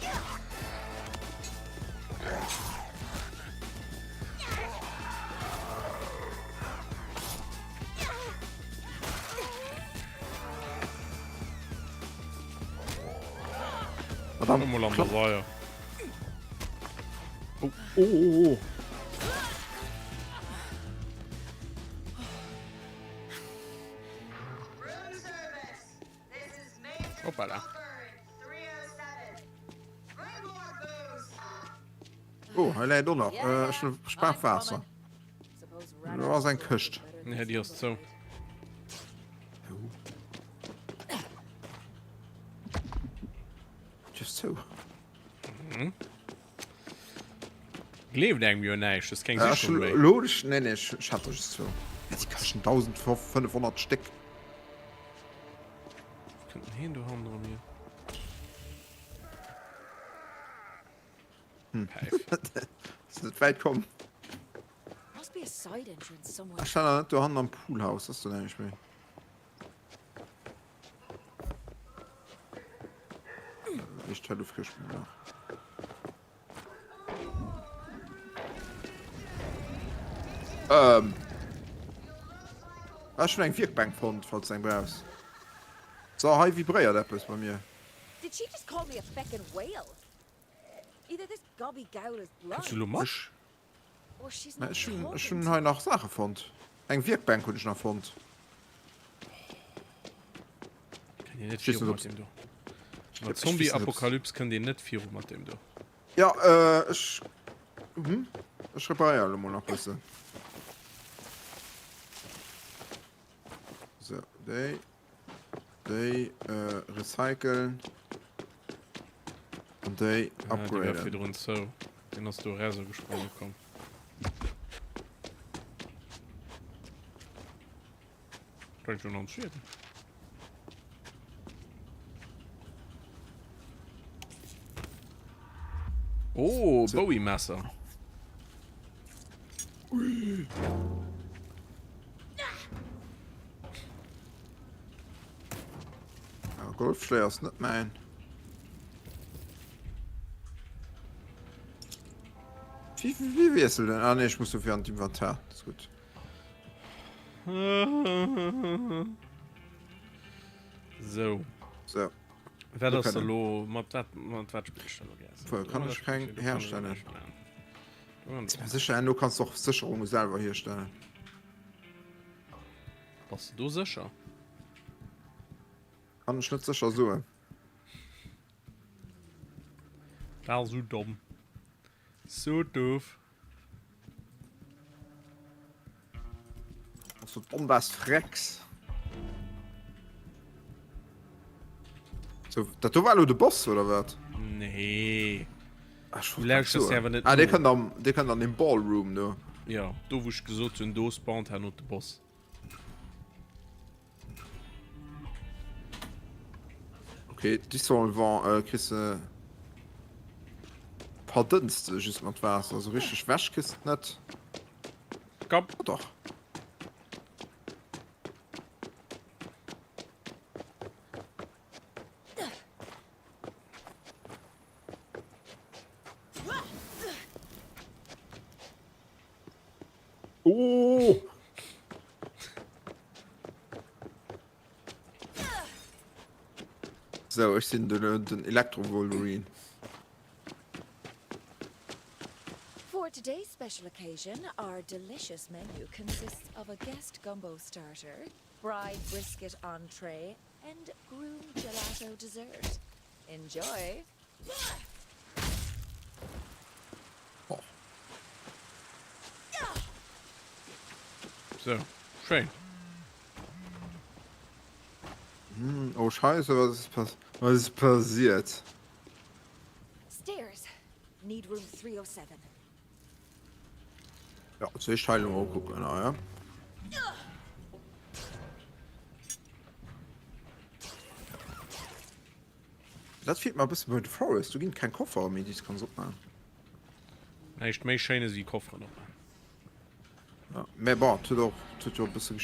Madame, Mal an der Seier. Oh, oh, oh, oh. Hoppala. Oh, hei läit och nach. Äh, ech ech brauch Waasser. Do ass eng Këscht. Ja, déi ass zou. Just zou. Mhm. Gleeft engem jo näischt, das keng Äh, Sicherung méi. Lo, ech, nee, nee, ech, ech hat just zou. Ja, déi kaschten 1500 Stéck. Kënnt denn heen do hannere mir? Hm. Päif. Ass net wäit komm. Must be a side entrance somewhere. Ech war nach net do hannen am Poolhouse, ass do näischt méi. Ech Teil krieg ich nach. Ähm. Ah, schon eng Wierkbank fonnt, falls du eng brauchs. So, hei vibréiert eppes bei mir. Did she just call me a feckin' whale? Either this gobby gowl is Kannst du blind lo mat? Ech, or she's na, not ech hunn, ech talking hunn to hei me. nach Saache fonnt. Eng Wierkbank hunn ech nach fonnt. Kann een net Ech weess viru net, mat ob's deem do. An der ech weess net, ob's Zombie-Apokalyps kënnt een net viru mat deem do. Ja, äh, ech, hm, ech reparéiere lo mol nach bëssen. So, déi, déi, äh, recyceln. An déi Ah, déi war upgraden. virdrun zou. Deen ass do eraus gespronge komm. Brengt schon an Schäden. Oh, So. Bowie Messer. Ui. Ja, Golfschläger ass net mäin. Wie, wie wiesselt denn? Ah ne, ich muss dofir an d'Inventar. Das ist gut. So. So. Wat Do ass da kënnen. lo mat wat mat wat spillst du lo gär? Voll, kann ech keng herstellen. herstellen. Sinn mir sécher, herno kanns du och Sécherunge selwer hierstellen. Bass du do sécher? Kann ech net sécher soen. War sou domm. Sou doof. Ass so domm was frecks. So, dat do war lo de Boss oder wat? Nee. Ah, ech Du wollt grad lauschters soen. awer net Ah, dee no. kënnt am, dee kënnt an dem Ballroom do. Ja, do wou ech gesot hunn, do spawnt herno de Boss. Okay, Dissolvant äh, kriss de verdënns de just mat Waasser, also richtig wäsch kriss de net. Komm. Oh, doch. Oh! So, ech sinn den, den Elektro-Wolverine. For today's special occasion, our delicious menu consists of a guest gumbo starter, bride brisket entree, and groom gelato dessert. Enjoy! Oh. So, schéin. Hm, oh Scheiße, was ist, pass was ist passiert? Stairs. Need room 307. Ja, zuerst Heilung auch gucken, ah, ja. Dat feelt mer e bësse bei The Forest, do ginn et keng Koffer méi, déi s kanns opmachen. Näischt méi Schéines wéi Kofferen opmachen. Ja, mä bon, et huet och, et huet jo e bësse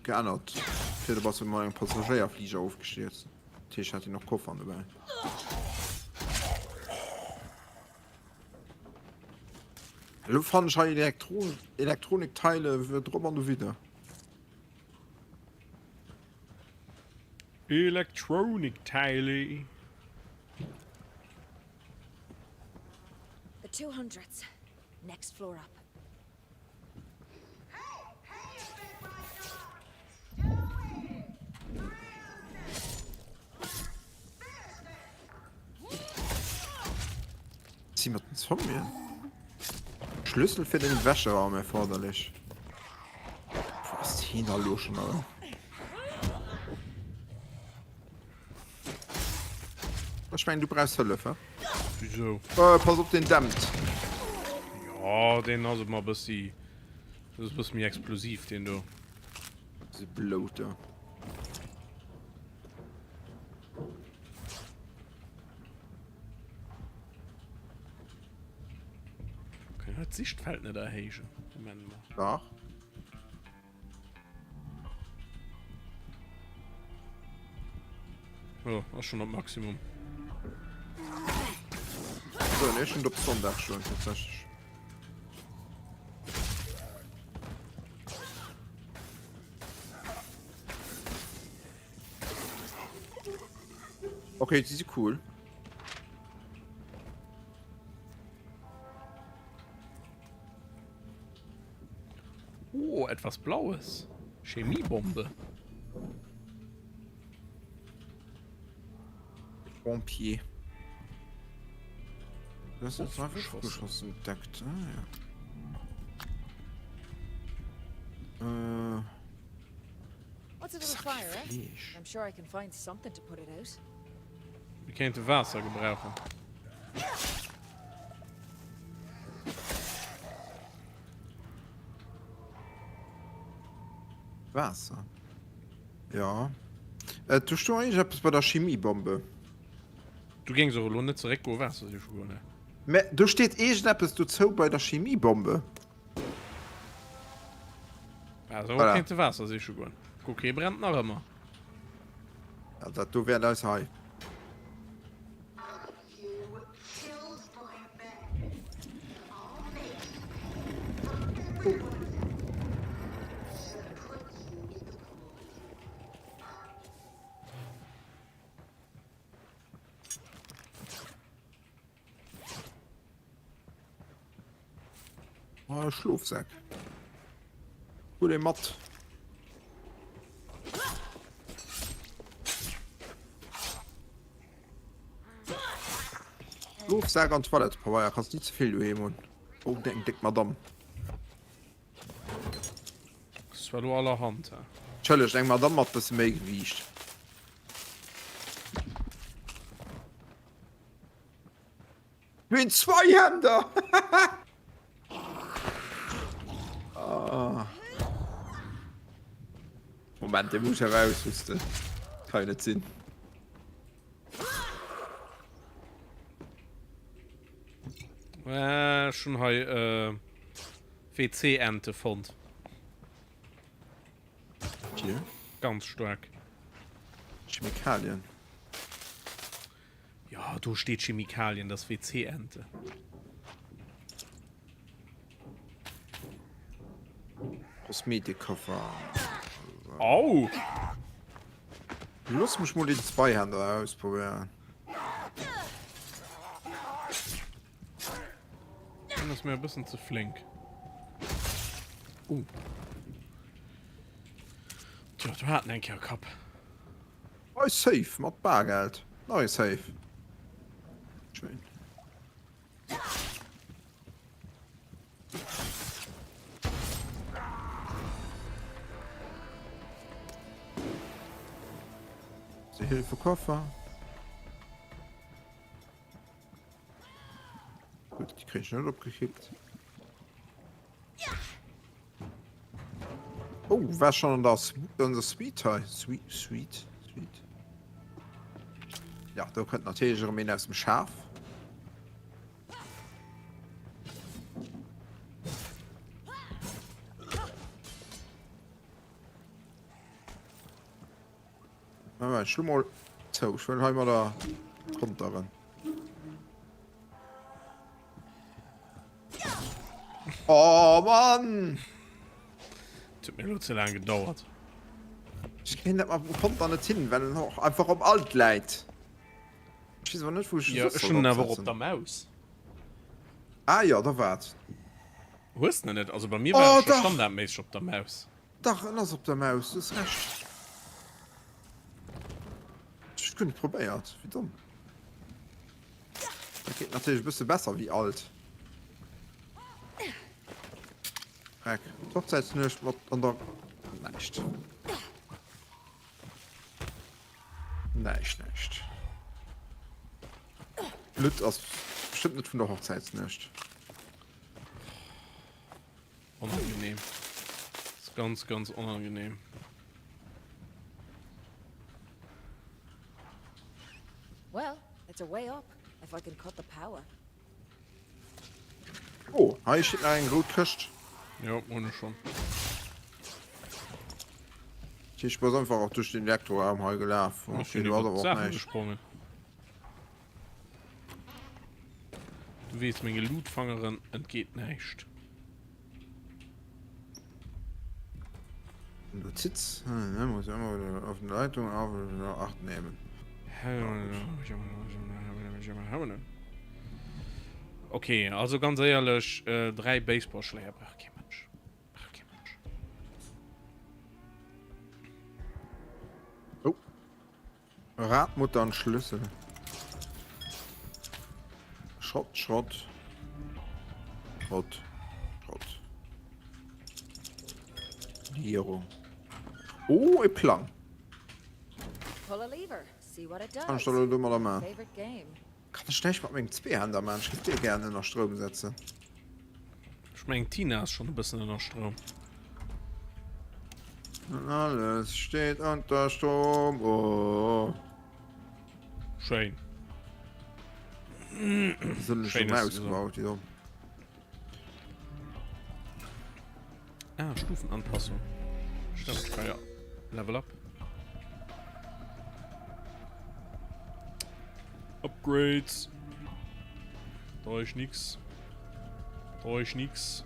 geännert. Virdu bass du mat engem Passagéierfliger ofgestierzt, dat heescht, hat een och Kofferen dobäi. Elo fannen ech hei Elektro Elektronikteile drop an dowidder. Elektronikteile. The 200s. Next floor up. Si mat den Zombien? Schlüssel fir den Wäscheraum erforderlich. Wo ass heen da lo schon erëm? Ech mengen du brauchs Hëllef, he? Wieso? Äh, pass op den dämmt. Ja, den ass ëmmer e bëssi, das ass e bësse méi explosiv den do. Se Blouter. Kann ich d'Sichtfeld net erhéijen? Moment mal. Dach. Oh, ass schon op Maximum. So, ne, schon op Sonntag schon tatsächlich. Okay, die sind cool. Oh, etwas Blaues. Chemiebombe. Pompier. Das ist zwei Geschoss entdeckt. Ah, ja. Äh. What's a little fire, eh? I'm sure I can find something to put it out. Mir kéinte Waasser gebrauchen. Waasser. Ja. Äh, du sto eigentlich etwas bei der Chemiebombe. Du géings och elo net zeréck goe Waasser siche goen, ne? Mä do steet iergendeppes dozou bei der Chemiebombe. Also Voilà. kéinte Waasser siche goen. Kuck, hee brennt nach ëmmer. Ja, dat do wäert eis hei. Oh, Schlofsack. Hol ee mat. Schlofsak an Toilettepabeier kanns ni ze vill doheem hunn. Oh, eng déck Madame. Das war lo allerhand, hä? Entschëllegt, eng Madame mat bësse méi Gewiicht. Mir hunn Zweihänder! ah. Moment, den muss ich eraushusten. Kann ja net sinn. Äh, schon hei äh, WC-Ente fonnt. Okay. Ganz stark. Chemikalien. Ja, do steet Chemikalien, das WC-Ente. Kosmetikkoffer. Au! Looss mech mol den Zweihänder ausprobéieren. Den ass mir e bëssen ze flénk. Uh. Tja, do hat en eng Kéier Kapp. Hei Safe mat Bargeld. Nach ee Safe. Schéin. Se Hilfe Koffer. Gut, die krieg ich net opgekickt. Oh, war schon an der, an der Suite hei. Suite, Suite, Suite. Ja, do kënnt natierlech erëm een aus dem Schaf. Moment, ech schlo mol zou. Ech wëll hei mat der konteren. Oh Mann! Et huet mir elo ze laang gedauert. Ech kréien dat mam Konter net hin, well en och einfach op Alt läit. Ech weess awer net, wou ech Jo, ech hunn en awer och op der Maus. Ah jo, da waart. Hues de net? Also bei mir war Oh, e scho dach! standardméisseg op der Maus. Dach, en ass op der Maus, du hues Recht. Ech hunn guer net probéiert, wéi domm. Dat geet natierlech e bësse besser wéi alt. Dreck. D'Hochzäitsnuecht mat an der... Näischt. Näischt, näischt. Blutt ass bestimmt net vun der Hochzäitsnuecht. Onangenehm. Das ist ganz, ganz unangenehm. Well, it's a way up, if I can cut the power. Oh, hei steet nach eng rout Këscht. Jo, hunn ech schonn. Ech bass einfach och duerch den Elektroraum hei gelaf. Ech sinn Do ass iwwer awer och d'Saachen näischt. gesprongen. Du weess, menge Lootfangeren entgeet näischt. Notiz, muss immer auf den Leitung auf Acht nehmen. Okay, also ganz éierlech, 3 Baseballschléier brauch kee Mënsch. Brauch kee Mënsch. Oh. Radmutter an Schlüssel. Schrott, Schrott. Schrott, Schrott. Legierung. Oh, e Plang. Kann ech da lo domadder man? Kann ech näischt mat mengem Zweehänder man? Ech géif dee gären ënner Stroum setzen. Ech mengen d'Tina ass schonn e bëssen ënner Stroum. Alles steet unter Strom, oh. Schéin. Wieso hunn ech Schéin elo ass Maus se. gebaut, déi domm? Ah, Stufenanpassung. Stimmt, ich kann ja Level up. Upgrades. Da ist nix. Da ist nix.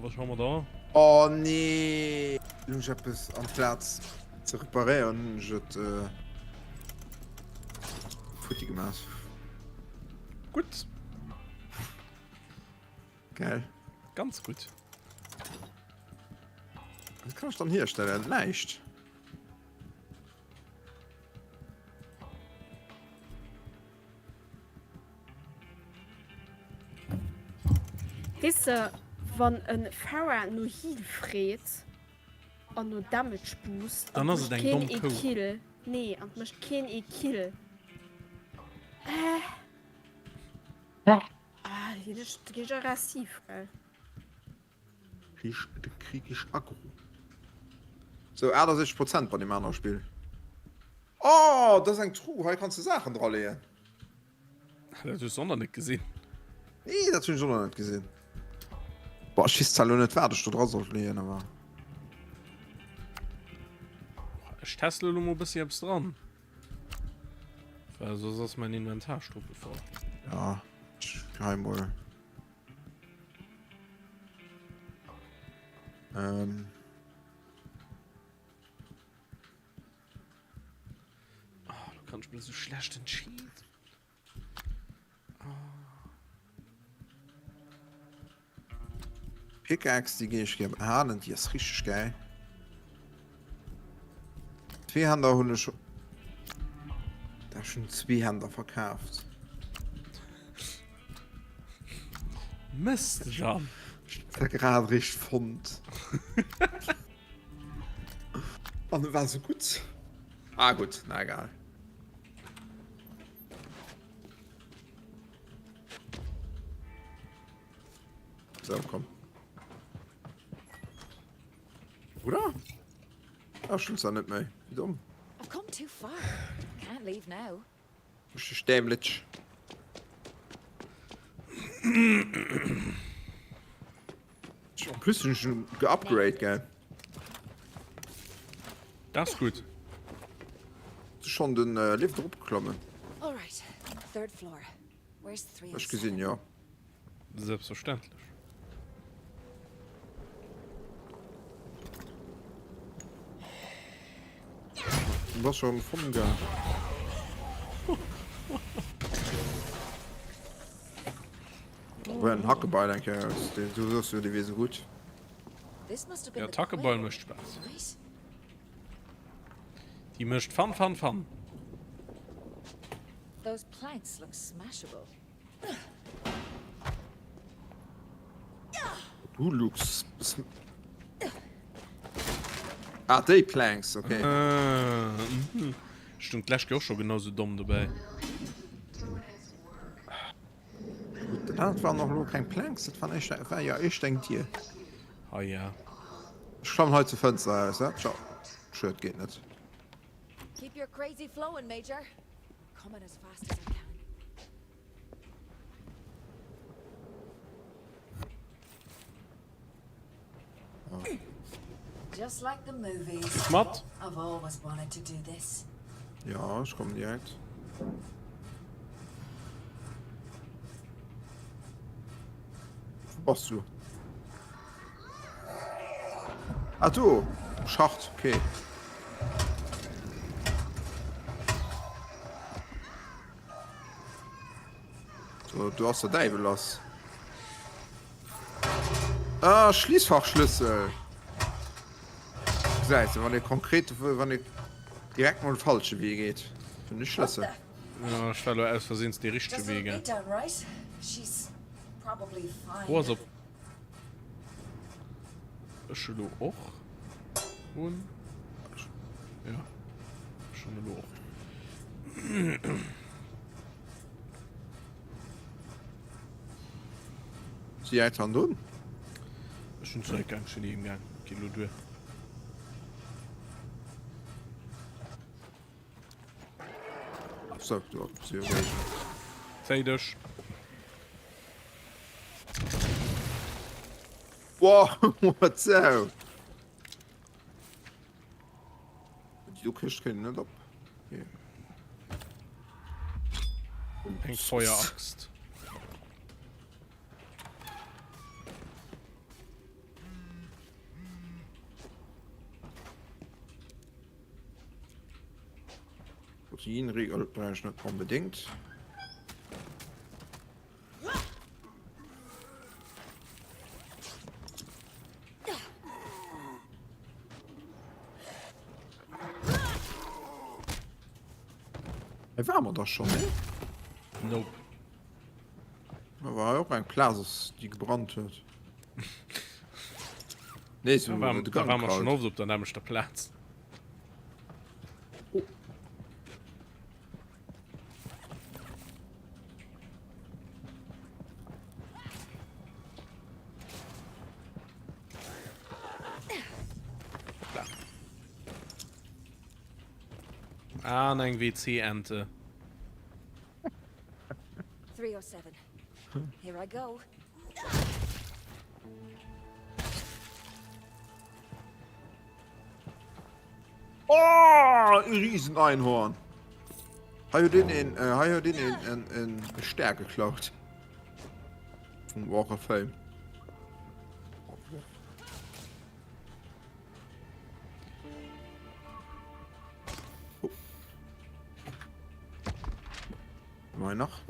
Was haben wir da? Oh nee! Hunn ech eppes amplaz ze reparéieren, hunn ech et äh, futti gemaach. Gutt. Geil. Ganz gutt. Was kann ech dann hierstellen? Näischt. Weess de, wann e Pharah no Heal freet an no Damage Boost Dann an ass et mécht eng keen domm ee Kou. Kill, nee, an mécht keen ee Kill, äh. Ah, da ginn ech, da ginn ech aggressiv, gell. Krieg, de krieg ech aggro. Sou, 68 Prozent bei deem anere Spill. Oh, dat ass eng Truh, hei kanns de Saachen dra leeën. Dat hues du och nach net gesinn. Nee, dat hunn ech och nach net gesinn. Boah, ech weess zwar elo net, wat ech do dra sollt leeën, awer. Ech testen elo mol e bëssi eppes dran. Well soss ass mein Inventar struppevoll. Ja, ech gehei mol. Ähm. Oh, du kannst mir so schlecht entschieden. Oh. Pickaxe, déi géif ech gär behalen, déi ass richteg gäil. Zweehänder hunn ech da schon Zweehänder verkaaft. Mëss de dann? Ech hunn dat grad eréischt fonnt. An e war sou gutt. Ah gutt, na egal. So, komm. Oder? Ah, ech hunn se net méi. Wéi domm. I've come too far. Can't leave now. Richteg dämlech. En plus hunn ech en geupgrade, gell? Dat ass gutt. Schon den äh, Lift eropgeklommen. All right. Third floor. Where's 307? Ech gesinn, jo. Selbstverständlech. Du bass schon vom Gang. Well en Hackebeil eng Kéier aus. Du soss jo, déi wier sou gutt. Ja, d'Hackebeil mécht Spaass. Déi mécht Fun, Fun, Fun. Those planks look smashable. Du looks Ah, déi Planks, okay. Ah, mhm. Stung d'lescht Kéier och scho genau sou domm dobäi. Gutt, dat waren och elo keng Planks, dat waren éischter, war jo éischter eng Dier. Ah ja. Ech klammen hei zur Fënster eraus, ja? Ciao. Schued, geet net. Keep your crazy flowing, Major. Coming as fast as I can. Just like the movies. Bis mat. I've always wanted to do this. Ja, ech kommen direkt. Wo bass du? Ah do! Schacht, okay. So, do ass der Däiwel lass. Ah, Schliessfachschlüssel. Gesäis de, wann ee konkret, wann ee direkt mol de falsche Wee geet, fënnt ee Schlëssel. Ja, ech war elo aus Versehens dee richtege Wee gaang. Fro ass op ech elo och hunn. Ja, ech hunn elo och. Si hält han drun. Ech hunn zeréck gaang, ech sinn heem gaang. Geet elo duer. So, du si jo Zéi dech. Wow, what so? Déi do Këscht kéint net op. Okay. Eng Feueraxt. Proteinriegel brauch ich net onbedingt. Hei ware mer da schon, ne? Nope. Da war och eng Plaz, déi gebrannt huet. Nee, so Da war, de da war Gang mer schon kalt. oft op der nämlechter Plaz. Oh. Hoppla. An eng WC-Ente. 307. Here I go. Oh, e Rieseneinhorn. Hei huet een een, äh, hei huet een een, een, een Stär geklaut. Vum Walk of Fame. Oh. Mei nach?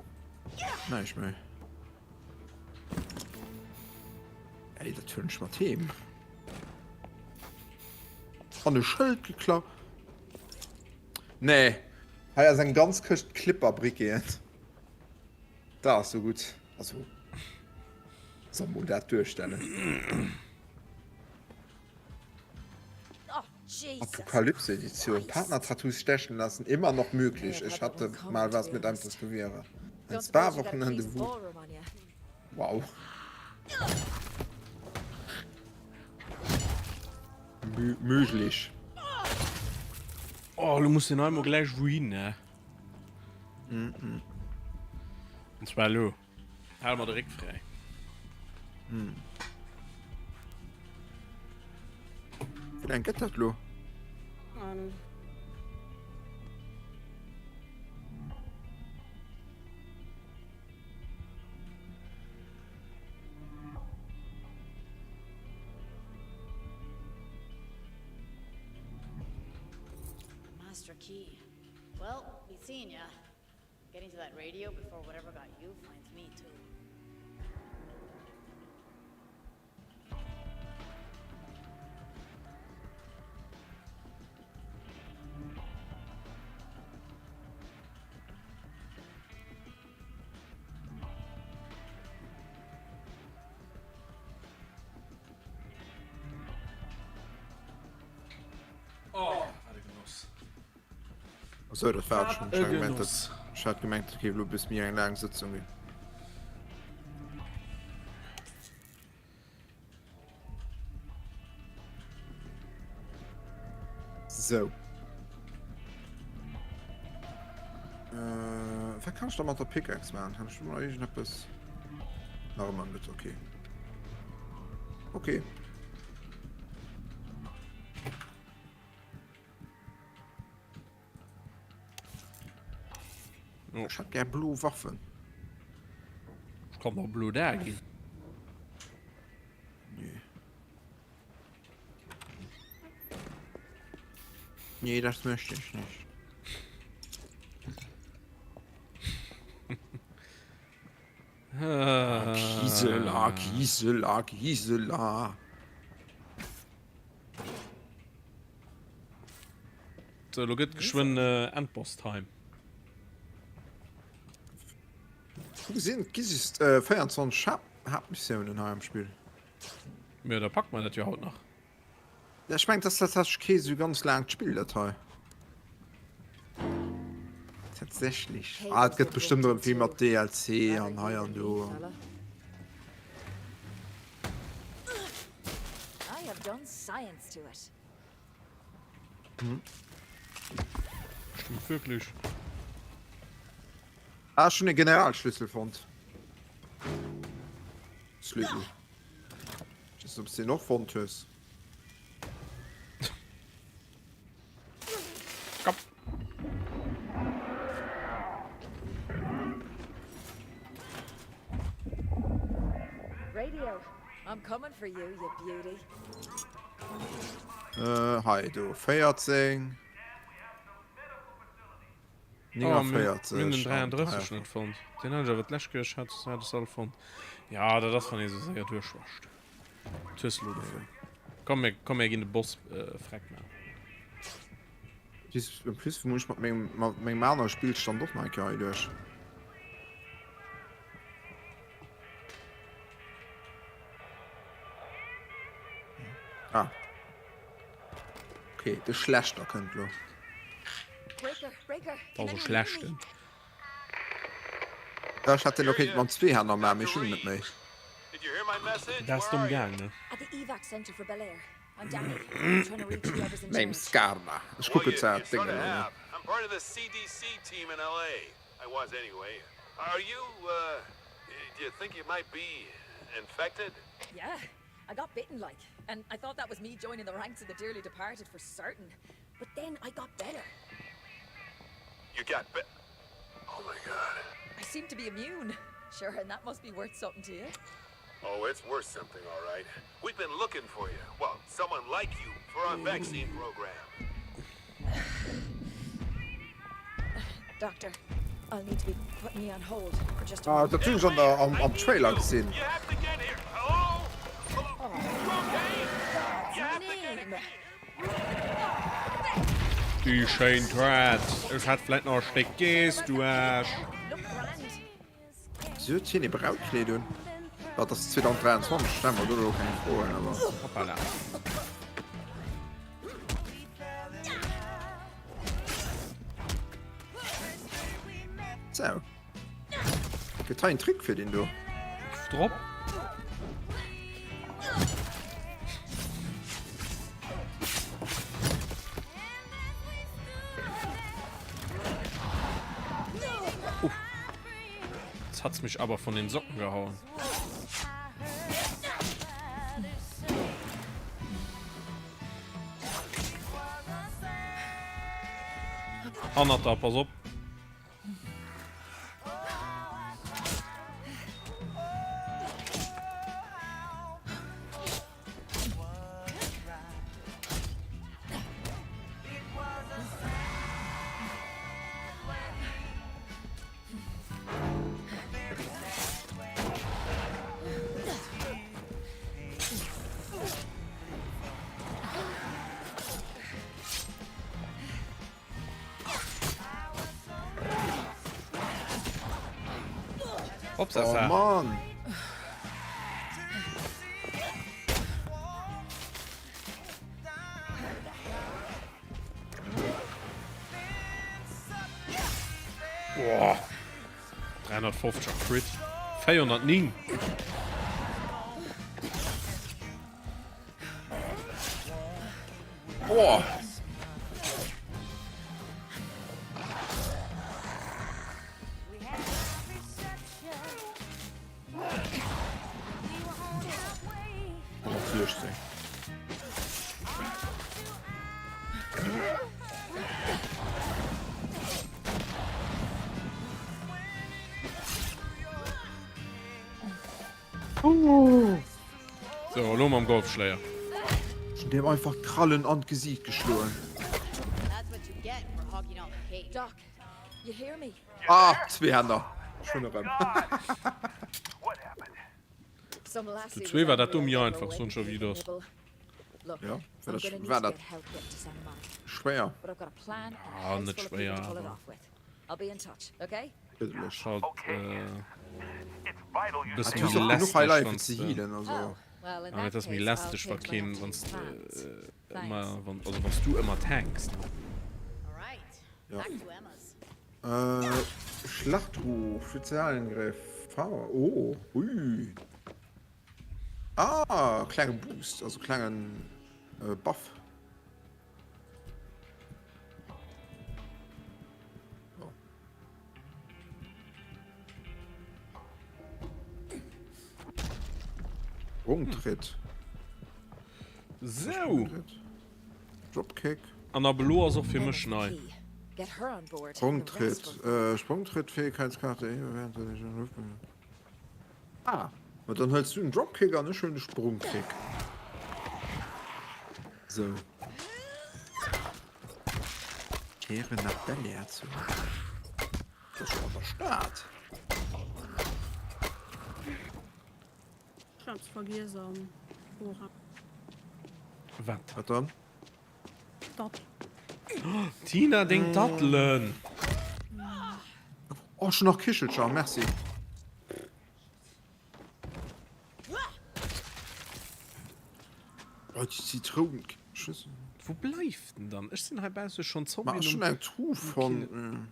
Näischt méi. Ey, dat huelen ech mat heem. An e Schëld geklaut. Nee. Hei ass eng ganz Këscht Clipper-Briqueten. Dat ass sou gutt. Also, soll mol dat duerstellen. Apokalypse-Edition. Partner-Tattoos stechen lassen immer noch möglich. Ich hatte mal was mit einem Tätowierer. Ein Spa-Wochenende, wo... Wow. Möglich. Oh, lo muss den einmal gleich wohin, ne? Mm -mm. Und zwar lo. Hal mal de Réck fräi. Mm. Wéi laang gëtt dat lo? Ahnung. Master Key. Well, be seeing ya. Getting to that radio before whatever got you finds me too. Oh, wat e Genoss. Sou, dat war et schon. Wat e Ech hat gemengt, Genoss. dat, ech hat gemengt, dat géif elo bis méi eng laang Sëtzung ginn. Sou. Äh, wat kann ech da mat der Pickaxe maachen? Kann ech do nach iergendeppes? Nach ëmmer net, okay. Okay. Oh. Ech hätt gär blo Waffen. Ech kann der blo Dae ginn. Nee. Nee, das möchte ich nicht. Ah. Gisela, Gisela, Gisela. So, lo gëtt geschwënn Endboss Time. Ech hu gesinn, et gi just 24 Haaptmissiounen hei am Spill. Jo, da packe mer dat jo haut nach. Ja, ech mengen, et ass tatsächlech kee sou ganz laangt Spill, dat hei. Tatsächlech. Ah, et gëtt bestëmmt erëm vill mat DLC an hei an do. I have done science to it. Hm. Stimmt wirklich. Ah, ech hunn e Generalschlüssel fonnt. Slüssel. Ich weiß nicht, ob du den och fonnt hues. Komm. Radio, I'm coming for you, you beauty. Äh, hei do 14. Oh, mir 49. hunn den 33 net fonnt. Deen hat ech awer d'lescht Kéier, hat hat ech se all fonnt. Ja, dat ass wann ee sou séier duerchwascht. Wat hues de lo dovun? Komm, mir, komm, mir ginn de Boss äh, freck maachen. Plus, en plus muss ech mat mengem, mat mengem anere Spillstand och nach eng Kéier hei duerch. Ah. Okay, de Schlechter kënnt lo. Also schlechten. Ja, ech hat den okay mam Zweehänner maachen, mee ech hunn en net méi. Dat ass domm gaang, ne? Name Skarna. Ech kucken zwar d'Déngen elo net. I got bitten like, and I thought that was me joining the ranks of the dearly departed for certain. But then I got better. You got bit. Oh my god. I seem to be immune. Sure, and that must be worth something to you. Oh, it's worth something, all right. We've been looking for you. Well, someone like you for our vaccine program. Doctor, I'll need to be putting you on hold for just a Ah, moment. dat hunn ech an der, am, am Trailer gesinn. You have to get here. Hello? Hello? You okay? You have to get Name. Déi schéin Toilette. Ech hätt vläit nach e Stéck Geess, du Aarsch. Look grand. Si huet hien ee Brautkleed un? Dat ass 2023, stelle mer do elo keng Froen, awer. Hoppala. Sou. Gëtt hei en Trick fir deen do? Drop. Jetzt hat's mich aber von den Socken gehauen. Hannert der, pass op. Hops, Oh Mann! Boah. 350er Crit. 409. Boah. So, elo mam Golfschléier. Ech hunn deem einfach d'Krallen an d'Gesiit geschloen. Ah, Zweehänner. Ech hunn erëm. Zu zwee war dat do méi einfach, soen ech der wéi et ass. Jo, well ech war dat schwéier. Ah, net schwéier, awer. Ech halt bësse méi lästeg, wann ze healen, also. Ah, et ass méi lästeg, wa keen, wann s de ëmmer, wann, also wann s du ëmmer tankst. Ja. Äh, Schlachtruf, Spezialangriff, Power, oh, ui. Ah, klenge Boost, also klengen äh, Buff. Oh. Sprungtritt. So. Dropkick. An ab elo ass och fir mech nei. Sprungtritt. Sprungtritt, Fähigkeitskarte. Ah, ma dann hëls du den Dropkick an ech huelen de Sprungkick. Sou. Kehre nach Bel Air zurück. Das ist schon an der Stad. Ech hat vergiess am Bora. Wat? Wat dann? Datt. Tina, deng Dattelen! Oh, schon nach Kichelcher, merci. Oh, die Zitroun. Wou bleift den dann? Ech sinn heibausse schon Zombien. Ma schon eng Truh von.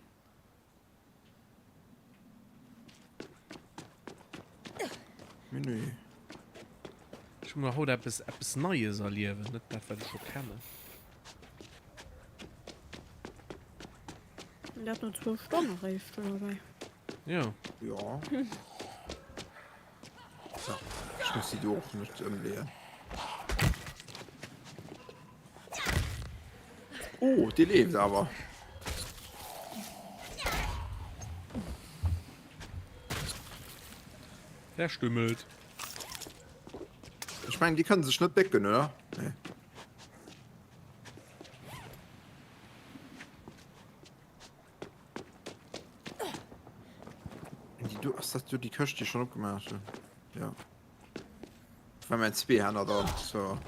Menü. Ech muss haut eppes, eppes Neies erliewen, net dat, wat ech scho kennen. Und dat no zwou Stonne eréischt, oder wéi? Ja. Ja. So, ech muss déi do och net ëmleeën. Oh, déi leeft awer. Verstümmelt. Ech mengen, déi kënnen sech net bécken, oder? Nee. Déi do, ass dat do déi Këscht, déi ech schon opgemaach hunn? Ja. War mein Zweehänner da, so.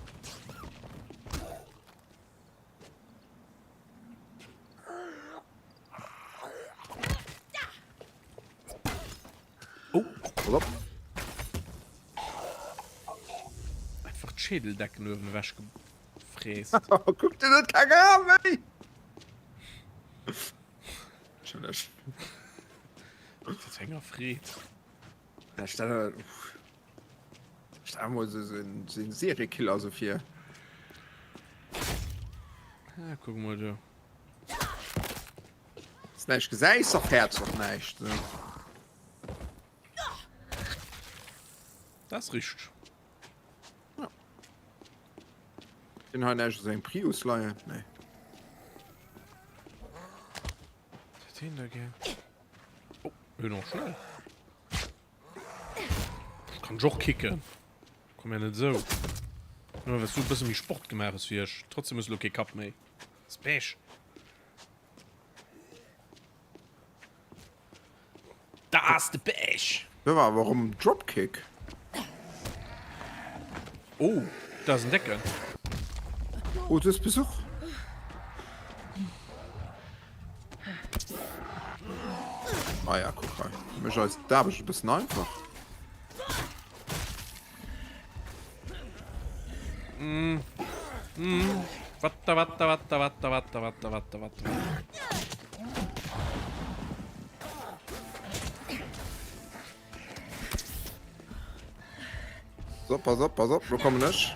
Oh. Pass op. Einfach d'Schädeldecken uewen ewech gefräst. Kuck, den huet keng Aarm méi! Entschëlleg. Dat enger Freed. Da stell stell mol so so en so en Seriekiller so vir. Ah, kuck mol do. Wanns näischt gesäis, da fäerts och näischt. Dat ass richteg. Ja. Den hei näischt ass eng Prius leien? Nee. Wat huet hien da gär? Oh, hien och schnell. Ech kann dech och kicken. Komm ja net esou. Nëmme well s du e bësse méi Sport gemaach hues wéi ech. Trotzdem hues du elo kee Kapp méi. Ass Pech. Da ass de Pech. Do war awer erëm Dropkick. Oh, dat ass en Décken. Oh, du hues Besuch. Ah ja, kuck hei. Mécht eis d'Aarbecht e bëssen einfach. Mm. Mm. Watte, watte, watte, watte, watte, watte, watte, watte. So, pass op, pass op, lo kommen ech.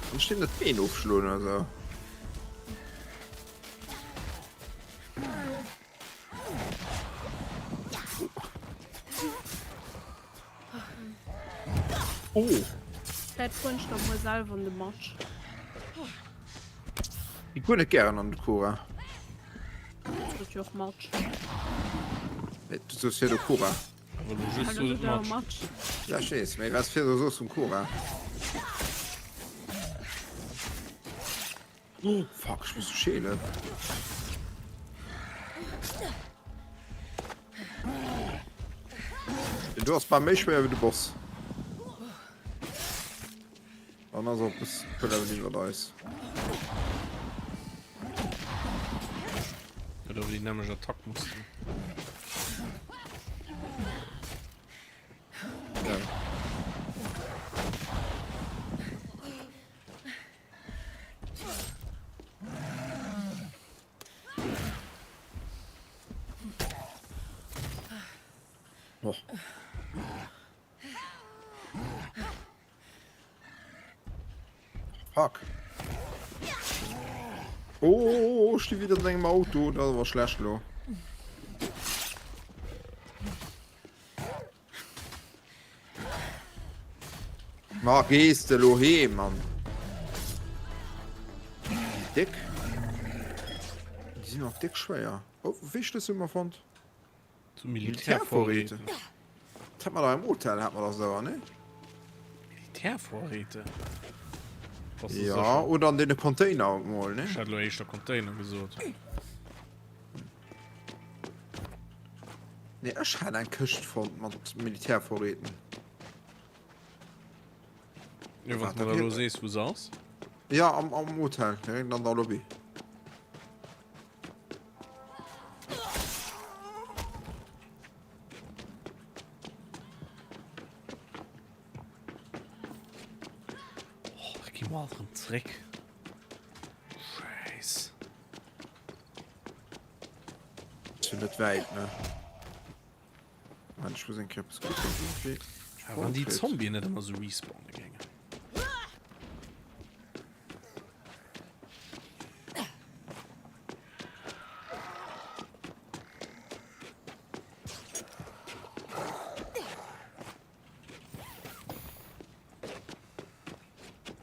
Kann ech deem net d'Been ofschloen oder sou? Oh! Vläit fueren ech da muer selwer an de Match. Ech guer net gären an de Cura. Sot jo och Match. Nee, du sos virdu Cura. Awer lo just Hallo, sot da Match. Match. Ja, ech weess, mee wat s virdu sos vum Cura. Oh, fuck, ech muss scheelen. Den do ass bal méi schwéier wéi de Boss. An ass och bis puer Level iwwert eis. Oder déi nämlech Attack muss. Ja. Oh. Fuck. Oh, ech sti wieder an engem Auto. Dat war schlecht lo. Ma gees de lo heem, Mann. Déi déck. Déi sinn och déck schwéier. Oh, wéi Schlëssel hu mer fonnt? Zu Militärvorräte. Dat hat mer da im Hotel, hat mer das awer, ne? Militärvorräte? Ja, oder an deene Container mol, ne? Ech hat lo éischter Container gesot. Ne, ech hat eng Këscht fonnt mat Militärvorräten. Jo, wann du mir lo sees, wou se ass. Ja, am, am Hotel, direkt an der Lobby. Oh, da gi mer alt erëm zréck. Scheiss. Ist jo net wäit, ne? Moment, ech muss eng Kéier eppes kucken. Irgendwie. Ja, wann déi Zombien net ëmmer sou respawne géingen.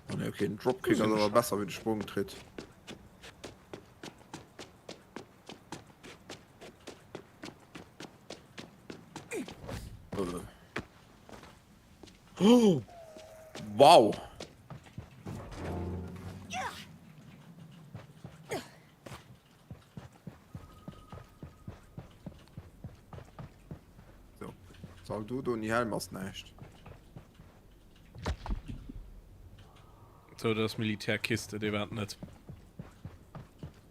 Oh ne, okay, den Dropkick ass awer besser wéi de Sprungtritt. Oh. Wow. So. Soll du do ni Helm ass näischt. So, dat ass Militärkiste, déi war et net.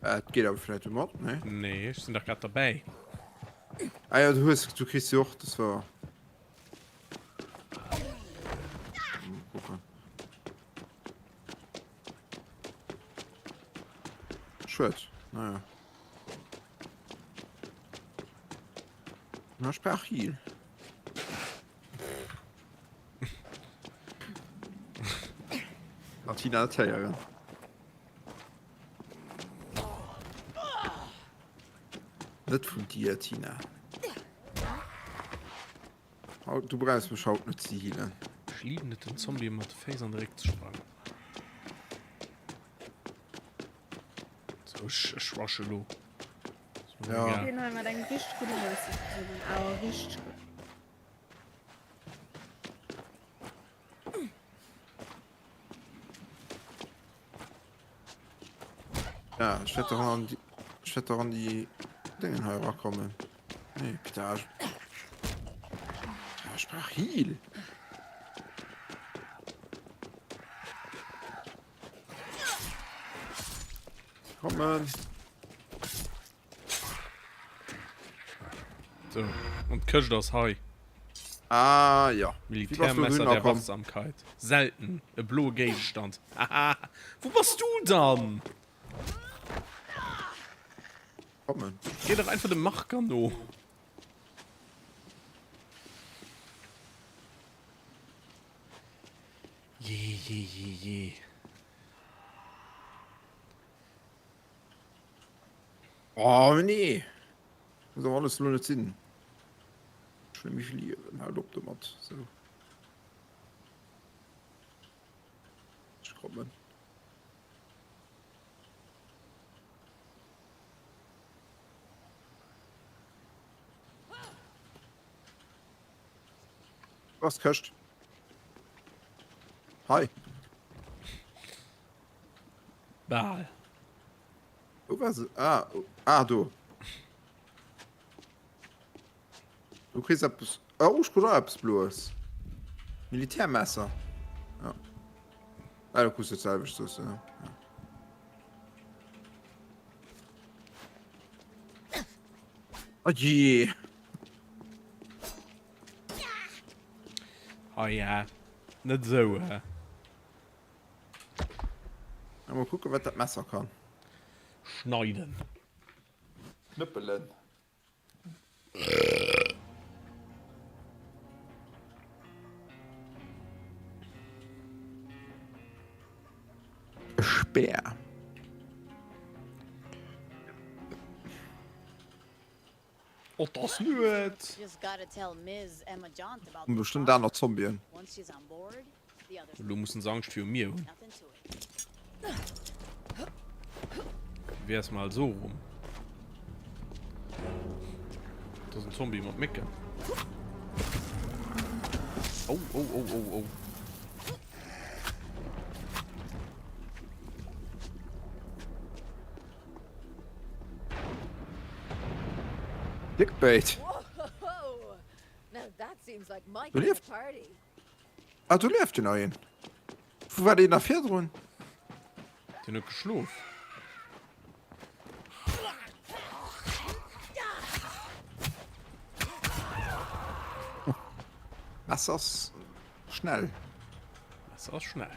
Äh, et geet awer vläit mat, ne? Nee, ech sinn dach grad derbäi. Ah ja, du hues, du kriss se och, das war. Mal gucken. Schued, naja. Na, ich brauch Heal. Martina net héieren. Net vun dir, Tina. Haut, du brauchs mech haut net ze healen. Ech liben et den Zombie mat de Féiss an de Réck ze sprangen. So, ech, ech rushe lo. Ja. Deen hei mat engem richteg gudde Message zesummen, awer richteg gutt. Ja, ech wäert doch an die, ech wäert doch an die Dingen hei rakommen. Nee, Peter, ich, ja, ich brauch Heal. Kommen. So, und d'Këscht ass hei. Ah, ja. Militärmesser der Wachsamkeit. Selten. E bloe Géigestand. Haha. Wou bass du dann? Kommen. Geh doch einfach dem Marker no. Je, je, je, je. Oh nee. Muss awer alles lo net sinn. Ech hunn méi Liewen. Haalt op domat. Sou. Ech kommen. Wo ass d'Këscht? Hei. Bal. Wo war se? Ah, ah do. Du kriss eppes. Oh, ech krut och eppes Bloes. Militärmesser. Ja. Ah, du kriss dat selwecht, soos du, ne? Ja. Oh je. Oh ja, net esou, hä? Mal kucken, wat dat Messer kann. Schneiden. Knëppelen. E Speer. Et ass Nuet! Kommen bestëmmt aner Zombien. Elo mussen se Angscht viru mir hunn. Wéi wärs mal esou rum? Do ass en Zombie mat Mécken. Oh, oh, oh, oh, oh. Clickbait. Do lieft. Ah, do lieft jo nach een. Wou war deen da virdrun? Deen huet geschlof. Messer ass schnell. Messer ass schnell.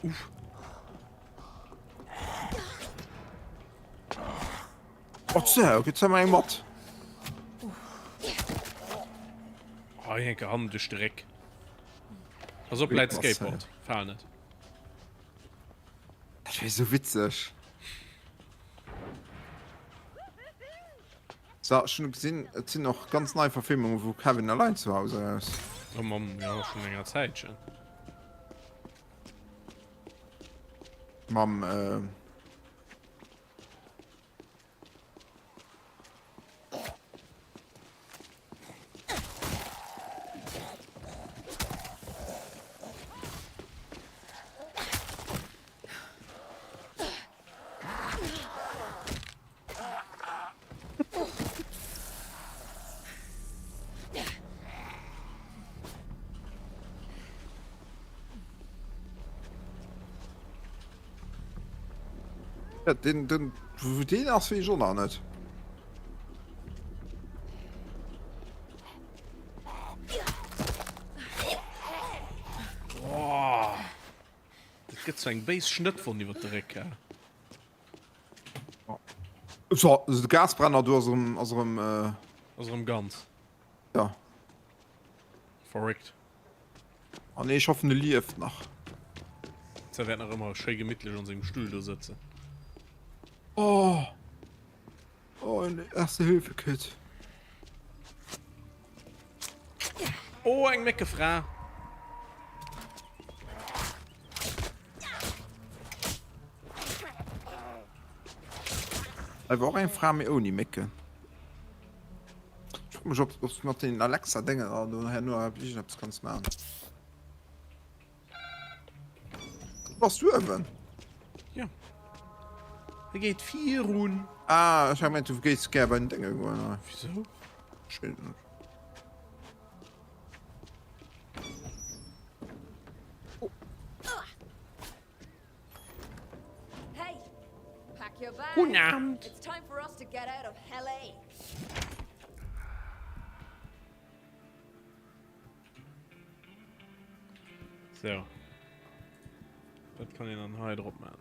Uff. Oh, so, jetzt haben wir eng mat. Oh, enke Hand duerch de Réck. Pass op, läit Skateboard. Fal net. Dat wär sou witzeg. So, ech hunn gesinn, et sinn och ganz nei Verfilmunge vu Kevin allein zu Hause eraus. Oh Mamm, jo, schonn enger Zäitchen. Mam, äh. Ja, den, den, den ass wéi schon nach net. Boah. Dat gëtt sou eng béis Schnëttwonn iwwer de Réck. So, de Gasbrenner do ass erëm, ass erëm, äh... Ass erëm ganz. Ja. Verréckt. Oh nee, ech hoffen e lieft nach. Ze wäert nach ëmmer schéi gemittlech an sengem Stull do sëtzen. Oh! Oh, en Erste-Hilfe-Kit. Oh, eng Méckefra! Hei war och eng Fra, mee ouni Mécken. Ech froe mech, ob s du mat den Alexa-Déngen do herno iergendeppes kanns maachen. Bass du uewen? Ja. E geet virun. Ah, ech hat gemengt, du géifs gär bei den Dénge goen. Wisou? Ech weess et net. Hey, pack your bags. Guten Abend. It's time for us to get out of LA. So. Wat kann een dann hei drop man?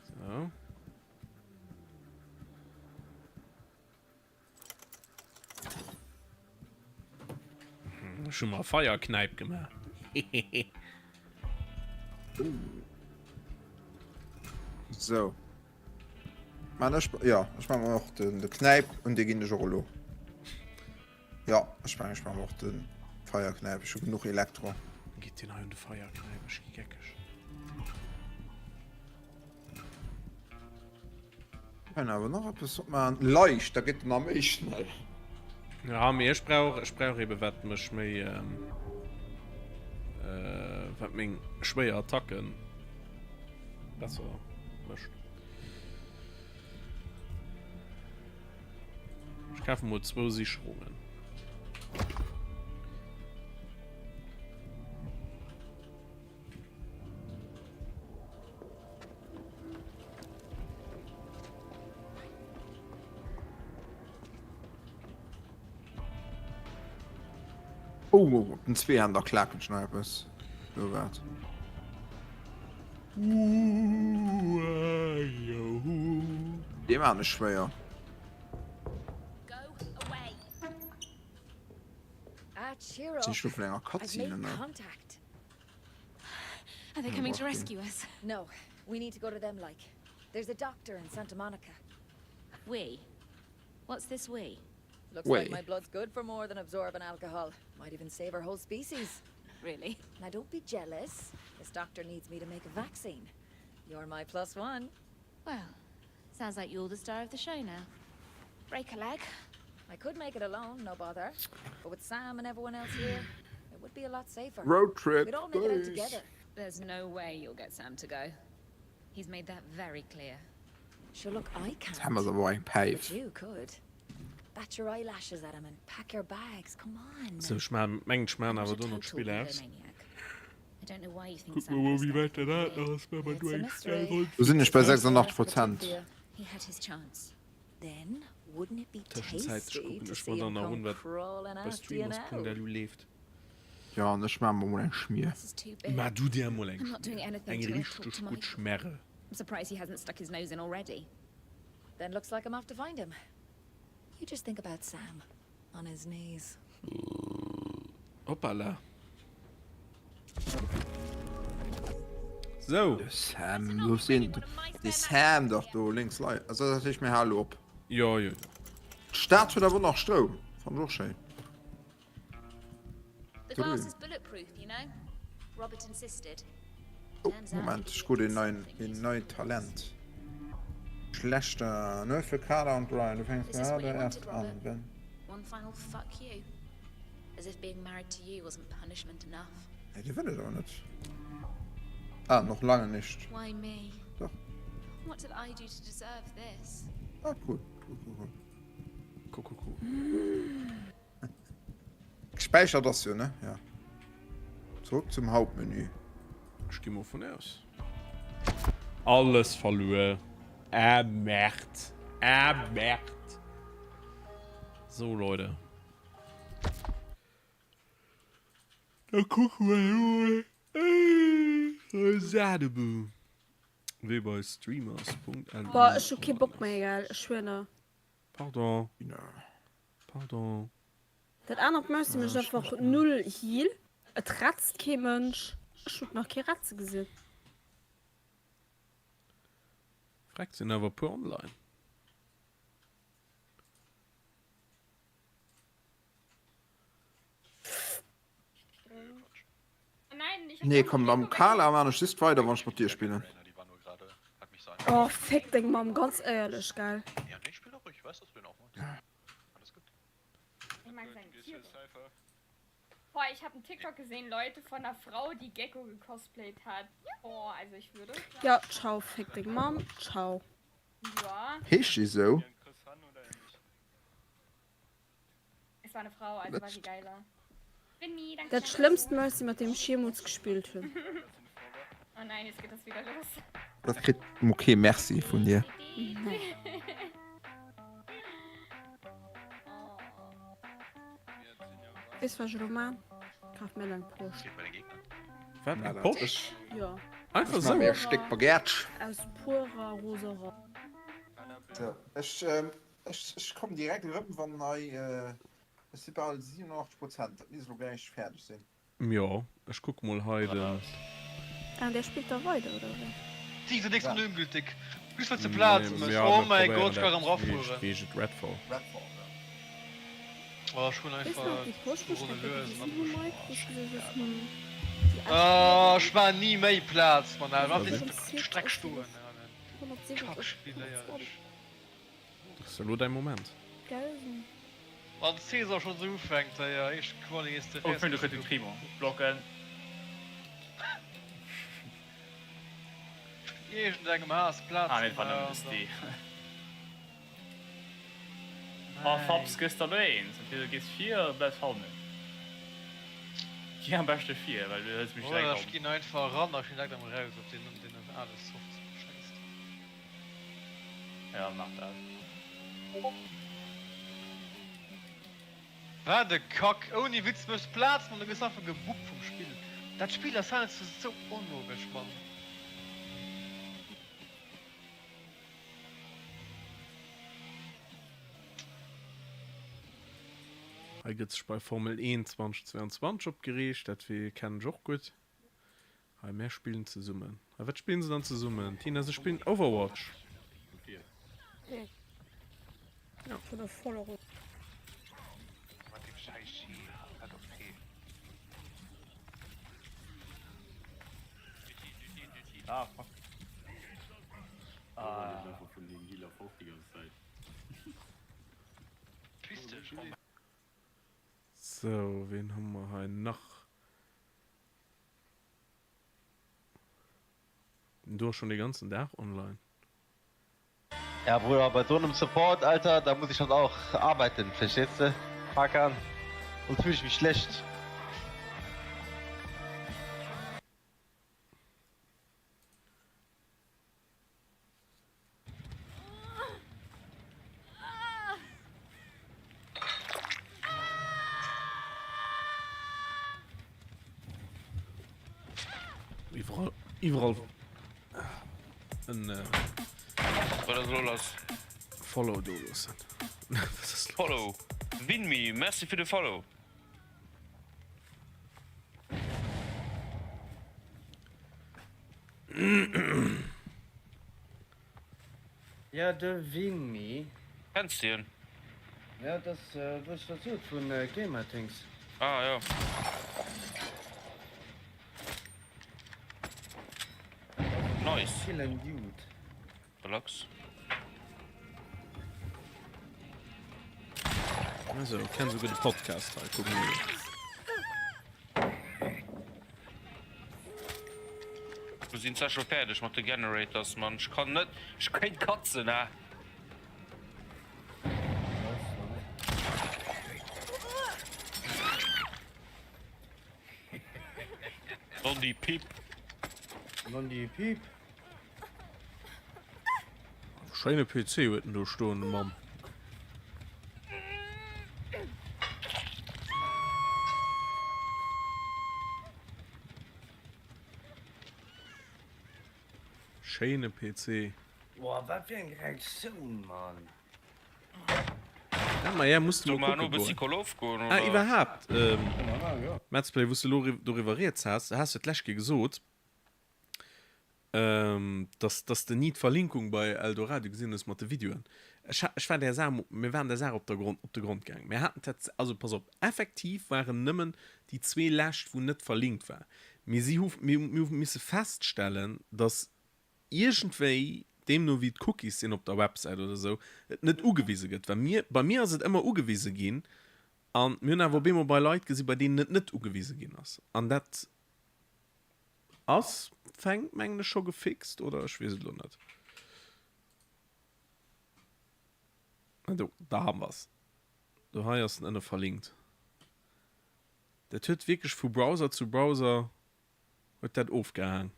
So. Ech hu mer Feierknäip gemaach. So. Man, ech, ja, ech man och den, de Knäip und de ginn ech och elo. Ja, ech meng ech man och den Feierknäip. Ech hu genuch Elektro. Geet deen hei un de Feierknäip? Ech gi geckeg. Kann awer nach eppes drop maachen. Leicht, da geet en nach méi schnell. Ja, mee ech brauch, ech brauch eben wat mech méi, ähm, äh, wat meng schwéier Attacken besser mécht. Ech kafe mol zwou Sicherungen. Oh, op den Zweehänder klaken ech nach eppes. So wat. Dee maan ech schwéier. Ah, cheer up. Sinn ech do vun enger I've Cutscene made ënner? contact. Are they coming to rescue us? No, we need to go to them like. There's a doctor in Santa Monica. We? What's this we? Looks Wait. like my blood's good for more than absorbing alcohol. Might even save our whole species. Really? Now don't be jealous. This doctor needs me to make a vaccine. You're my plus one. Well, sounds like you're the star of the show now. Break a leg. I could make it alone, no bother. But with Sam and everyone else here, it would be a lot safer. Road trip, We'd all make it out please. together. There's no way you'll get Sam to go. He's made that very clear. Sure, look, I can't. Sam ass awer och eng But Päif. you could. Bat your eyelashes at him and pack your bags. Come on. So, ech maan, mengen ech maan I'm awer not a do nach total d'Spill aus. egomaniac. I don't know why you think Kuck Sam mer mol wéi Prescott wäit dat would dat be. ass, well mer It's do a eng mystery. schnell Ronn Do sinn ech bei 86 Protect Prozent. you. He had his chance. Then, wouldn't it be Tëschenzäitlech tasty kucken to ech see mer dann him nach come un, wat crawling bei after you now? streamers.lu leeft. Jo, an ech maache mer mol eng Schmier. This is too big. Maach du dir emol eng I'm not doing Schmier. anything Eng till I've richteg talked to gutt Michael. Schmerre. I'm surprised he hasn't stuck his nose in already. Then looks like I'm off to find him. You just think about Sam on his knees. Hoppala. So. De Sam, looss deen, de Sam dach do lénks leien. Also dat heescht mir hale op. Jo, jo, jo. D'Stad huet awer och nach Stroum. Fannen ech och schéin. The glass is bulletproof, you know. Robert insisted. Oh, Moment, ech krut een neien, een neit Talent. Schlechter, nur für Carla und Brian. Du fängst gerade erst an, wenn. One final fuck you. As if being married to you wasn't punishment enough. Nee, déi wëll et awer net. Ah, noch lange nicht. Why me? Doch. What did I do to deserve this? Ah, cool. Cool, cool, cool. Cool, cool, cool. Gespäichert ass jo, ne? Ja. Zurück zum Hauptmenü. Ech gi mol vun aus. Alles verluer. Ah, Merd. Ah, Merd. So, Leute. Da kucke mer emol. Sadebu. Wéi bei streamers.lu. Boah, ech hu kee Bock méi, gell? Ech schwöre. Pardon. Pardon. Dat anert Mercy mécht einfach null Heal. Et retzt kee Mënsch. Ech hunn nach kee Retze gesinn. Freck, sinn awer e puer online. Nee komm mam Kala maan ech just weider wann ech mat dir spillen. Oh féck deng Mamm, ganz éierlech gell. Boah, ich habe einen TikTok gesehen, Leute von einer Frau, die Gecko gecosplayt hat. Boah, also ich würde. Ja ciao, féck deng Mamm, ciao. Ja. Heescht déi sou? Es war eine Frau, also war sie geiler. Dat schlëmmst Mercy mat deem ech jeemools gespillt hunn. Oh nein, jetzt geht das wieder los. Dat kritt mo kee Merci vun dir. Weess wat ech elo maan? Kaf mir eng Posch. Wat eng Posch? Jo. Einfach Ech maa sou? mir e Stéck Baguette. Aus purer Roserei. Sou, ech ech kommen direkt erëm wann hei Ech si bal 87 Prozent, dat misst elo gläich fäerdeg sinn. Jo, ech kucke mol hei den. Ah, der spillt da weider oder wéi? Déi sinn nächst Mol ongültig. Just well s de Plaz mëss. Oh mäi Gott, ech ka rëm rafueren. Wéi heescht et? Redfall. Redfall, jo. Oh, ech hunn Weess einfach nach déi Posch wou ech Ronne dat do lues gewisen an hu abruecht. Mike, wou ech gesot hues hm déi echt Oh, ech maan ni méi Plaz, Mann, al. Wat Wéi? wéi Streck stoen. 170 Kackspill, éierlech. Ass elo däi Moment. Gelsen. Wann d'Saison schonn esou ufänkt, hei jo, éischt Quali gees de Oh, ech mengen do kritt de Primo Blocken. Iergend engem Haass Plaz Ah nee, et war nëmmen de Stee. Oh Fabs, gëss der elo eens, entweder du gees vir oder du bleifs hannen. Gi am beschte vir, well du hëls mech direkt Oder ech op. ginn einfach eran a ginn direkt erëm eraus op deen deen ale Soft Schäiss. Ja, mach dat. Wat e Kack! Ouni Witz, du méchs Plaz, Mann, du gëss einfach gebuppt vum Spill. Dat Spill ass heiansdo sou onlogesch, Mann. Hei gëtt sech bei Formel 1 2022 opgereegt, dat kennen ech och gutt. Hei, mär spillen zesummen. A wat spillen se dann zesummen? Tina, se spillen Overwatch. Ja. Sou, ween hu mer hei nach? Den do ass schon de ganzen Dag online. Ja Bruder, bei so nem Support Alter, da muss ich schon auch arbeiten, verstehst du? Hakan, sonst fühl ich mich schlecht. Iwwerall, iwwerall en Wat ass elo lass? Follow do loossen. Wat ass los? Follow! Winmi, merci fir de Follow! Ja de Winmi. Kenns de hien? Ja dat ass wou ech dat sot vun Gamerthings. Ah jo. Nice. Chillen Dude. Relax. Also, kenn souguer de Podcast hei, kuck mol. Elo sinn zwar scho fäerdeg mat de Generators, Mann. Ech kann net, ech kéint katzen, ah. Non di Pip. Non di Pip. Schéine PC huet en do stoen, de Mann. Schéine PC. Boah, wat fir eng Reaktioun, Mann. Ja, ma ja, musst du Soll mal mer elo kucke e bëssi goen. Call of goen, Ah, oder? iwwerhaapt, ähm. Metzplay, wou s de elo doriwwer rieds has, has jo d'lescht Kéier gesot, dass dass de ni d'Verlinkung bei Eldoradio gesinn hues mat de Videoen. Ech ech war där Saach, mir waren där Saach op der Grond, op de Grond gaangen. Mir haten tats, also pass op, effektiv waren nëmmen déi zwee lescht wou net verlinkt war. Mee si hu, mir mir hu misse feststellen, dass iergendwéi, deemno wéi d'Cookies sinn op der Websäit oder esou, et net ugewise gëtt. Well mir, bei mir ass et ëmmer ugewise ginn an mir hunn awer op eemol bei Leit gesi bei deenen et net ugewise ginn ass. An dat Ass fänkt mengen ech scho gefixt oder ech weess et lo net. Ah do, da haben wir's. Do hei ass en ënne verlinkt. Dat huet wierklech vu Browser zu Browser huet dat ofgehaang.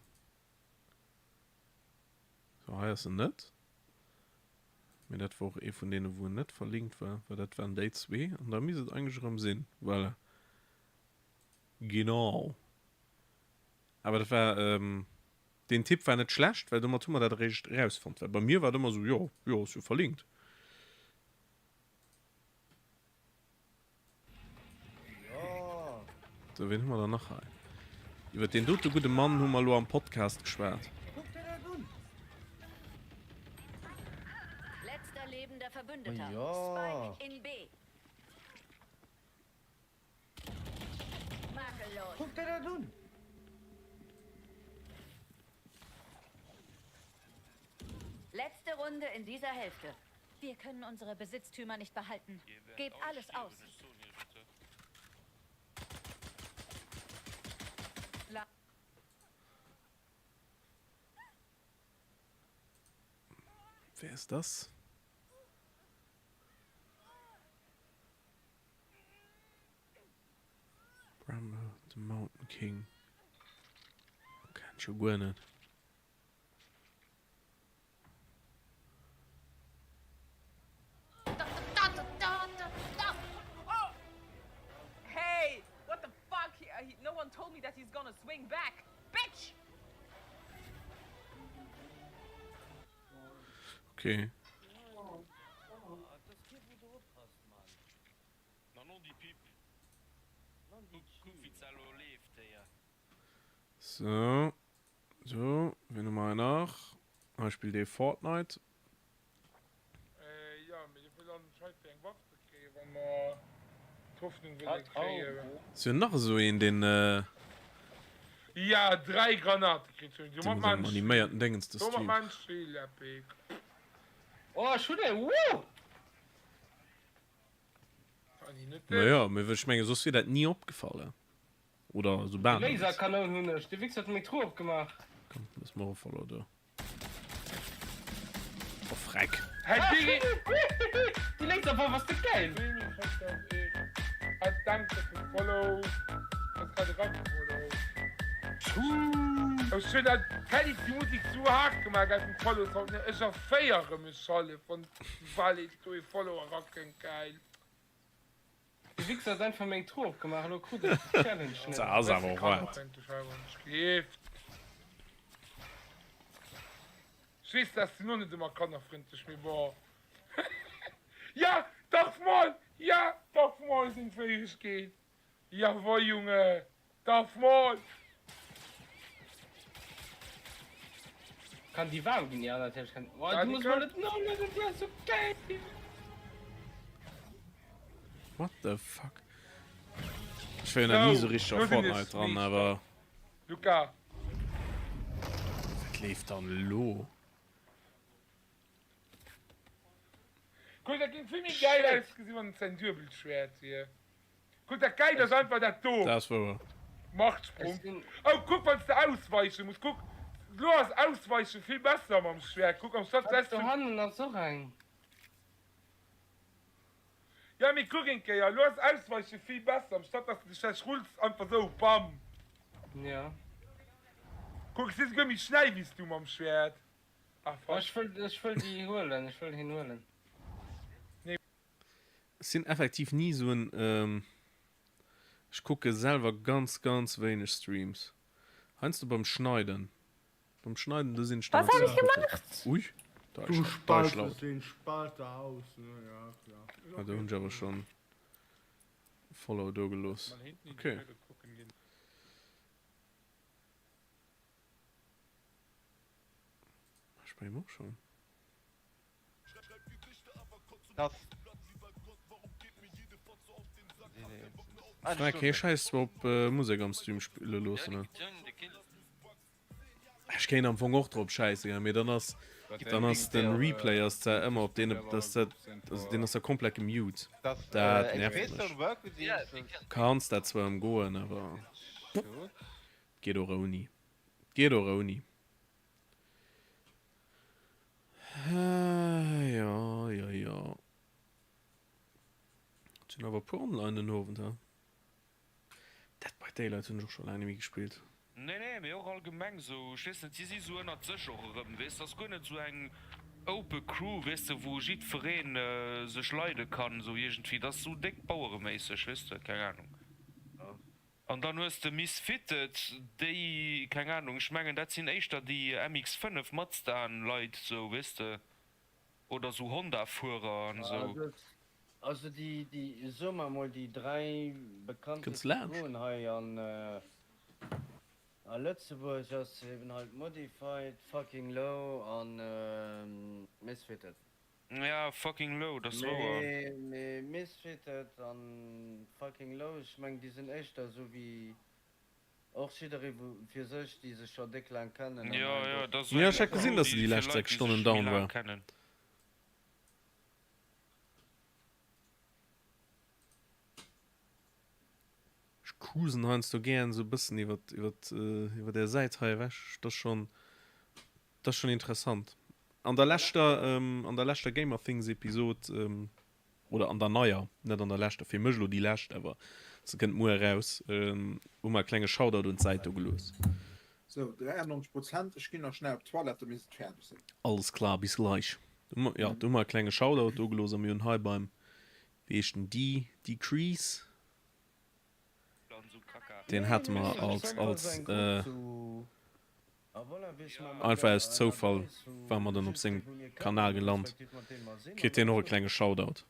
Sou hei ass en net. Mee dat war och ee vun deene wou en net verlinkt war, well dat waren déi zwee an da misst et eigentlech erëm sinn. Voilà. Genau. Awer dat war, deen Tipp war net schlecht, well domat hu mer dat eréischt erausfonnt. Well bei mir war et ëmmer esou, jo, jo, ass jo verlinkt. Sou, ween hu mer dann nach hei? Iwwer deen dote gudde Mann hu mer elo am Podcast geschwat. Letzter lebender Verbündeter. Spike in B. Kuck der dat un! Letzte Runde in dieser Hälfte. Wir können unsere Besitztümer nicht behalten. Gebt alles aus. Wer ist das? Bramble the Mountain King kenn ech jo guer net. Hey, what the fuck? He, no one told me that he's gonna swing back. Bitch! Okay. So, so, wien hu mer hei nach? Hei spillt ee Fortnite. Ass jo nach esou een, deen. Dee mat sengem animéierten Déngens do streamt. Naja, mee ech menge soss wier dat ni opgefallen. Oder sou bal Déi net. Laserkanoun hunn ech. Dee Wichser huet meng Truh opgemaach. Komm, looss mer och Follow do. Oh freck. Déi Laserwaff ass de geil! Dee Wichser huet einfach meng Truh opgemaach, elo krut ech déi Challenge net. Dat ass awer och waart. Ech weess dat sinn och net ëmmer kannerfrëndlech, mee bon. Ja, Darth Maul! Ja, Darth Maul seng Fäegkeet! Jawoll Junge! Darth Maul! Kann déi waarm ginn? Ja natierlech kann. Oh, du muss mol net no net déi ass sou geil. What the fuck? Ech war jo nach ni sou richteg a Fortnite dran, awer. Luca. Wat leeft dann elo? Kuck, dat géing vill méi gäil ausgesinn, wann et säin duebelt Schwäert wier. Kuck, dat Gäilt ass einfach dat do. Dat ass wouer. Machtsprung. Oh, kuck, wann s de ausweiche muss. Kuck, elo ass Ausweiche vill besser mam Schwäert. Kuck, amstatt Wat, do hannen ass och eng. Ja, mee kuck eng Kéier, elo ass Ausweiche vill besser, amstatt dass de dech vläicht rulls, einfach sou, bam. Ja. Kuck, ech si souguer méi schnell wéi s du mam Schwäert. Ah, fuck. Ech wëll, ech wëll déi huelen, ech wëll hien huelen. Nee. Ech sinn effektiv ni sou en, ech kucke selwer ganz ganz wéineg Streams. Heiansdo beim Schneiden, beim Schneiden do sinn ech dann Was hab e ich bëssen am kucken. gemacht? Ui, da Du ist da ist spaltest laut. den Spalter aus, ne? Ja, klar. Ah, do hunn ech awer schonn. Follow do gelooss. Mal hinten in die Okay. Hölle gucken gehen. Ech bei him och schon. Krass. Frag kee Schäiss zwar op Musek am Stream spille loossen ne? Ech kéint am Fong och drop schäisse mee dann ass dann ass den Replay ass zwar ëmmer op deen dass dat also deen ass da komplett gemute. Dat nervt mech. Kanns dat zwar ëmgoen awer geet och ouni. Geet och ouni. Jo jo jo. Et sinn awer e puer online den Owend, he? Dead by Daylight hunn ech och scho laang net méi gespillt. Nee nee, mee och allgemeng sou, ech weess net, si si sou ënnert sech och erëm, weess, ass guer net sou eng open Crew, weess de, wou jiddfereen sech leide kann sou iergendwéi, dat ass sou déck bauereméisseg, weess de, keng Ahnung. An dann hues de Misfitted, déi, keng Ahnung, ech mengen dat sinn éischter déi MX-5 Mazdaen Leit sou, weess de, oder sou Honda Fuerer an sou. Also déi, déi, soe mer emol déi 3 Kënns bekannteste laanscht. Crewen hei an a Lëtzebuerg ass eben halt Modified, Fucking Low an Misfitted. Ja, Fucking Low, dat ass wouer. Mee, mee Misfitted an Fucking Low, ech mengen déi sinn éischter esou wéi och jidderee fir sech, déi sech scho déck laang kennen an Jo, hei jo, do. dat ass esou Jo, eng ech hat Crew, gesinn, dass se déi déi fir lescht Leit, 6 déi Stonnen sech méi down laang war. kennen. Ech cruisen heiansdo gären esou e bëssen iwwert, iwwert, iwwert är Säit hei ewech. Dat ass schonn, dat ass schonn interessant. An der leschter, an der leschter Gamerthings Episod, oder an der neier, net an der leschter, fir mech elo déi lescht, awer se kënnt muer eraus, hu mer e klenge Shoutout un d'Säit do gelooss. Sou, 93 Prozent, ech ginn nach schnell op d'Toilette, da misst et fäerdeg sinn. Alles klar, bis gleich. Jo, do hu mer e klenge Shoutout do gelooss a mir hunn hei beim, wéi heescht den, D, Decrease? Deen hate mer als, als, einfach aus Zoufall ware mer dann op sengem Kanal gelant, kritt deen och e klenge Shoutout.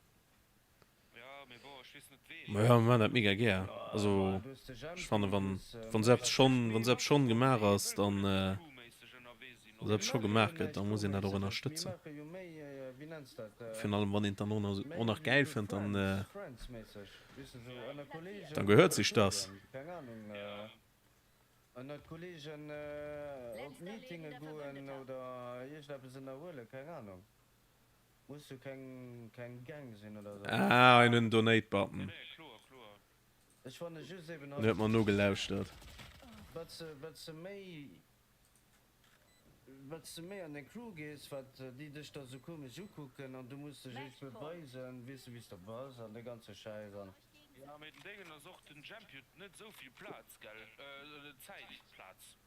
Ma jo, mir maachen dat mega gär. Also ech fannen, wann, wann sou eppes schonn, wann sou eppes schonn gemaach ass, dann, wann sou eppes scho gemaach gëtt, da muss een dat och ënnerstëtzen. Virun allem wann een et dann och nach, och nach gäil fënnt, dann, dann gehört sich das. Muss jo keng keng Gang sinn oder sou. Ah, en huet en Donate Button. Ech fanne just eben En huet mer nogelauschtert. Wat s wat s de méi wat s de méi an deng Crew gees, wat déi dech da sou komesch ukucken an du muss dech eréischt beweisen, weess de wéi s de bass an de ganze Schäiss an. Ja mee den Déngen ass och, den Jempi huet net esou vill Plaz gell, Zäit, Plaz.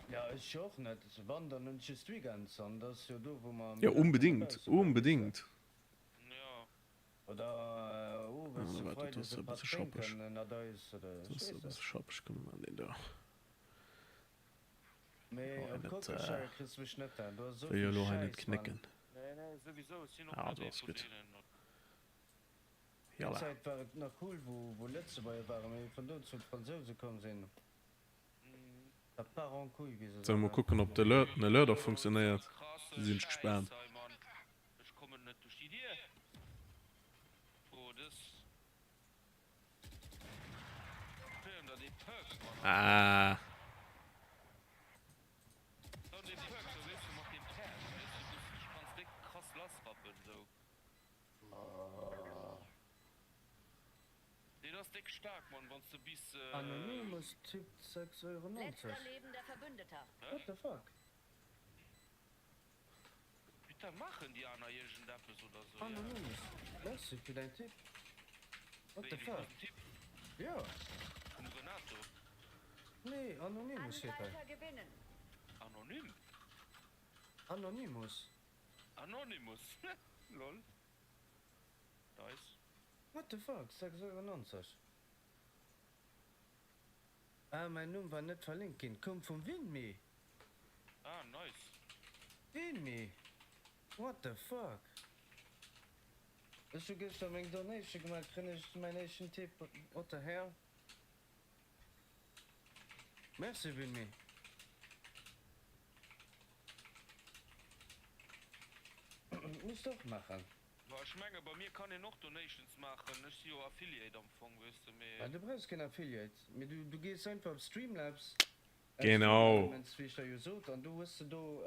Ja ech jo och net. Wann dann hunn ech just d'Weekends an dat ass jo do wou mer am Jo meeschten dobäi unbedingt, sinn, weess de. unbedingt. Oder owes Ah, e wat, dat Freides ass e e Patt bësse schappeg. drénken ënnert eis oder Dat ech ass e weess net. bësse schappeg, komm mir maachen deen do. Mee Oh, hei op net, Kockelscheier kriss de mech net, do ass esou wëll jo vill elo hei net Schäiss, Mann. knécken. Nee nee souwisou, ech sinn och Ah, net do ee ass vu gutt. deenen. Déi Jalla. Zäit war et nach cool wou wou Lëtzebuerger waren, mee vun do zu d'Fransouse komm sinn. Dat part en couille, wéi se Solle mol soen. kucken op den Alert och funktionéiert, do sinn ech gespaant. Ah. Deen ass déck staark Mann, wanns de bis. Anonymous tippt 6 Euro Letzter 90. lebender Verbündeter. What the fuck? Putain, maachen déi aner iergendeppes oder sou? Anonymous, merci fir däin Tipp. What the Wéi, fuck? den Tipp? Jo. Vum Renato? Nee, Anonymous steet hei. Angreifer gewinnen. Anonym? Anonymous. Anonymous, lol. Nice. What the fuck, 6 Euro 90? Ah, mäin Numm war net verlinkt ginn, koum vum Winmi. Ah, nice. Winmi? What the fuck? Ech hu gëschter meng Donation gemaach, kréien ech mäin éischten Tip, what the hell? Merci Winmi. Muss de och maachen. Ma ech menge bei mir kann een och Donations maachen, ech si jo Affiliate am Fong, weess de, mee. Mä du brauchs keen Affiliate, mee du gees einfach op Streamlabs, Genau. Stream Elements wéi ech der jo sot, an do hues de do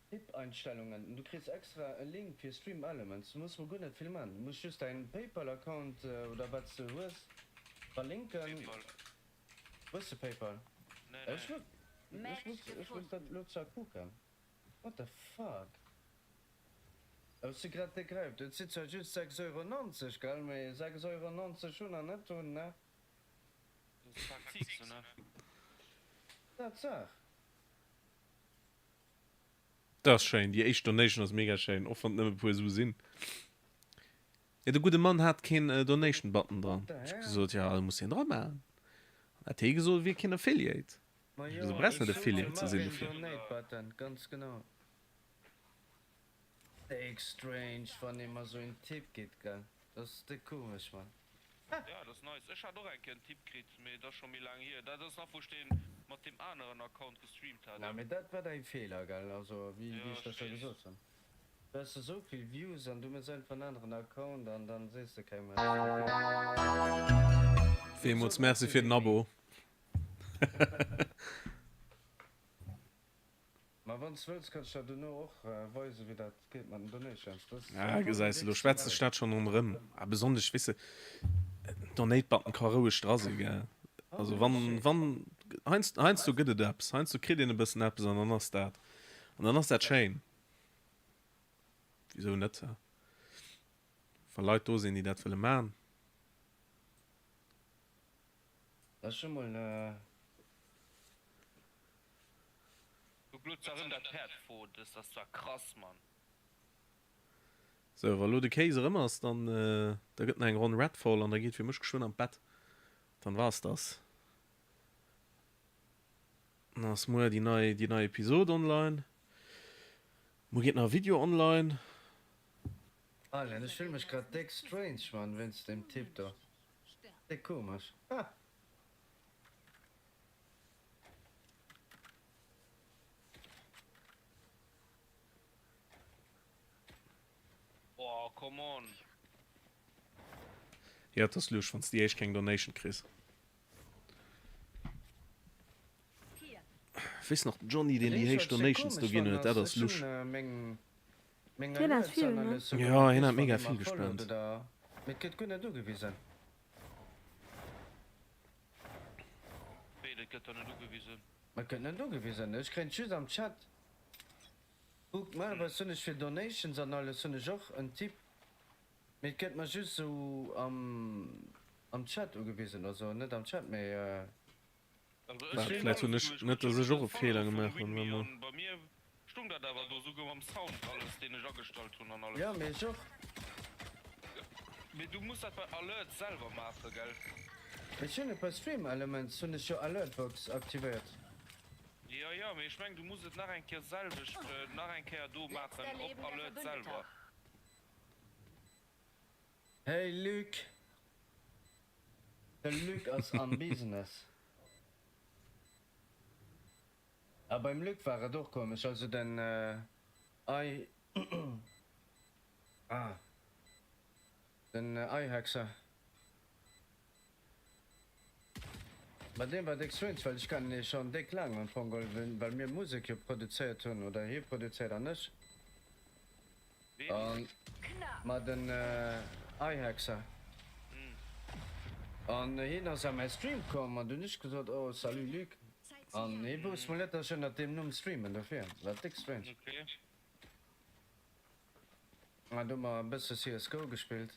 Tip-Einstellungen an du kriss extra e Link fir Stream Elements. Du muss mol guer net vill man, du muss just däin Paypal Account oder wat s de hues verlinken. Hues de Paypal? Ech muss ech muss dat lo zwar kucken. What the fuck? Ech si grad déck räif. Et si zwar just 6 Euro 90, gell, mee 6 Euro 90 hunn an net hunn, ne? Tatsaach. Dat ass schéin, déi éischt Donation ass mega schéin, och wann et nëmme e puer Su sinn. Jo, de gudde Mann hat keen Donation Button dran. Ech hu gesot, jo, da muss hien dra maachen. An hat hie gesot, et wier keen Affiliate. Ech hu gesot, du brauchs net Affiliate ze sinn dofir. Donate Button, ganz genau. Déck strange wann ee mer sou een Tipp gitt gell, dat ass déck komesch man. Ja dat ass nice. Ech hat och eng Kéier en Tipp kritt, mee dat ass scho méi laang hier. Dat ass nach wou ech deen mat deem aneren Account gestreamt hat. Na mee dat war däi Feeler gell, also wéi Ja ech der ech scho weess. gesot hunn. Du has esou vill Views an du mëss einfach en aneren Account an dann sees de kengem eppes dofir. Villmools Merci fir den Abo. Ma wann s wëlls kann ech der dono och weisen wéi dat geet mat den Donations. Dat ass Ah, gesäis de, do schwätzt sech dat schonn ronderëm. A besonnesch, weess de, Donate Button ka roueg dra si, gell. Also wann, wann, heiansdo, heiansdo gëtt et eppes, heiansdo kritt een e bëssen eppes an dann ass dat, an dann ass dat schéin. Wisou net, hä? Wa Leit do sinn, déi dat wëlle man. Ech hu mol. Kuck lo zwar rem dat Pärd fo, dest ass zwar krass Mann. Sou, wa lo de Kéis erëm ass, dann da gëtt nach eng Ronn Redfall an da geet fir mech geschwënn an d'Bett. Dann war's das. Dann ass muer déi nei déi nei Episode online. Muer geet nach e Video online. Alter, ech fill mech grad déck strange man wéinst deem Typ do. Déck komesch. Ha! Oh come on. Jo, et ass lusch, wann s de déi éischt keng Donation kriss. Weess nach den Johnny, deen déi héich Donations do ginn huet, dat ass lusch. Hien hat vill, ne? Jo, hien hat mega vill gespent. Mee et gëtt guer net ugewisen. Wéi, dat gëtt der net ugewisen? Et gëtt net ugewisen, ech kréien et just am Chat. Kuck normalerweis hunn ech fir Donations an alles hunn ech och en Typ, mee et gëtt mer just sou am Chat ugewisen, also net am Chat mee. Also Waart, ech sinn vläit hunn alles ech, du, ech net krut dass just ech och de e Feeler Follow vum gemaach hunn, Winmi warte mol. an bei mir stung dat awer do, souguer mam Sound alles deen ech agestallt hunn an alles. Jo mee ech och. Mee du muss dat bei Alerts selwer maachen, gell? Ech hunn et bei Stream Elements hunn ech jo Alertbox aktivéiert. Jo jo, mee ech mengen du muss et nach eng Kéier selwecht nach eng Kéier do maachen op Alert selwer. Hey Luc! De Luc ass am Business. A beim Luc war et och komesch, also den i ah den iHexer. Bei deem war déck strange, well ech kennen hie schonn déck laang am Fong geholl, well mir Musek jo produzéiert hunn, oder hie produzéiert an ech. An ma den iHexer. An hien ass a mäi Stream komm an du hunn ech gesot, oh salut Luc. An hie wousst mol net, dass ech ënnert deem Numm streamen, dofir war déck strange. An du hu mer e bësse CSGO gespillt.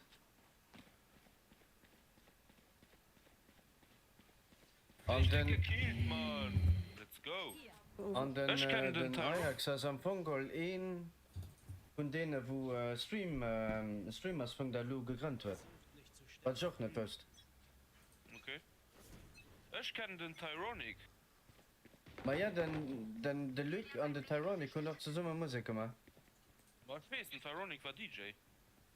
An den An den den Ajax ass am Fong geholl een vun deene wou Stream Streamers.lu gegrënnt huet, wat ech och net wousst. Ok. Ech kennen den Tyronic. Maja den den de Luc an de Tyronic hunn och zesumme Musek gemaach. Ma ech weess, den Tyronic war DJ.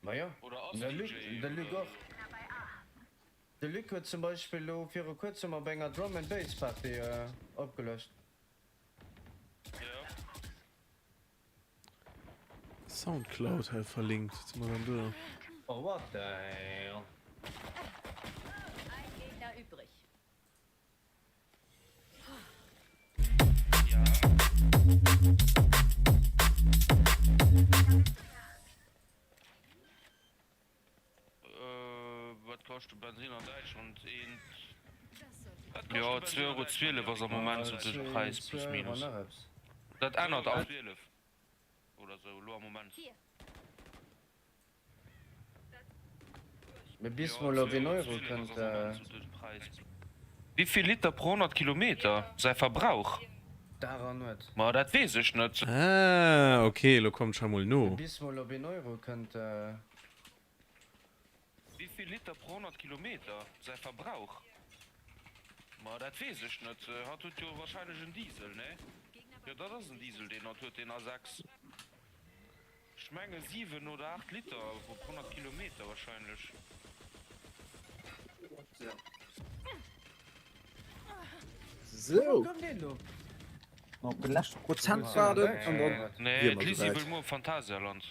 Majo, Oder ass de Luc, DJ de Luc oder? och. De Luc huet zum Beispill elo viru kuerzem op enger Drum and Bass Party opgeluecht. Jo. Soundcloud hei verlinkt, wat si mer dann do? Oh what the hell. Ein Gegner übrig. Wat kascht de Bensin an Däitschland? Eent. Jo, 2,12 Euro ass am Moment sou de Präis, plus minus. Dat ännert all. Oder sou, elo am Moment. Mee bis mol op een Euro kënnt. Wéi vill Liter pro 100 Kilometer? Säi Verbrauch? Dag an Nuet. Ma dat weess ech net. Ah ok, elo kommt ech hei mol no. Mee bis mol op een Euro kënnt. Wéi vill Liter pro 100 Kilometer? Säi Verbrauch? Ma dat weess ech net. Hatt huet jo warscheinlech en Diesel, nee? Jo, dat ass en Diesel deen hatt huet, deen A6. Ech menge 7 oder 8 Liter op 100 Kilometer wahrscheinlech. Sou. Nach op den leschte Prozent waarden an dann Nee, wier mer d'Lisi souwäit. wëll muer op Phantasialand.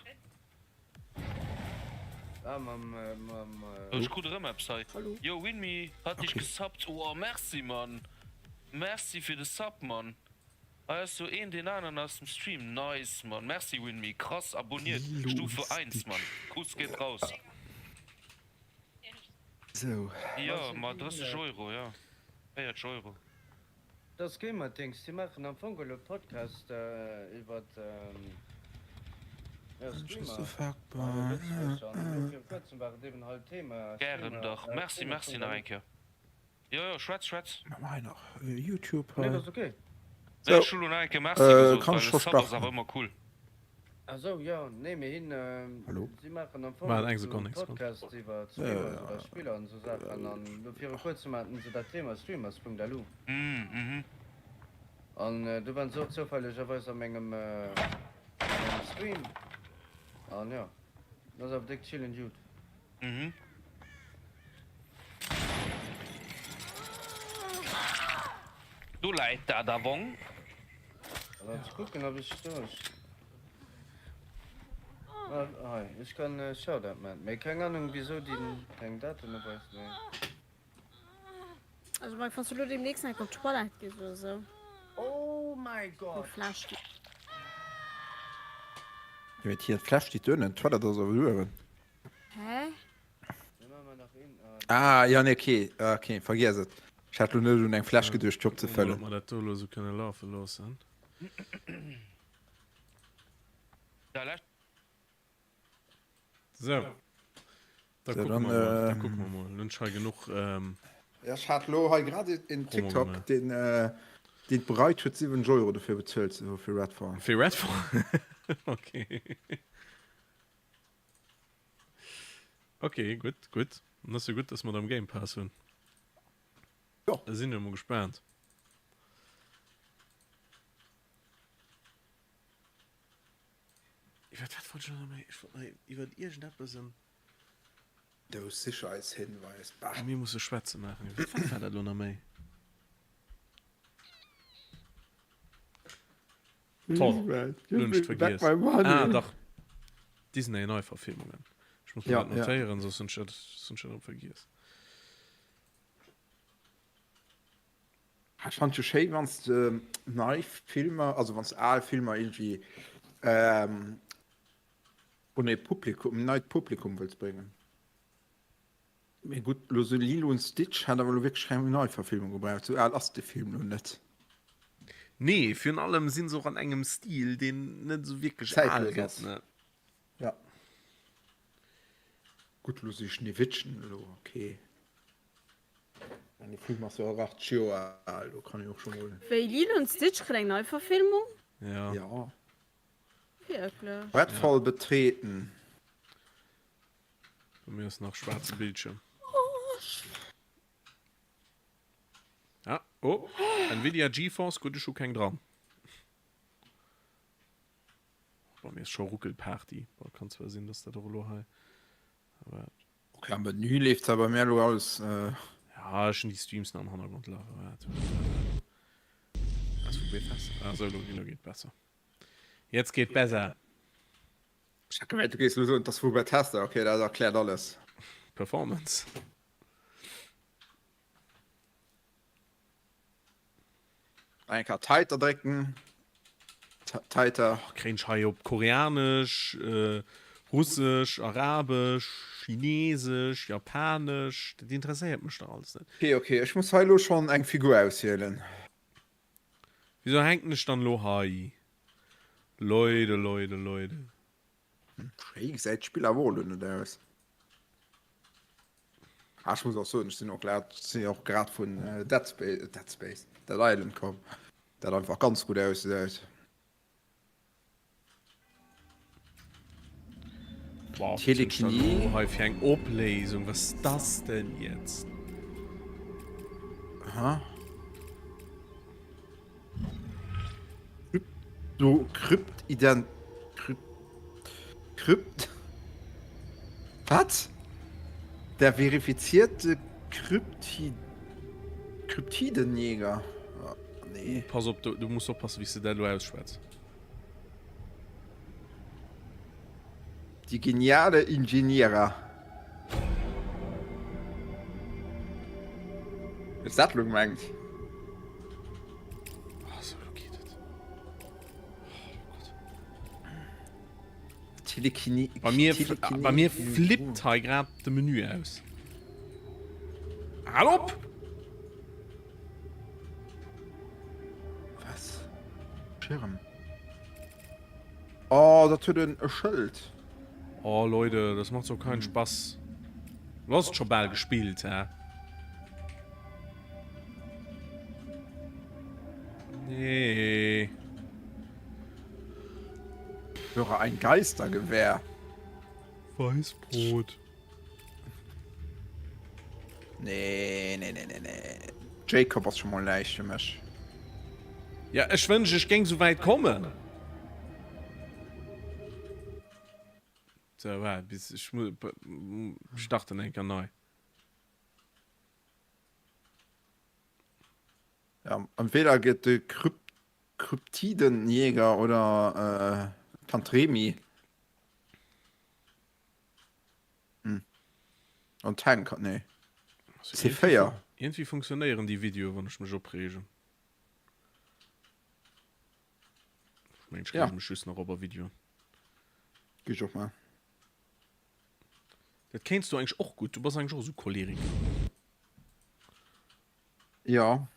Ah, mam, mam. Ech krut erëm eppes hei. Yo Winmi, hat dech gesubbt. Oh merci Mann. Merci fir de Sub Mann. Hei ass jo een deen aneren aus dem Stream. Nice Mann, merci Winmi, krass abonniert, Stufe 1 Mann, Kuss geet raus. Sou. Jo ma 30 Euro jo, 40 Euro. Dat ass Gamerdings, déi maachen am Fong elo Podcast iwwert jo Streamer hei op Lëtzebuerg an elo viru kuerzem war et eben hei Thema Gären Streamer dach, merci Streamer merci nach eng Kéier. Jo jo, schwätz schwätz. Mä mei nach Youtube Nee, hei. dat ass ok. Nee, Sou, ech hu lo nach eng Kéier Merci gesot, kann well ech e scho Sub ass awer starten? ëmmer cool. Ah sou, jo, nee, mir hinn, Hallo? si maachen am Fong Waart eng esou Sekonn, eng Sekonn. Podcast iwwer Streamers oder Spiller an esou Saachen an lo viru kuerzem haten se dat Thema Streamers.lu Mhm. an do waren se och zoufällegerweis a mengem, a mengem Stream an jo, dat ass awer déck chillen Dude. Mhm. Do läit dat avong. Lass kucken ob ech do ech ah hei ech kann Shoutout man mee keng Ahnung wisou déi keng Daten uweist mee. Also Mike, wanns du lo demnächst nach op d'Toilette gees oder sou. Oh mein Gott! D'Fläsch steet. Jo mee d'Fläsch steet duerno, d'Toilette ass awer uewen. Hä? Ah, ja, nee, okay. Ah, okay, vergiess et. Ech hat lo net un eng Fläsch geduecht, fir opzefëllen. Ob mer dat do elo esou kënne lafe loossen. Sou. Da So, kucke dann, mer mol. Da ähm, kucke mer mol. Lo hunn ech hei genuch. Ähm, Ja, ech hat lo hei grad en Promo TikTok, gemaach. deen, äh, deen bereit huet, 7 Euro dofir bezuelt ze hu fir Redfall. Fir Redfall? Okay. Ok, gutt, gutt. Dann ass jo gutt, dass mer et am Game Pass hunn. Jo. Da sinn ech mol gespaant. Iwwer wat wollt ech nach méi? Ech wollt nach iwwer iergendeppes en. Do Sicherheitshinweis, bah. Mir musse schwätze maachen. Iwwer wat war dat elo nach méi? Toll, lo hunn ech et vergiess. Ah dach, Disney Neiverfilmungen. Ech muss mer dat notéieren, soss hunn ech dat erëm vergiess. Ech fannen et jo schéi wann s de nei Filmer, also wann s de al Filmer iergendwéi un e Publikum, neit Publikum wëlls bréngen. Mee gutt, lo sou Lilo und Stitch hat awer lo wierklech keng Neiverfilmung gebraucht, sou al ass de Film lo net. Nee, virun allem sinn se och an engem Stil, deen net esou wierklech al Zäitlos gëtt, ass. ne? Ja. Gutt, lo si Schneewittchen elo, okay. Mä de Film ass jo och 80 Joer al, do kann een och scho mol. Wéi, Lilo und Stitch kritt eng Neiverfilmung? Ja. Ja. Wierklech? Redfall betreten. Bei mir ass nach schwaarze Bildschirm. Ah, oh, Nvidia GeForce, gutt ech hu keng dran. Bei mir ass scho Ruckelparty. Bon, kann zwar sinn, dass dat och elo hei. Okay, am Menü leeft zwar bei mir elo alles. Ja, ech hunn déi Streams nach am Hannergrond lafen. Waart, Ass vu Bethesda. Ah, sou, elo geet besser. Jetzt geht besser. Ech hat gemengt, du géifs elo soen, et ass vu Bethesda. Okay, dat erkläert alles. Performance. Eng Kéier Tighter drécken. Tighter. Oh, kréien ech hei op Koreanesch, Russesch, Arabesch, Chinesesch, Japanesch, dat interesséiert mech dach alles net. Okay, okay, ech muss hei elo schonn eng Figur auswielen. Wieso hänken ech dann elo hei? Leute, Leute, Leute. Schéi gesäit d'Spill awer och elo net aus. Ah, ech muss och soen, ech sinn och grad, sinn och grad vun Dead Space, Dead Space, Dead Island komm, dat einfach ganz gutt ausgesäit. Wow, Telekinie. Hei fir eng Opléisung, was ist das denn jetzt? Aha. Krypto, Krypt-Ident, Krypt, Krypt, wat? Der verifizierte Krypti, Kryptidenjäger? Oh, nee. Pass op, du, du muss oppassen, wéi s de dat elo ausschwätz. Die geniale Ingeniera. Hues dat elo gemengt? Ah, so, lo geet et. Oh Gott. Telekine Bei mir, Telekine bei mir flippt hei grad de Menü aus. Hal op! Was? Schirm. Oh, dat huet en e Schëld. Oh Leute, das macht so keinen Spaß. Lo ass et scho bal gespillt, hä? Nee. Höre ein Geistergewehr. Weißbrot. Nee, nee, nee, nee, nee. Jacob ass schon mal näischt fir mech. Ja, ech wënsch ech géing sou wäit kommen. So, waart, bis ech starten eng Kéier nei. Ja, entweder gëtt de Kryp Kryptidenjäger oder äh, Tantremi. Hm. An Tank, nee. C4. Irgendwie funktionéieren déi Videoen, wann ech mech opreegen. Ech mengen, ech Ja. rege mech just nach op a Videoen. Gi ech och mal. Dat kéints du eigentlech och gutt. Du bass eigentlech och esou Choleriker. Ja.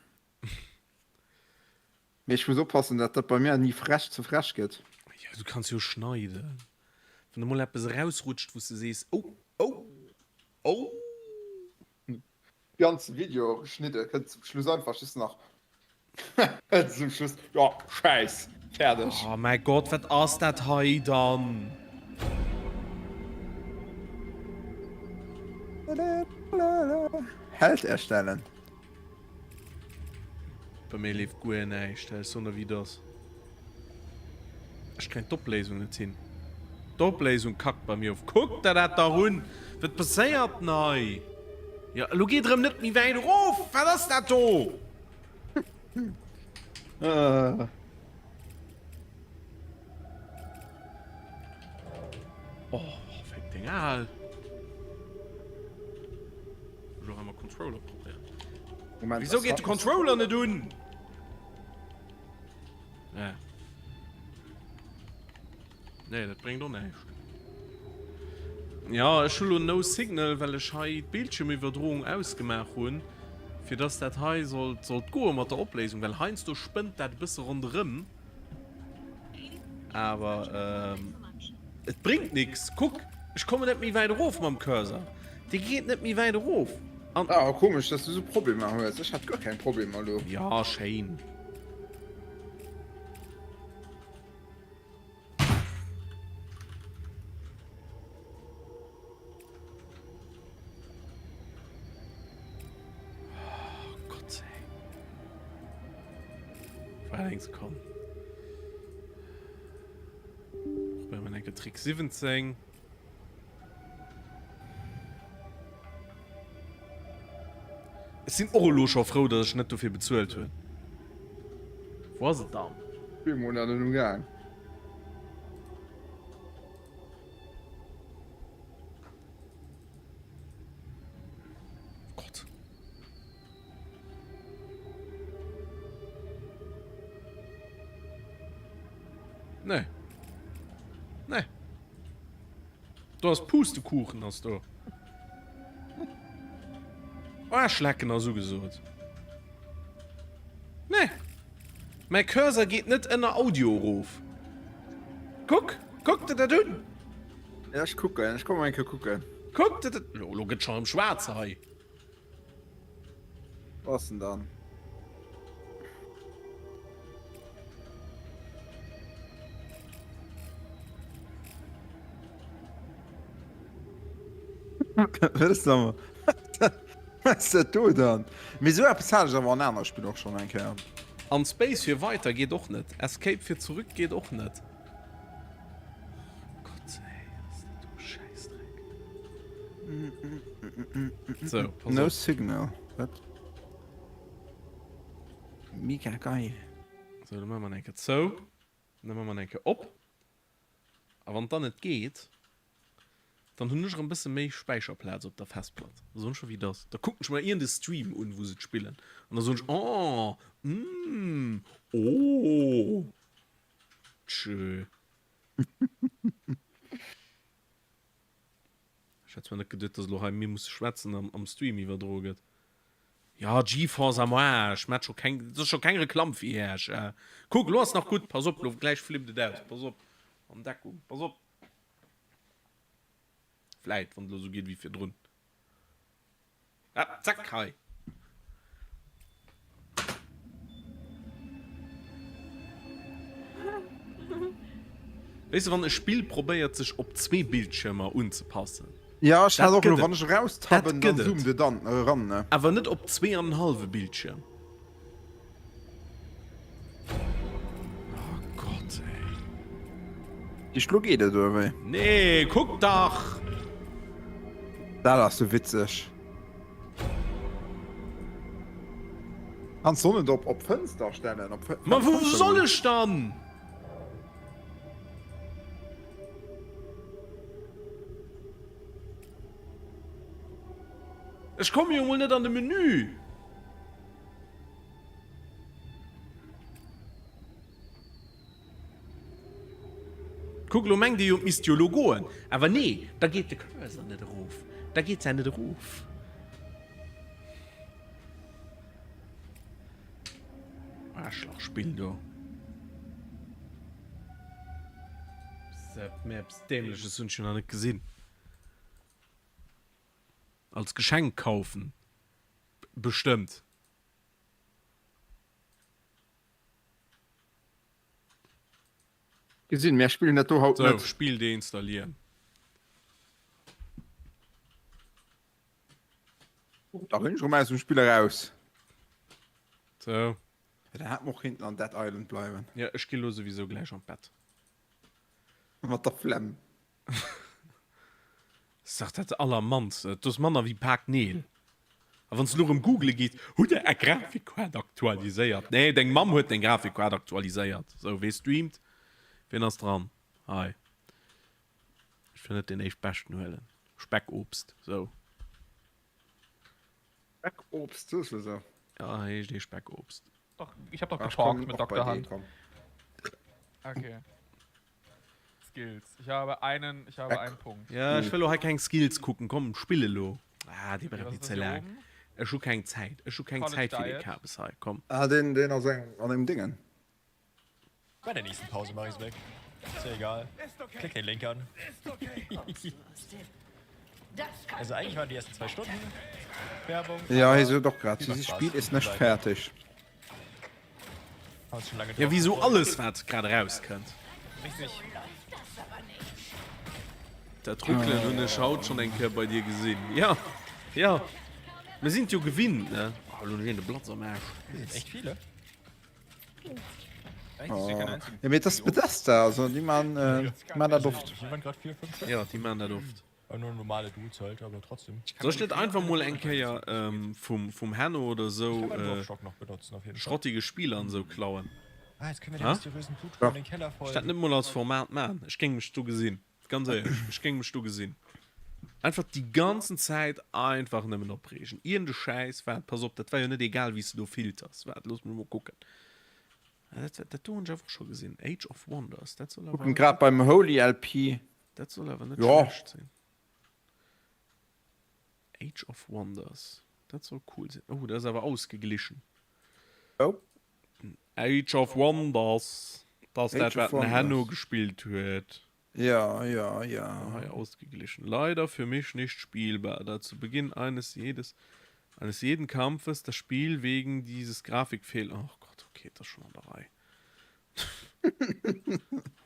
Mee ech muss oppassen, dat dat bei mir ni frech ze frech gëtt. Ja, du kanns jo schneiden. Wann emol eppes erausrutscht, wou s de sees, oh, oh, oh. Ganze Video geschnidde, kënnt zum Schluss einfach just nach zum Schluss, ja, Schäiss, fäerdeg. Oh mäi Gott, wat ass dat hei dann? Held erstellen. Bei mir leeft guer näischt, ech soen der wéi et ass. Ech kréien d'Opléisung net hin. D'Opléisung kackt bei mir of. Kuck der dat dach un! Wat passéiert denn hei? Jo, elo geet erëm net méi wäit erof! Wat ass dat do? Oh, féck deng al. Elo hei mal Controller probéieren. Moment, Wieso geet de Controller net un? Ja. Nee, dat bréngt och näischt. Ja, ech hu lo no signal, well ech hei d'Bildschirmiwwerdroung ausgemaach hunn, fir dass dat hei sollt, sollt goe mat der Opléisung, well heiansdo spënnt dat e bësse ronderëm. Awer ähm, et bréngt nix. Kuck, ech kommen net méi wäit erof mam Cursor. Dee geet net méi wäit erof. An ah, komesch, dass du sou Problemer hues. Ech hat guer keng Problemer elo. Ja, schéin. Oh Gott, ey. War eng Sekonn. Probieren wir enke Trick 17. Ech sinn och elo scho frou, datt ech net dofir bezuelt hunn. Wou ass et dann? Bemol nach net um Gaang. Gott. Nee. Nee. Do ass Pustekuchen ass do. Aarschlecken ass ugesot. Nee. Mäi Cursor geet net ënner Audio erof. Kuck, kuck der dat un. Ja, ech kucken, ech kommen eng Kéier kucken. Kuck der dat. Lo, lo gëtt scho rëm schwaarz hei. Wo ass en dann? Wat ass dann? Wat ass dat do dann? Mee sou eppes hat ech awer an aner Spiller och schonn eng Kéier. An Space fir weiter geet och net. Escape fir zurück geet och net. Gott ey, ass dat do Schäissdreck. So, pass No op. signal. Wat? Mega geil. So, da maache mer eng Kéier zou. Dann maache mer eng Kéier op. A wann et dann net geet, dann hunn ech erëm bësse méi Späicherplaz op der Festplatt. Da soen ech scho wéi et ass. Da kucken ech mer iergend e Stream un, wou se et spillen. An da soen ech, Oh, mm, oh. Tschö. Ech hat zwar net geduet, dass elo hei mir musse schwätzen am, am Stream iwwerdroe gëtt. Ja, GeForce am Aarsch, mat scho keng, dat ass scho keng Reklamm fir Iech. Äh. Kuck, elo ass nach gutt, pass op, elo gläich flippt et aus, pass op, an Deckung, pass op. Vläit, wann et elo sou geet wéi virdrun. Ah, zack, hei. Weess de, wann e Spill probéiert sech op zwee Bildschirmer unzepassen. Ja, ech hat Dat och elo, gëtt wann et. ech Dat eraustappen, dann gëtt et. zoomt et an, eran, ne? Awer net op zwee an en hallwe Bildschirm. Oh Gott, ey. Isch lo geet et, oder wéi? Nee, kuck dach! Dat ass jo witzeg. Kanns du net op op Fënster stellen? Op Ma wou Fënster soll goen? ech dann? Ech komme jo mol net an de Menü. Kuck, elo mengt Dir jo, et misst jo elo goen. Awer nee, da geet de Cursor net erof. Da geet se net erof. Aarschlachspill do. Sepp, mä eppes Dämleches hunn ech jo nach net gesinn. Als Geschenk kaufen. Bestëmmt. Gesinn, mär spillen dat do haut Sou, net. Spill deinstallieren. Da sinn ech erëm aus dem Spill eraus. Sou. Da hätt mer och kéinten an Dead Island bleiwen. Jo, ech gi lo souwisou gläich an d'Bett. Mat der Flemm. Ass dach dat allermannst. Dat ass manner wéi Pak Neel. A wann s de lo erëm googele gees, Hutt der är Grafikkaart aktualiséiert? Nee, deng Mamm huet deng Grafikkaart aktualiséiert. Sou, wee streamt? Wien ass dran? Hei. Ech wëll net deen éischtbeschten huelen. Speckobst, sou. Speckobst, soos du sou? Ja, hei heescht ee Speckobst. Doch, ich hab doch Ach, getalkt komm, mit och bei Dr. dir, Hand. komm. Okay. Skills. Ich habe einen, ich habe einen Punkt. Ja, ech wëll lo hei keng Skills kucken. Komm, spill elo. Ah, dee Okay, brauch was déi ist ze das hier laang. oben? Ech hu keng Zäit. Ech hu keng College Zäit fir dee Diet. Kabes hei. Komm. Ah, deen, deen ass eng, an engem Dingen. Bei der nächsten Pause mach ich's weg. Ist ja egal. Klick den Link an. Also eigentlich waren die ersten zwei Stunden Werbung. Ja, aber hie sot och grad, die macht dieses Spaß. Spiel ist nicht fertig. Ja, wéi sou alles wat grad erauskënnt. Dat Ruckelen hunn ech haut schonn eng Kéier bei dir gesinn. Jo, jo, mir sinn et jo gewinnt, ne? Oh, elo hunn ech een de Blatz am Aarsch. Echt viele? Oh. Ja, mee et ass Bethesda, also déi man, äh, man dat oft. Jo, déi man dat oft. War nur normale Dudes halt, aber trotzdem. Soll ech net einfach mol eng Kéier vum Henno oder sou schrottige Spiller an sou klauen? Ah, jetzt können wir der mysteriösen Bluttruhe in den Keller folgen. Ech dat net mol als Format maan? Ech géing mech do gesinn, ganz éierlech, ech géing mech do gesinn. Einfach déi ganzen Zäit einfach nëmmen opreegen. Iergend e Schäiss, waart, pass op, dat war jo net egal wéi s de do filters. Waart, looss mech mol kucken. Dat, dat do hunn ech awer och scho gesinn, Age of Wonders, dat soll awer. Kucken grad beim Holy LP. Dat soll awer net schlecht sinn. Age of Wonders, dat soll cool sinn. Oh, dat ass awer ausgeglichen. Oh. Age of Wonders, dat ass dat, wat den Henno gespillt huet. Ja, ja, ja. Hei ausgeglichen. Leider für mich nicht spielbar, da zu Beginn eines jedes eines jeden Kampfes das Spiel wegen dieses Grafikfehl. Oh Gott, okay, dat ass schonn an der Rei.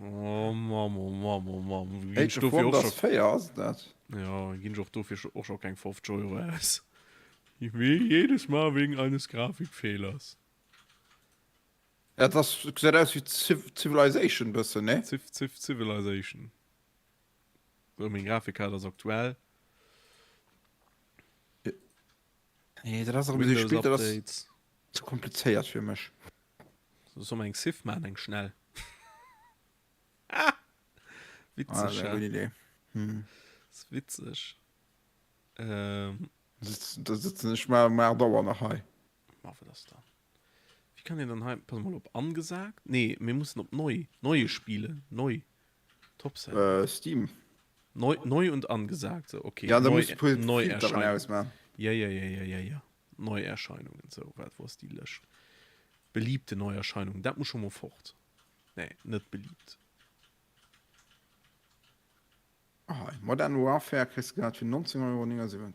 Oh Mamm, oh Mamm, oh Mamm. Age of Wonders 4 ass dat? Ja, ginn ech och dofir och scho keng 50 Euro aus. Wéi jedes Mal wegen eines Grafikfehlers. Ja, dat ass, gesäit aus wéi Civilization bëssen, ne? Civ, Civ, Civilization. Sou, meng Grafikkaart ass aktuell. Nee, dat ass erëm esou e Spill, dat ass ze komplizéiert fir mech. So, soll mer eng Civ maachen, eng schnell? Ah! Witzeg, ah, ja. Gutt Idee. Hm. Ass witzeg. Ähm. Da sëtzen ech mar um 8 Auer nach hei. Ma wat ass dann? Wéi kann een dann hei, pass mol op, angesagt? Nee, mir mussen op neu, neue Spiele, neu, Topseller. Äh, Steam. Neu, neu und angesagt, so, okay. Ja, da neu, muss du puer neu Filteren Erscheinungen. ausmachen. Ja, ja, ja, ja, ja, ja. Neuerscheinungen, so, wat, wou ass déi Lëscht? Beliebte Neuerscheinungen, dat muss scho mol fort. Nee, net beliebt. Ah, hei, Modern Warfare kriss de grad fir 19,79 Euro.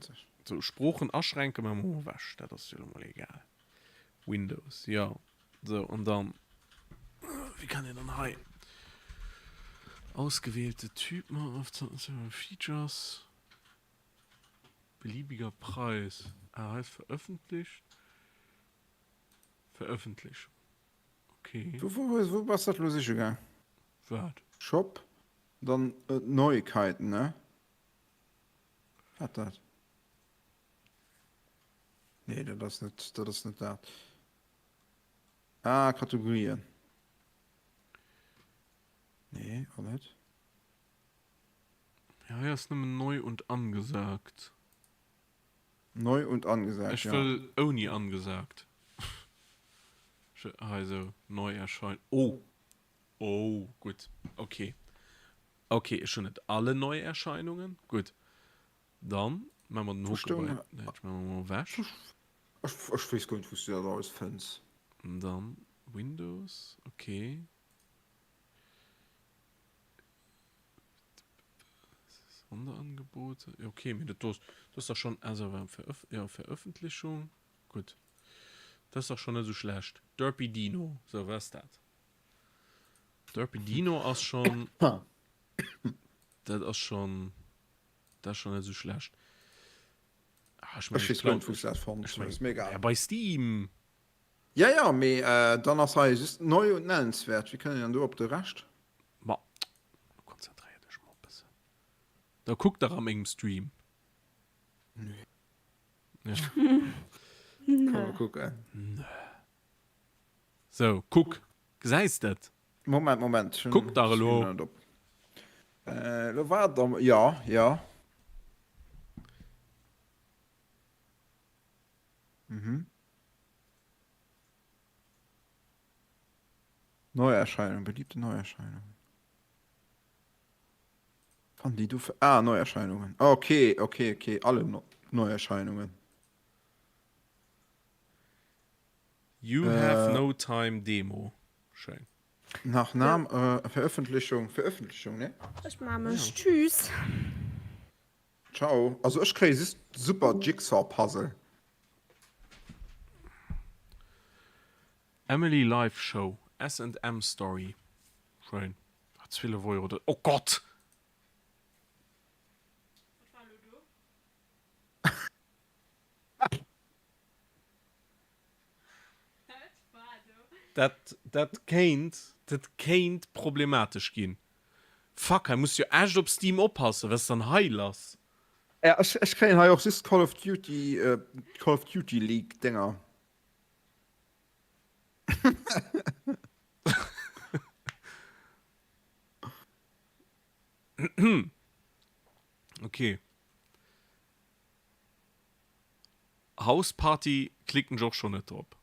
So, Sproochen aschränke maache mer mol ewech, dat ass jo lo mol egal. Windows, jo. Sou, an dann, wéi kann een dann hei ausgewählte Typen, Features, beliebiger Preis, ah, hei ass veröffentlicht, Veröffentlichung, okay. Wou, wou, wou bass dat lo siche gaang? Wat? Shop, dann Neuigkeiten, ne? Wat dat? Nee, dat ass net, dat ass net dat. Ah, Kategorien. Nee, och net. Ja, hei ass nëmmen neu und angesagt. Neu und angesagt, Ech ja. wëll ouni angesagt. Hei sou, neu erscheint. Oh! Oh, gutt. Ok. Ok, ech hunn net alle Neuerscheinungen. Gutt. Dann maache mer den Wou Hoke stoung bei. dat? Nee, ech maache mer mol ewech. Ech, ech weess guer net, wou s du dat alles fënns. Dann Windows, ok. Sonderangebote, jo ok, mee dat do ass, dat ass dach schonn, also Veröf, jo Veröffentlichung, gutt. Dat ass dach schonn net esou schlecht. Derpy Dino, sou, wat ass dat? Derpy Dino ass schonn, dat ass schonn, dat ass schonn net esou schlecht. Ah, ech Ech mengen, ech weess guer klau, net, wou s du dat fonnt ech hues, mengen, mee egal. ja bei Steam. Ja, ja, mee dann ass hei just neu und nennenswert. Wéi kënnt een dann do op de Rescht? Ma konzentréier dech mol e bëssen. Da kuck dach a mengem Stream. Nee. Ja. Kann mol kucken. Nö. Sou, kuck. Gesäis de et? Moment, Moment. Ech hunn Kuck dach elo. Stream net op. Elo waart der. Ja, ja. Mhm. Neuerscheinung, beliebte Neuerscheinungen. Fannen déi do ah, Neuerscheinungen. Okay, okay, okay, alle no Neuerscheinungen. You have no time Demo. Schéin. Nach Nam äh, Veröffentlichung, Veröffentlichung, ne? Ech maa mech. Tschüss. Ciao. Also ech kréie just super Jigsaw Puzzle. Emily Live Show, S and M Story, schéin, ah 12 Euro, dat, oh Gott! Wat war elo do? Dat, dat kéint, dat kéint problematesch ginn. Fuck, hei muss jo echt op Steam oppassen, wat ass dann hei lass? Ja, ech, ech kréien hei och just Call of Duty, äh, Call of Duty League Dinger. Okay. House Party klicken ech och schon net drop.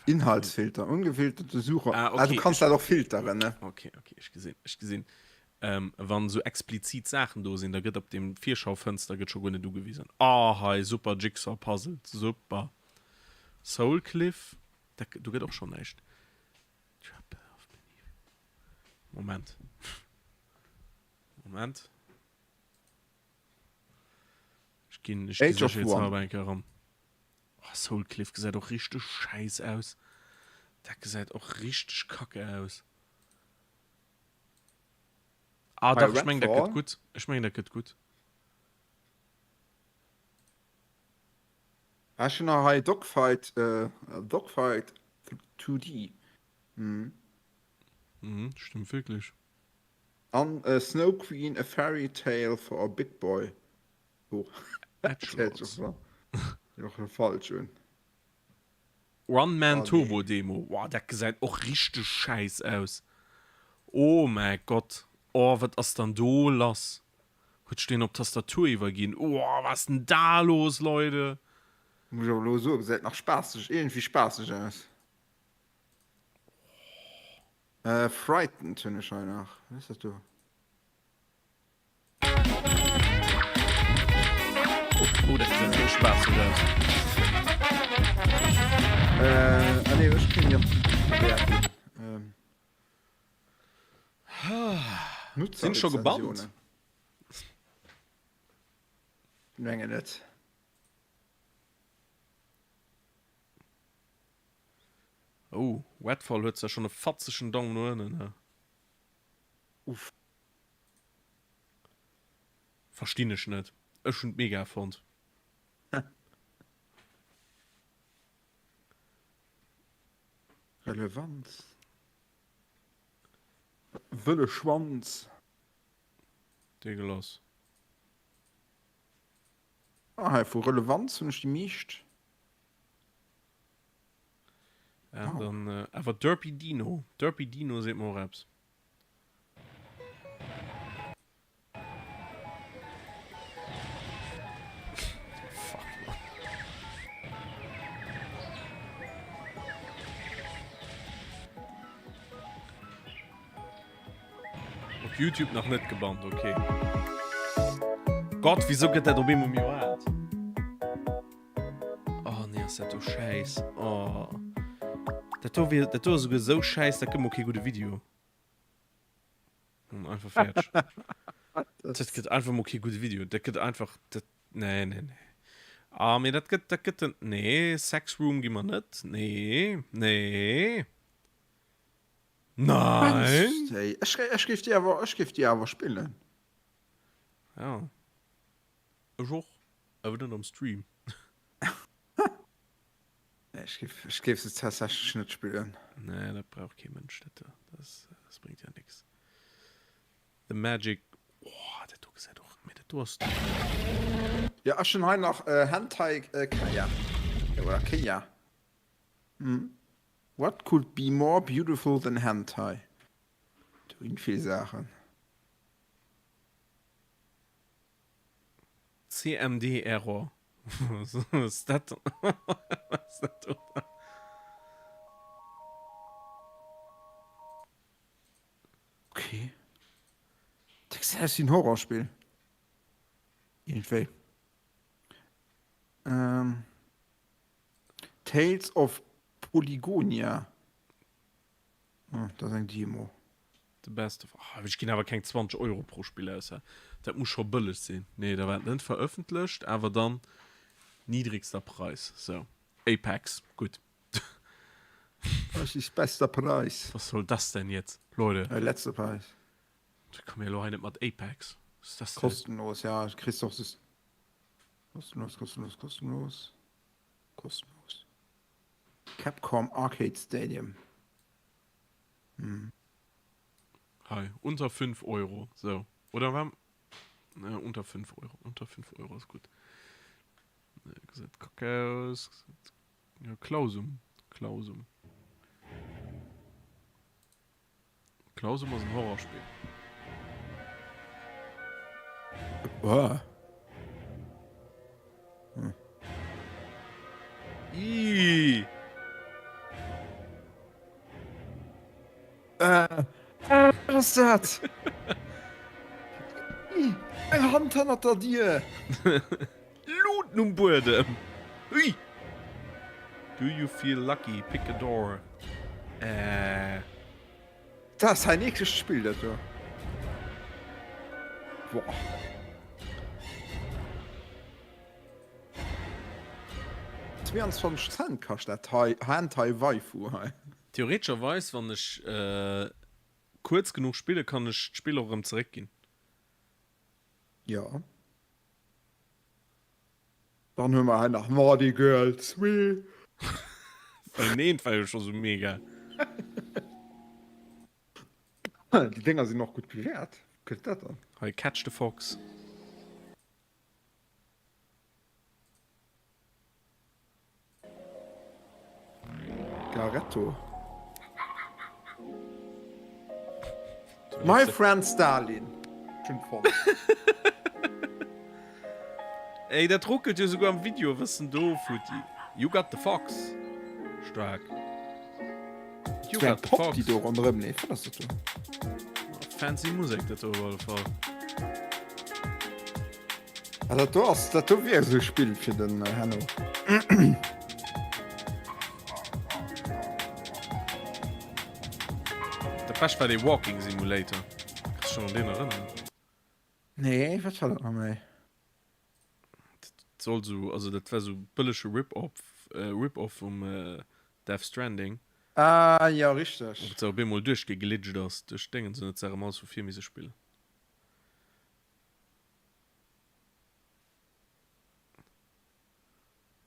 Inhaltsfilter, ungefilterte Suche. Ah, Ah, du okay. kanns dat och filteren, ne? Okay, okay, ech gesinn, ech gesinn. Ähm, wann esou explizit Saachen do sinn, da gëtt op dem Virschaufënster gëtt scho guer net ugewisen. Ah, hei, super Jigsaw Puzzle, super. Soul Cliff, dat, do gëtt och schonn näischt. Trap of Beneath. Moment. Moment. Ech ginn, ech gi Age of sécherheetshalber One. eng Kéier eran. Oh, Soul Cliff gesäit och richteg schäiss aus. Dat gesäit och richteg kacke aus. Ah, Bei dach, ech mengen, dat gëtt Redfall? gutt. Ech mengen, dat gëtt gutt. Ah, ech hunn nach hei Dogfight, äh, Dogfight 2D. Mhm. Mhm, stimmt wierklech. An äh, Snow Queen, A Fairy Tale for a Big Boy. Oh. Edgelords. Och falsch un. One Man Oh, nee. Turbo Demo. Wow, dat gesäit och richteg schäiss aus. Oh mäi Gott. Oh, wat ass dann do lass? Huet sech deen op d'Tastatur iwwerginn? Oh, wat ass denn da los, Leute? Muss ech awer elo soen, gesäit nach spaasseg, iergendwéi spaasseg aus. Äh, Frightened hunn ech hei nach. Wat ass dat do? Oh, dat gesäit sou spaasseg aus. Äh, ah nee, ech kréien déi och bewäerten. Ähm. Sinn scho gebannt? Nutzerrezensionen. Mengen net. Oh, Redfall huet zwar schonn e fatzegen Daum no ënnen, ne? Uff. Verstinn ech net. Ech hunn et mega fonnt. Relevanz. Wëlle Schwanz. Degelas. Ah, hei vu Relevanz hunn ech déi meescht. Ja, dann awer Derpy Dino. Derpy Dino seet mer och eppes. Fuck, man. Op YouTube nach net gebannt, okay. Gott, wieso gëtt dat op eemol méi waart? Oh nee, ass dat do schäiss. Oh. Dat do, wier, dat do ass esouguer esou schäiss, dat gëtt mol kee gudde Video. Hm, einfach fäerdeg. Dat gëtt einfach mol kee gudde Video. Dat gëtt einfach, dat, nee, nee, nee. Ah, mee dat gëtt, dat gëtt den, nee, Sex Room gi mer net. Nee, nee. Nein! Hey, ech, ech géif déi awer, ech géif déi awer spillen. Ja. Ech och, awer net am Stream. Nee, ech géif, ech géif se tatsächlech net spillen. Nee, dat brauch kee Mënsch, dat do. Das, das bringt ja nix. The Magic, oh, dat do gesäit och, mee dat do ass. Ja, ech hunn hei nach äh, Hentai äh, Kaya. Oder Kaya. Hm. What could be more beautiful than Hentai? Do ginn vill Saachen. CMD Error. Was ass dat? Was ass dat do? Okay. Dat gesäit aus wéi en Horrorspill. Iergendwéi. Ähm. Tales of Polygonia. Oh, dat ass eng Demo. The best of. Oh, ech ginn awer keng 20 Euro pro Spill aus. Dat muss scho bëlleg sinn. Nee, da war et net verëffentlecht, awer dann niedrigster Preis. So, Apex, gutt. Was ist bester Preis? Was soll das denn jetzt, Leute? Äh, letzter Preis. Da komm mir elo hei net mat Apex. Was ist das denn? Kostenlos, ja, kriegst och sus. Kostenlos, kostenlos, kostenlos. Kostenlos. Capcom Arcade Stadium. Hm. Hei, unter 5 Euro. So. Oder war. Unter 5 Euro. Unter 5 Euro ass gutt. Gesäit kacke aus. Jo, Clausum. Clausum. Clausum ass en Horrorspill. Boah. Hm. Ih. Äh, äh, wat ass dat? Ih, eng Hand hannert der Dier. Luuten um Buedem. Ui. Do you feel lucky? Pick a door. Äh. Dat ass ein eklegt Spill, dat do. Boah. 22 Cent kascht dat hei, Hentai Waifu hei. Theoretescherweis, wann ech kuerz genuch spillen, kann ech d'Spill och erëm zeréckginn. Jo. Dann hu mer hei nach Naughty Girl 2. Well neen, war jo scho sou mega. Déi Dénger sinn och gutt bewäert. Wou kënnt dat dann? Hei, Catch the Fox. Garetto. My friend Stalin. Schon fonnt. Ey, dat ruckelt jo souguer am Video e bëssen do, futti. You got the fox. Staark. You got the fox. Déi do ronderëm leeft, wat ass dat do? Fancy Musek dat do op alle Fall. Ah, dat do ass, dat do wier esou e Spill fir den Henno. Dat bescht war dee Walking Simulator. Kanns dech nach un deen erënneren? Nee, wat war dat nach méi? Dat soll sou, also dat war sou bëllege Rip-Off, Rip-Off vum Death Stranding. Ah, jo, richteg. Wou se op eemol duerchgeglitcht ass duerch d'Déngens an huet se erëm alles vu vir misse spillen.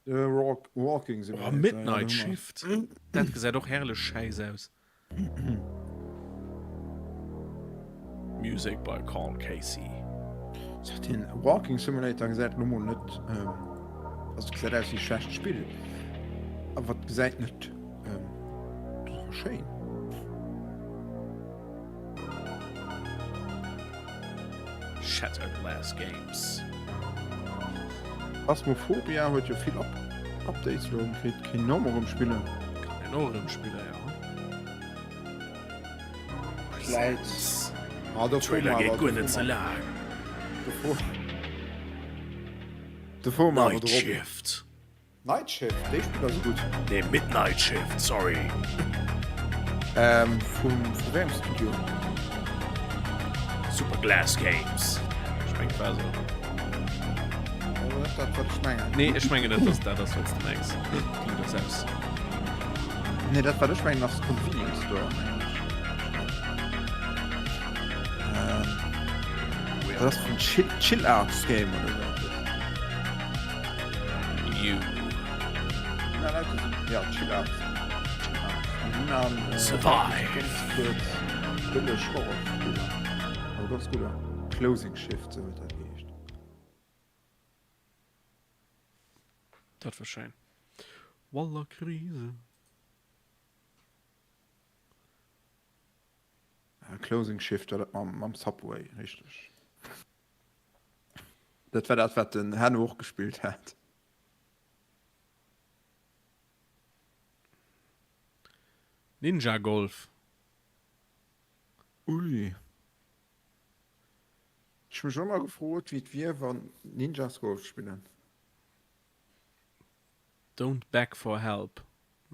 De Walking Simulator. Oh, Midnight Shift. Dat gesäit och herrlech schäiss aus. Music by Carl Casey. Den Walking Simulator gesäit lo mol net, also et gesäit aus wéi e schlecht Spill, awer et gesäit net schéin. Shattered Glass Games. Phasmophobia huet jo vill Updates elo erëm kritt, kéint een och mol erëm spillen. Kann een och erëm spillen, jo. Vläit. Ah, do froe Trailer mer geet awer, guer do net froe ze mer, laang. do froe, do froe mer awer Night de Robby. Shift. Night Shift, déi Spiller si gutt. Nee, Midnight Shift, sorry. Ähm, vum, vu wéi engem Studio? Super Glass Games. Ech mengen, et war esou. Also net dat, wat ech mengen. Nee, ech mengen net, dass dat ass, wat s de mengs. Klingt och aus. Nee, dat, wat ech mengen, ass Convenience Store, mengen ech. Ähm, dat ass vun Chill, Chill Arts Game oder esou eppes. Survive! Closing Shift, sou huet dat geheescht. Dat war schéin. Walla Krise. Closing Shift war dat mam Subway, richteg. Dat war dat wat den Henno och gespillt hat. Ninja Golf. Ui. Ech hu mech ëmmer gefrot wéi et wier wann Ninjas Golf spillen. Don't beg for help.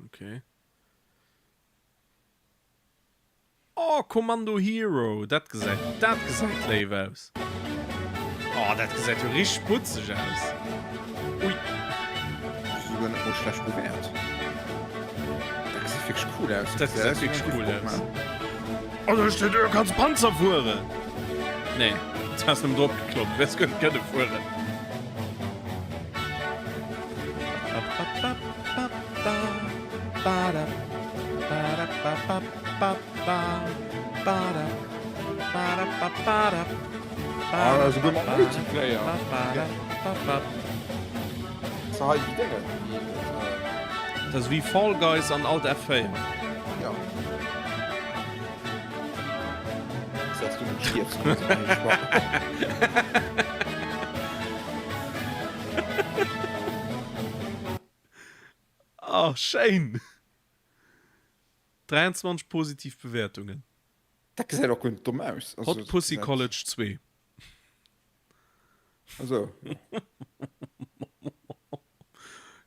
Ok. Oh Commando Hero, dat gesäit, dat gesäit léif aus. Oh dat gesäit jo richteg putzeg aus. Ui. Souguer net mol schlecht bewäert. Dat gesäit wierklech cool aus. Dat gesäit wierklech cool aus. Oh do steet, du kanns Panzer fueren. Nee, du has nëmmen drop geklommt, du häss guer net kënne fueren. Ah, esouguer mat Multiplayer. Ass hei déi Déngen, déi. Dat ass wéi Fall Guys an Alt F4. Ja. Dass du net stierfs, muss ich mir sparen. Oh, schéin! 23 positiv Bewäertungen. Dat gesäit och guer net domm aus. Also, Hot Pussy College 2. Also.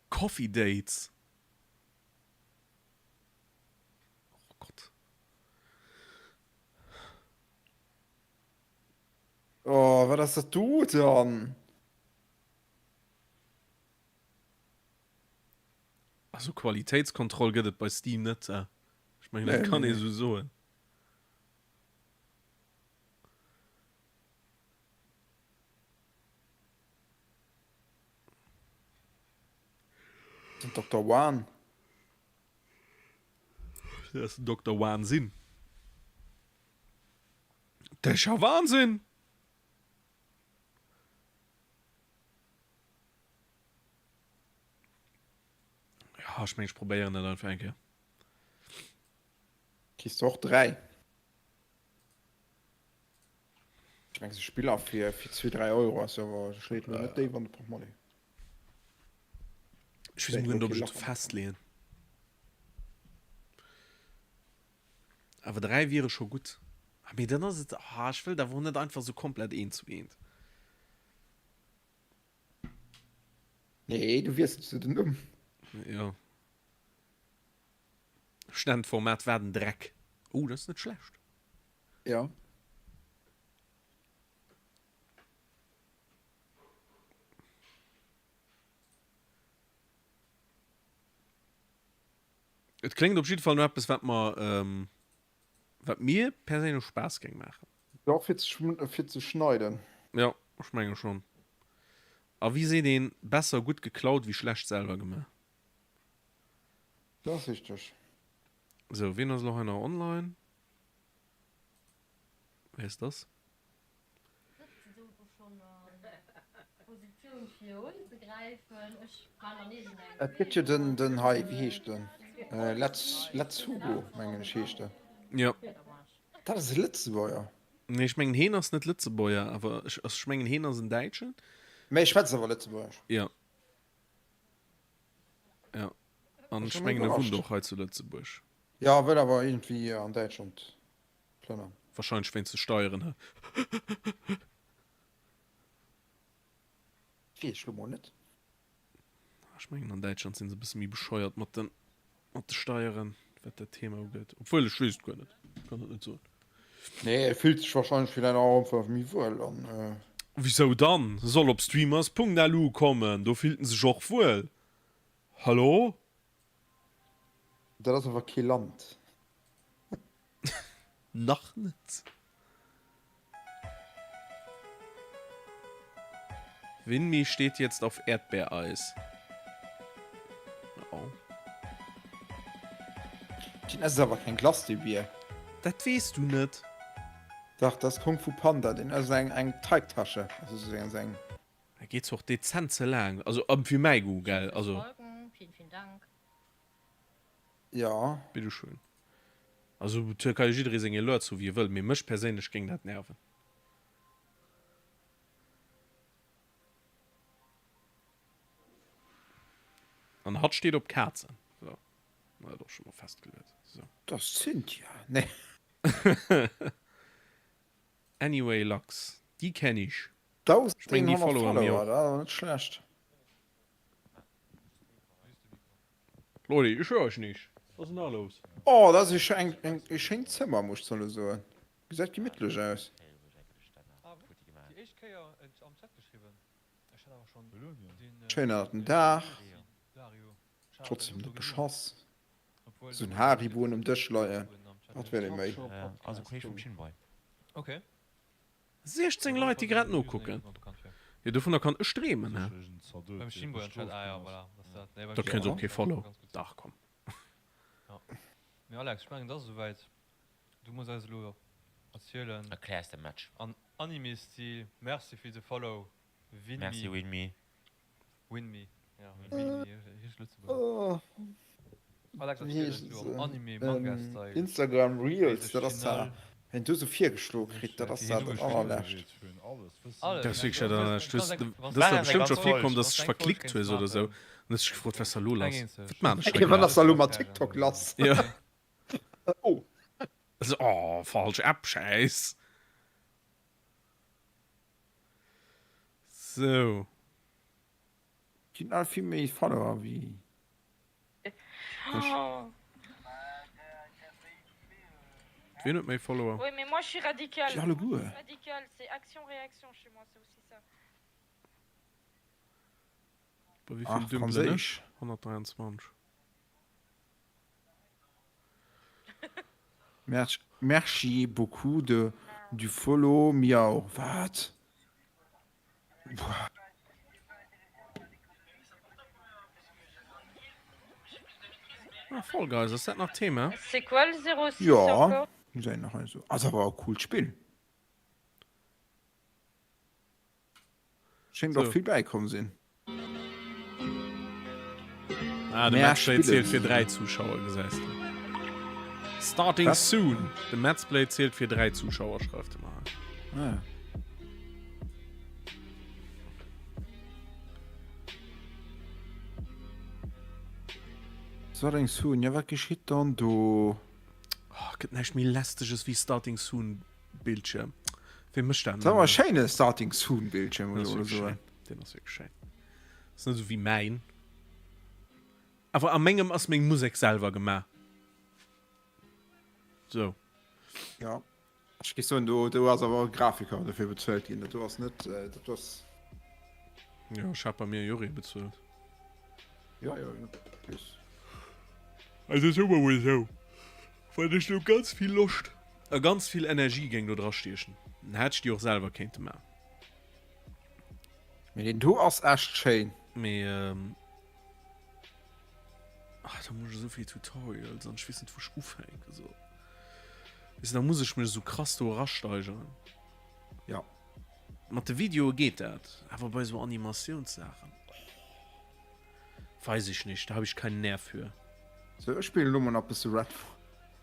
Coffee Dates. Oh Gott. Oh, wat ass dat do dann? Also Qualitéitskontroll gëtt et bei Steam net. Ech mengen dat kann ee sou soen. Den Dokter Wan. Dat ass den Dokter Wahnsinn. Dat ass ja Wahnsinn! Ja, ech mengen ech probéieren dat einfach eng Kéier. Kriss de och 3. Ech mengen se Spiller fir fir 2, 3 Euro ass jo awer schléit lo net déif an de Portmonnie. Ech weess net ob ech et festleeën. Awer 3 wiere scho gutt. Ah mee dann ass et, ah ech wëllt awer och net einfach sou komplett eent zu eent. Nee, du wiessels jo den Numm. Jo. Ech nennen d'Format Wat en Dreck. Oh, dat ass net schlecht. Jo. Et kléngt op jidde Fall no eppes, wat mer, wat mir perséinlech Spaass géing maachen. Jo, och fir ze, fir ze schneiden. Jo, ech menge schonn. A wéi seet een, besser gutt geklaut wéi schlecht selwer gemaach. Dat ass richteg. Sou, wien ass elo hei nach online? Wer ist das? Et gëtt jo den, den hei, wéi heescht den? Letz, Letz Hugo, mengen ech heescht en. Jo. Dat ass e Lëtzebuerger. Nee, ech mengen heen ass net Lëtzebuerger, awer ech, ech mengen heen ass en Däitschen. Mä e schwätzt awer Lëtzebuergesch. Jo. Jo. An ech mengen e wunnt och hei zu Lëtzebuerg. Jo, wëll awer iergendwéi an Däitschland plënnern. Wahrscheinlech wéinst de Steieren, he? Weess ech lo mol net. Ech mengen an Däitschland sinn se e bësse méi bescheuert mat den mat de Steieren, wat dat Thema ugeet. Obwuel, ech weess et guer net, ech kann et net soen. Nee, e fillt sech wahrscheinlech villäit och einfach méi wuel an. Wisou dann? E soll op streamers.lu kommen, do fillt en sech och wuel. Hallo? Dat ass awer kee Land. Nach net. Winmi steht jetzt auf Erdbeereis. Oh. Deen ass awer keng Glace, dee Bier. Dat weess du net. Dach, dat ass Kung Fu Panda, deen ass eng eng Teigtasche, also sou eng eng. Dat geet zwar och dezent ze laang, also fir mäi Goût, gell, also. Vielen, vielen Dank. Jo. Bitteschön. Also et ka jo jidderee seng Alerts hu wéi e wëll, mee mech perséinlech géing dat nerven. An hatt steet op Kazen. Sou, dat och scho mol festgeluet. Sou. Dat ass d'Cynthia, nee. Anyway Lux, déi kenn ech. Ech mengen déi 1.100 followen mir Follower, och. dat ass awer net schlecht. Loli, ech höre iech nicht. Was ass denn da los? Oh, dat ass e eng e schéint Zëmmer, muss ech elo soen. Gesäit gemittlech aus. Schéin ënnert den Daach, trotzdem net beschoss. Esou en Hariboen um Dësch leien, wat wëll ee méi? 16 Leit déi grad nokucken. Jo dovunner kann ech dreemen he. Da kréien se och kee Follow. Dach komm. Anime Stil, merci fir de Follow Winmi. Merci Winmi. Winmi, ja Winmi, richteg Lëtzebuerger. Alex, wat Wéi geet heescht du am Anime Manga Style? Instagram Reels, dat ass Géiss zwar, wenn du sou virgeschloe kritt, dat ass zwar dat allerlescht. Dat ass wierklech dat allerlescht. Du hues, dat ass der bestëmmt scho virkomm, dass du dech verklickt hues oder sou an hues dech gefrot, wat ass da lo lass? Wat maan ech hei Wat ass grad? da lo mat TikTok lass? Jo. Oh. Also, oh, falsch App, Schäiss. Sou. Ginn all vill méi Follower wéi ech. Wien huet méi Follower? Oui, mais moi je suis radical. Déi alleguer. Radical, c'est action-réaction chez moi, c'est aussi ça. Bei wéi Ach, vill dümpelen ech? Franséisch. 123. Merci beaucoup de du follow miau. Wat? Ah, Fall Guys, ass dat nach Thema? C'est quoi le 06 Jo, encore? gesäit nach esou. Ass awer e coolt Spill. Schéngt och So. vill bäikomm sinn. Ah, de Mehr Matchplay Spille. zielt fir 3 Zuschauer, gesäis de. Starting Was? soon. De Matchplay zielt fir 3 Zuschauer, schreift e mer hei. Ah. Starting soon, ja wat geschitt dann do? Oh, gëtt näischt méi lästeges wéi Starting soon Bildschirm. Wee mécht dat Dat ass awer e nëmmen? schéine Starting soon Bildschirm, Den muss ass ech mol wierklech soen. schéin. Den ass wierklech schéin. Ass net esou wéi mäin. Awer a mengem ass meng Musek selwer gemaach. Sou. Ja, ech géif soen, do, do ass awer e Grafiker dofir bezuelt ginn. Dat do ass net, dat do ass. Jo, ech hat bei mir jo och ee bezuelt. Ja, ja, ja. Just. Also soe mer mol esou, wann ech lo ganz vill Loscht a ganz vill Energie géing do dra stiechen, dann hätt ech déi och selwer kéinte maachen. Mee deen do ass echt schéin. Mee ähm, ach, da muss ech esou vill Tutorials an ech weess net wou ech ufänke soll. Weess de, da muss ech mech esou krass do erasteigeren. Ja. Mat de Videoe geet dat, awer bei esou Animatiounssaachen, oh, weis ech nicht, da hab ich keinen Nerv für. Sou, ech spillen elo mol nach bësse Redfall.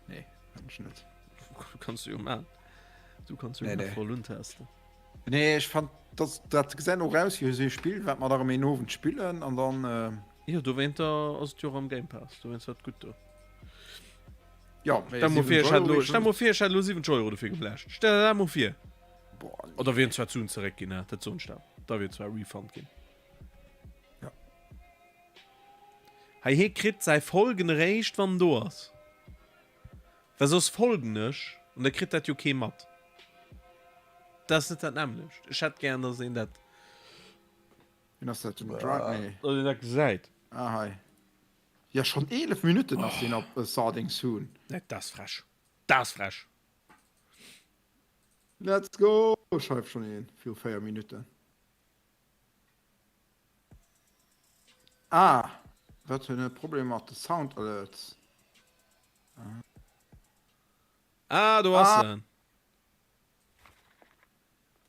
Nee, kann ech net. Kanns du jo maan. Du kanns jo Nee, nee. Redfall untesten. Nee, ech fand dat, dat gesäit och aus wéi esou e Spill, wat mer da erëm een Owend spillen an dann. Jo, dowéinter ass et jo och am Game Pass, dowéinst war et gutt do. Jo, mee Stell mol vir, 70 ech hätt Euro elo, wéi stell schon. mol vir, ech hätt elo 70 Euro dofir geblecht. Stell der dat mol vir. Boah, nee. Oder wieren zwar d'Suen zeréck ginn, dat soen ech der. Da wier zwar e Refund ginn. Ja. Hei, hie kritt säi Folgen eréischt, wann en do ass. Well soss folgen ech an da kritt dat jo kee mat. Dat ass net dat nämmlecht. Ech hätt gären, dass een dat. Wien ass dat? Den Drive? Nee. Dass een dat gesäit. Ah, hei. Ja, schonn 11 Minutten ass deen op Starting Soon. Nee, dat ass frech. Dat ass frech. Let's go! Schreift schonn een viru 4 Minutten. Ah, wat hunn e Problem mat de Sound Alerts. Ah, do ass Ah. en.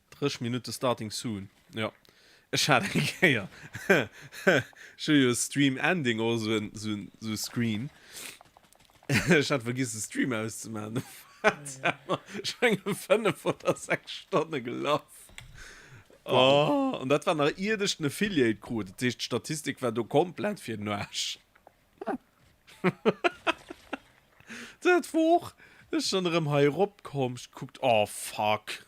30 Minutte starting soon. Jo. Ech hat eng Kéier, ech hu jo Stream Ending och esou en, esou en, esou e Screen. Ech hat vergiss de Stream auszemaachen. Du war ech menge 5 oder 6 Stonne gelaf. Oh, an dat war nach iert ech den Affiliate krut. Dat heescht d'Statistik war do komplett fir den Aarsch. Dat wor och, ech dann erëm hei erop komm, ech gekuckt, oh fuck.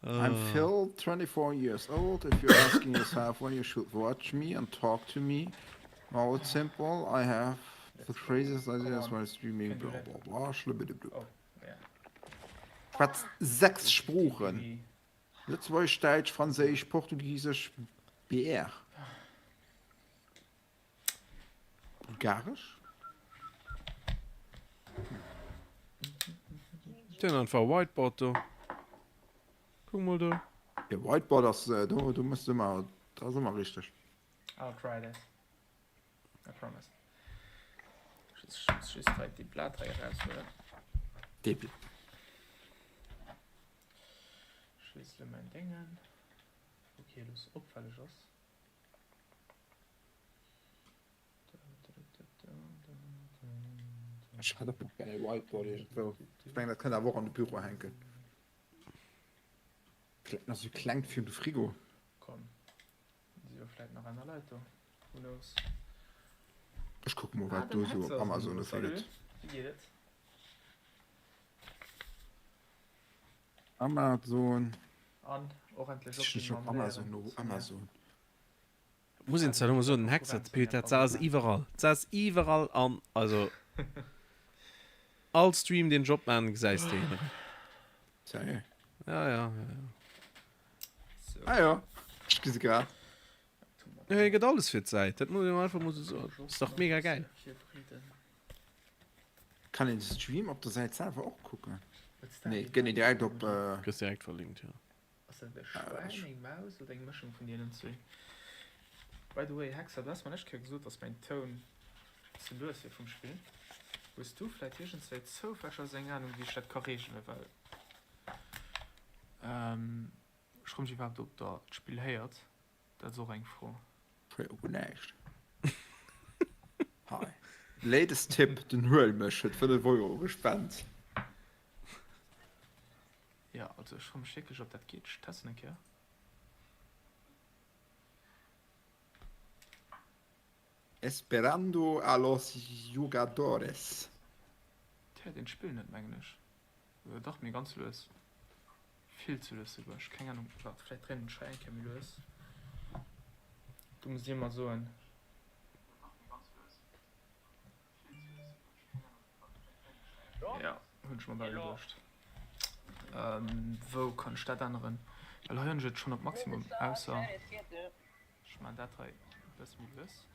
I'm Phil, 24 years old. If you're asking yourself why you should watch me and talk to me, well, it's simple. I have the craziest ideas while streaming, bla bla bla, schlëbbedeblubb. Schwätzt 6 Sproochen, Lëtzebuergesch, Däitsch, Franséisch, Portugisesch, BR. Bulgaresch? Déi hunn einfach e Whiteboard do. Kuck mol do. Jo, Whiteboard ass, do, do muss de ëmmer, dat ass ëmmer richteg. I'll try this. I promise. Ech muss just hei déi Blat hei eraushuelen. Déi Blat. Ech wiessele mäin Déngen. Ok, elo ass opfälleg ass. Ech hätt och nach gär e Whiteboard iergendwou. Ech mengen, dat kënnt awer och an de Büro hänken. Vläicht nach sou klengt fir un de Frigo. Komm, si jo vläit nach aner Leit do, who knows. Ech kucke mol, Ah, wat den do sou Hetzer op ass erëm Amazon do. esou Salut, gëtt. wéi geet et? Amazon. An och endlech Sichen ech opginn op mam Amazon Léieren. no Amazon. Muss een zwar elo mol soen, den Hexer, de Pit, dat ass iwwerall. Dat ass iwwerall an, also all Stream deen ech opmaan, gesäis de hien erëm. Sérieux? Ja, ja, ja, ja. Ah jo, ech gesi grad. Jo, hie gëtt alles fir d'Säit, dat muss een einfach mol esou soen. Ass dach mega gäil. Kann een de Stream op der Säit selwer och kucken? Nee, et gëtt een direkt op. Gëss direkt verlinkt, jo. Ass dat e Schwäin, eng Maus oder eng Mëschung vun deenen zwee? By the way, Hexer, du has mer lescht Kéier gesot, dass mäin Toun ze lues wier vum Spill. Hues du vläit iergendswéi zoufällegerweis eng Anung, wéi ech dat ka reegelen? Well ech froe mech iwwerhaapt, ob der d'Spill héiert. Dat ass och eng Fro. Ech héiere guer näischt. Hei. Latest Tip, Den Huelmech huet 5 Euro gespent. Jo, also ech froe mech wierklech ob dat geet. Ech testen eng Kéier. Esperando a los jugadores. Et héiert een d'Spill net mengen ech. Oder dach, mee ganz lues. Vill ze lues souguer. Ech keng Ahnung. Waart, vläit dréinen ech hei eng Kéier méi lues. Du musst dir mer soen. Ja, hunn ech mer bal geduecht. Wou kann ech dat änneren? Well hei hunn ech et schonn op Maximum, ausser ech maan dat hei e bësse méi lues.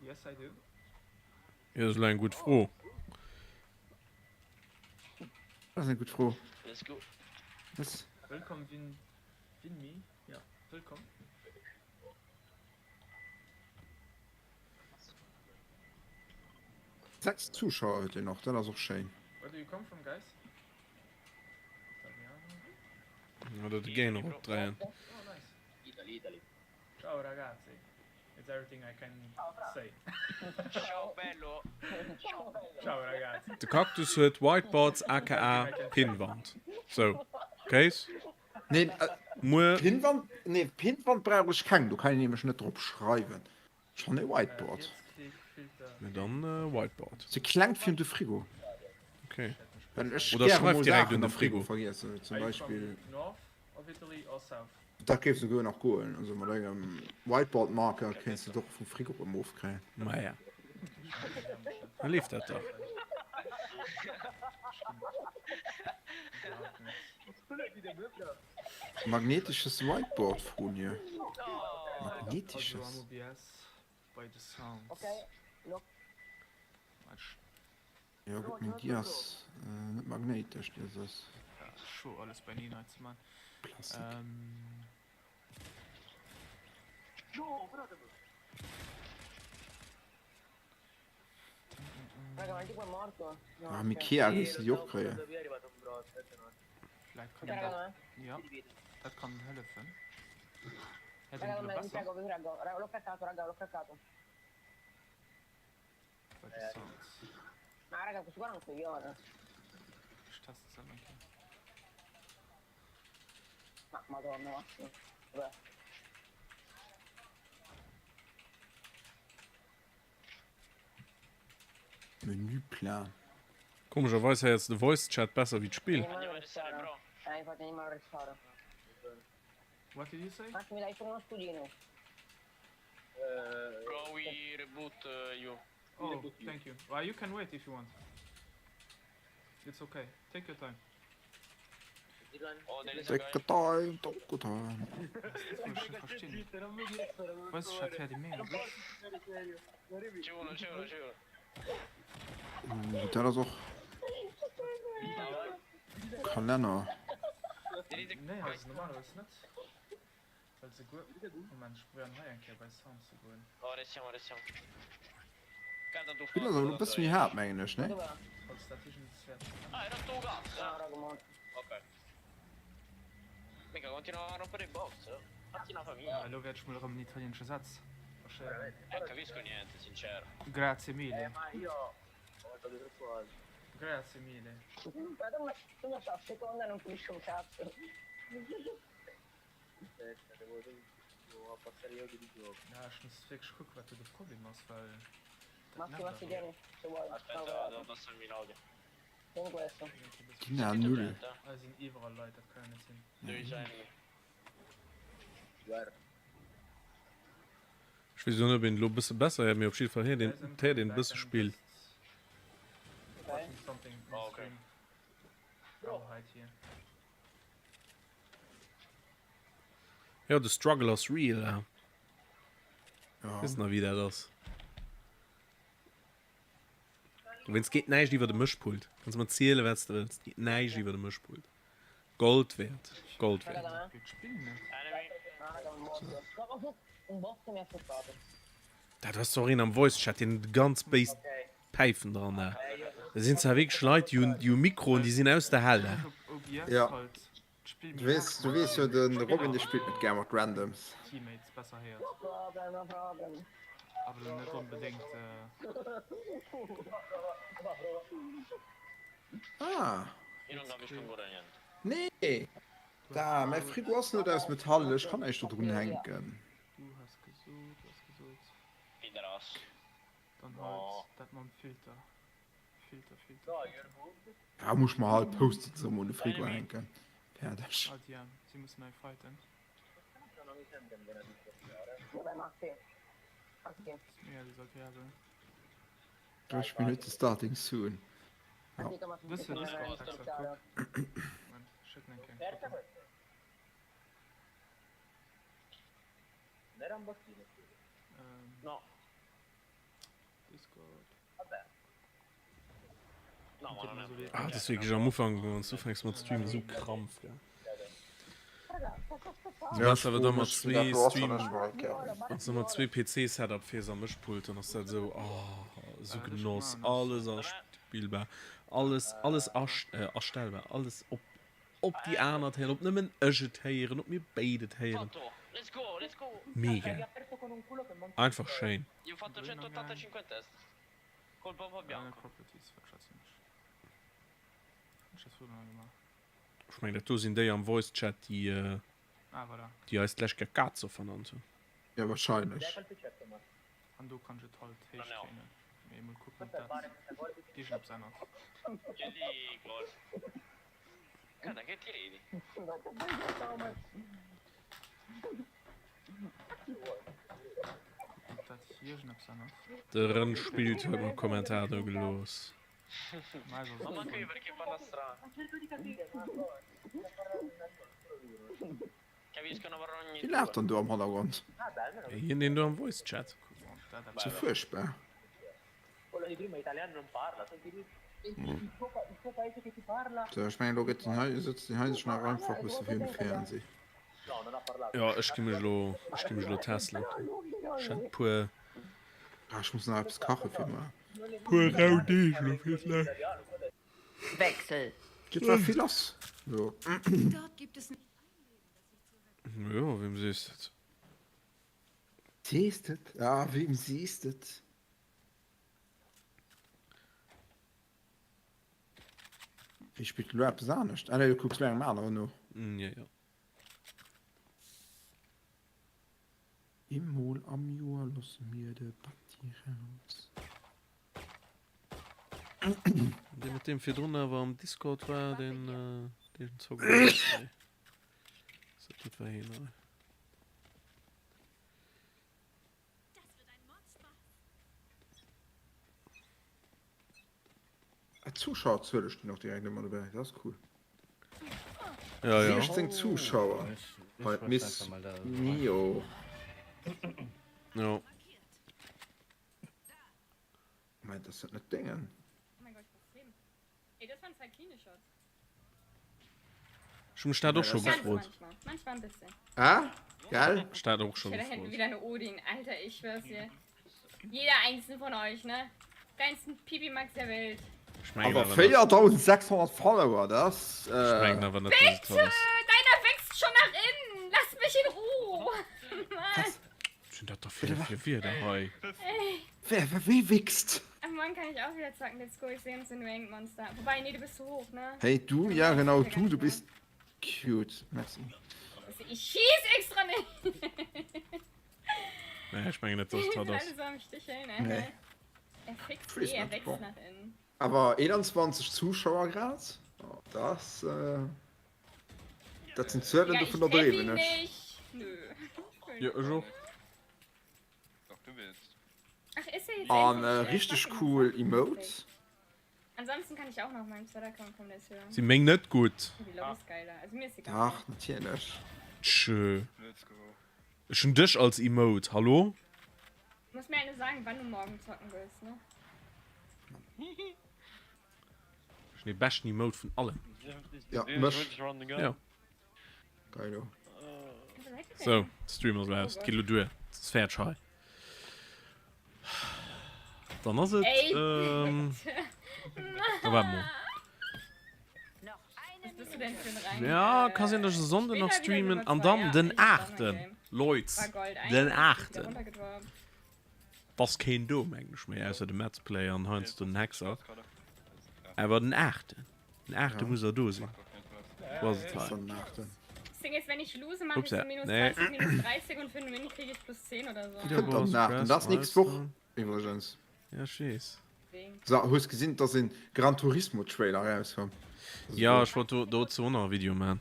Yes I do. Jo, dat ass elo eng gutt Fro. Dat ass eng gutt Fro. Let's go. Was? Wëllkomm Vin, Vinmi, ja, wëllkomm. 6 Zuschauer huet een och, dat ass och schéin. Where do you come from guys? Italiano. Oder de Gain eropdréien. Oh nice. Italy, Italy. Ciao ragazzi. It's everything I can say. Ciao bello. Ciao ragazzi. De Cactus huet Whiteboards aka Pinnwand. Sou, Kéis? Nee, Muer. Pinnwand, nee, Pinnwand brauch ech keng, do kann een nämlech net drop schreiwen. Ech han e Whiteboard. Na dann Whiteboard. Ze kleng fir un de Frigo. Okay. Well ech Oder gäre schreif mol direkt un Saachen de am Frigo Frigo. vergiessen, zum Beispill. North of Italy or South? Dat géif souguer nach goen. Also mat engem Whiteboard Marker kéints de et och vum Frigo erëm ofkréien. Maja. Da leeft dat dach. Magnetisches Whiteboard Folie. Magnetisches? Jo gutt, mee déi ass net magnéitesch, déi ass aus Plastik. Ah, am Ikea géifs de déi och kréien. Menüplan. Komescherweis héiers de Voice Chat besser wéi d'Spill. What did you say? Bro, we reboot you. Oh, thank you. Well, you can wait if you want. It's okay. Take your time. Oh, there is a Take guy. your time, take your time. Weiss ech hat här déi mega gutt. C'è uno, c'è uno, c'è uno. Uh, dat ass och Kalenner. Nee, hei ass normalerweis net. Well se guer. Moment, ech probéieren hei eng Kéier bei Sound ze goen. Oh, restiamo, restiamo. Guarda tu D'Spill ass awer elo e bësse méi haart, mengen ech, ne? Falls dat iergendswäert. Ah, hai rotto un cazzo. Ok. Mica continua a rompere i box. Fatti una famiglia. Ah, elo wäert ech mol erëm en italiensche Saz verschéieren. Non capisco niente, sincero. Grazie mille. Eh, ma io ho guardato troppo alto. Grazie mille. Guarda, tu ma a seconda non finisce un cazzo. Aspetta, devo, devo abbassare gli audio di gioco. Ja, ech muss wierklech kucken, wat do de Problem ass, well dat Massi, nervt Massi, awer. vieni, se vuoi. Aspetta, No, vado guarda. a abbassarmi l'audio. Tieni questo. Gina null. Hei sinn iwwerall Leit, dat kann jo net sinn. Dove c'è enemy? Guerra. Ech weess elo net, ob een elo e bësse besser héiert, mee op jidde Fall héiert een, et héiert een e bësse Spill. Watching something in Oh, okay. stream. Oh, hide here. Jo, de Struggle ass real, hè. Ja. Weess nach wéi dat ass. Dowéinst geet näischt iwwer de Mëschpult. Kanns mer zielen, wat s de wëlls, geet näischt iwwer de Mëschpult. Gold wäert, Gold wäert. Dat ass och een am Voice Chat, deen huet ganz béis Päifen dran. Da sinn zwar wierklech Leit, déi hunn, déi hu Mikroen, déi sinn aus der Hell. Ja. Du weess, du weess jo, de Robin dee spillt net gär mat Randoms. Teammates besser héiert. Awer lo net onbedéngt. Ah. Nee! Da, mäi Frigo ass net aus Metall, ech kann näischt do drun hänken. Du has gesot, du has gesot. Dann halt dat mam Filter. Filter, Filter, Filter. Ja, muss ech mer halt Post-its erëm un de Frigo hänken. Fäerdeg. Ah, Diane, si mussen nei fighten. Mega desagreabel. 30 Minutte starting soon. Ja. Dës huet Discord extra, kuck. Moment, ech schëcken eng kleng Foto. Ähm, Discord. Ah, dat ass wierklech am Ufank, wann s du ufänks mat streamen, esou Krampf, gell. Ja, Besser wär da mat ech zwee froen Stream, mech dat do wann s du mat zwee PC-Setup fiers am Mëschpult, dann ass dat esou, oh, esou Genoss, alles aspillbar, alles, alles astellbar, alles op, op déi aner et héieren, ob nëmmen ech et héieren, ob mir béid et héieren. Mega. Einfach schéin. Ech mengen dat do sinn déi am Voice Chat déi déi eis d'lescht Kéier Kazo vernannt hunn. Ja wahrscheinlech. An do kann ech et halt héich dréinen. Mee mol kucken ob dat iergendeppes ännert. Kucken ob dat iergendeppes ännert. De Rënn spillt huet mer Kommentar do gelooss. Wie laacht dann do am Hannergrond? Hien deen do am Voice Chat. Sou fuerchtbar. Sou, ech mengen elo gëtt den hei, sëtzt den hei sech nach einfach e bësse virum Fernseh. Jo, ech gi mech elo, ech gi mech elo tässelen. Ech hat puer. Ah, ech muss nach eppes kache fir mar. Puer rau Deeg elo fir d'lescht. Wechsel. Et war vill lass elo. Jo, weem sees de et? Sees de et? Ah, weem sees de et? Wéi spillt elo eppes anescht? Ah nee, du kucks lo engem aneren no. Jo, jo. Eemol am Joer loosse mir de Batti raus. Dee mat deem virdrun awer am Discord war, deen deen zockt och net méi. Dat war hien hei. D'Zuschauerzuele stinn och direkt ëmmer dobäi, dat ass cool. Ja, ja. 16 Zuschauer bei Miss Mio. Ja. Moment, ass dat net dengen? Ech hu mech dat och scho gefrot. Ah, gell? Ech dat och scho Da hinten gefrot. wieder eine Odin. Alter, ich schwör's dir. Jeder einzelne von euch, ne? Kleinsten Pipi-Max der Welt. Ech mengen Awer awer net. 4600 Follower, dat ass. Ech mengen awer net, dass et Bitte! hatt ass. Deiner wächst schon. nach innen! Lass mich in Ruhe! Mann! Was sinn dat da fir fir Wierder hei? Ey. Wer, wer, wie wichst? Ach, morgen kann ich auch wieder zocken. Let's go, ich sehe uns in Ranked Monster. Wobei, nee, du bist zu hoch, ne? Hey, du, ja genau, du, du bist cute. Merci. Ich schieß extra nicht! Nee, ech mengen net, dass et hatt ass. Alle so am Sticheln, ey. Nee. Er fixt Wees eh, er net, wächst bon. nach innen. Awer 21 Zuschauer grad, dat dat sinn Zuelen, Digga, ich dovunner treff dreemen ihn ech. nicht. Nö. Jo, ech och. Doch, du willst. Ach, ist er jetzt An endlich, äh, richteg fucking cool fucking Emote. perfekt. Ansonsten kann ich auch noch meinen Zweitaccount kommen, der ist höher. Si meng net gutt. Die Lobby ist geiler. Also mir ist egal. Dach, natierlech. Tschö. Let's go. Ech hunn dech als Emote, hallo? Du musst mir halt nur sagen, wann du morgen zocken willst, ne? Ech hunn dee beschten Emote vun allen. Ja, mech. Ja. Geilo. Sou, Stream ass aus. Et geet elo duer. Et ass fäerdeg hei. Dann ass et. Ey, Ähm, bitte. da waart mol. Was bist du denn für ein Rang? Ja, Äh, ka sinn, dass ech e Sonnden nach später wieder streamen. Silber An 2, dann ja, den ich war 8. mal Game. Leut, War Gold 1, den wieder 8. runtergedroppt. T'ass keen do, mengen ech, méi, ausser de Metzplay an heiansdo den Hexer. Awer den 8. Den 8. Ja. muss er do sinn. Wo ass et hei? Den 8. Das Ding ist, wenn ich lose, mache ich Upsa, so minus nee. 20, minus 30 und für einen Win kriege ich plus 10 oder so. Den 8. Dat ass nächst Woch iwwregens. Ja, ech weess. So, hues gesinn, dass een Gran Turismo Trailer erauskomm? Ja, ech wollt do dozou och nach e Video man.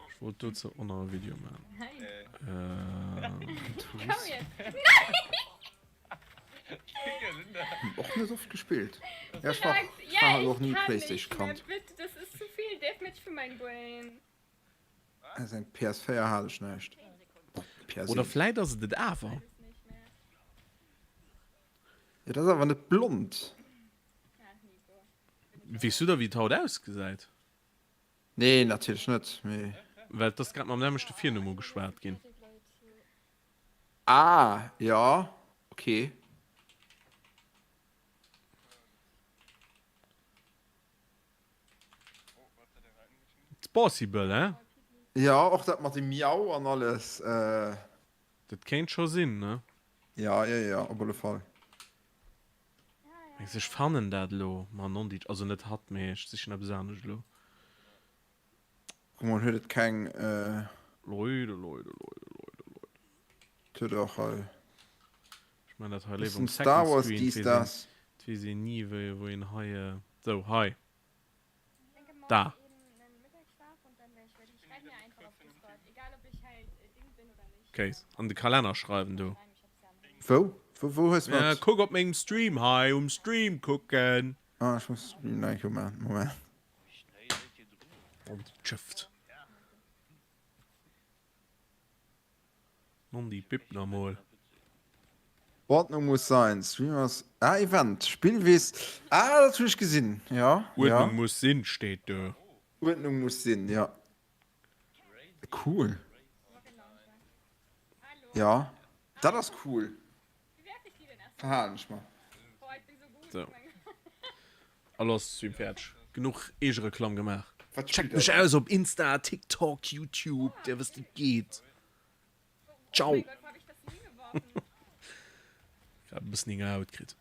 Ech wollt dozou och nach e Video man. Komm jetzt. Och net oft gespillt. Ja, ech war, Sagt, ech ja, war halt ich och nie kann Playstation nicht mehr, Kand. bitte, das ist zu viel Deathmatch für mein Brain. Also eng PS4 hat ech näischt. Boah, PS1. Oder vläit ass et et awer. Ja, dat ass awer net blond. Weess du da wéi et haut ausgesäit? Nee, natierlech net, mee. Well et ass grad mam nämmlechte Virnumm ugeschwat ginn. Ah, jo, okay. It's possible, hein? Jo, och dat mat dem Miau an alles. Dat kéint scho sinn, ne? Ja, jo, jo, op alle Fall. Mengs ech fannen dat elo? Ma non dit, also net hatt, mee ech sichen eppes anescht elo. Guck mol, huet et keng. Leute, Leute, Leute, Leute, Leute. Et huet och hei. Ech man dat hei léiwer um Bëssen Star Second Wars, Screen, dies, weess een, das. et weess een ni wéi wou een hei, sou hei, da. Kéis an de Kalenner schreiwen do. Wou? Wou, wou hues Ja, wat? kuck op mengem Stream hei, um Stream kucken. Ah, ech muss Stream nach eng Kéier maachen, Moment. Oh, Schëfft. Nondi Bip nach mol. Ordnung muss sein, Streamers, ah Event, Spillwiss, ah dat hunn ech gesinn, jo, jo. Uerdnung muss sinn steet do. Uerdnung muss sinn, jo. Cool. Jo, dat ass cool. Verhalen ech mer. Sou. Elo ass de Stream fäerdeg. Genuch Eegereklamm gemaach. Wat Checkt spillt mech der aus op Insta, TikTok, YouTube, dir wësst wéi et geet. Ciao. Grad e bëssen eng Haut kritt.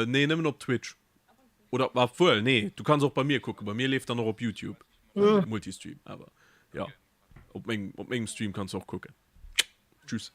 Nee, nëmmen op Twitch. Oder obwuel, nee, du kanns och bei mir kucken. Bei mir leeft dann och op YouTube. Multistream, awer jo, op mengem, op mengem Stream kanns du och kucken. Tschüss.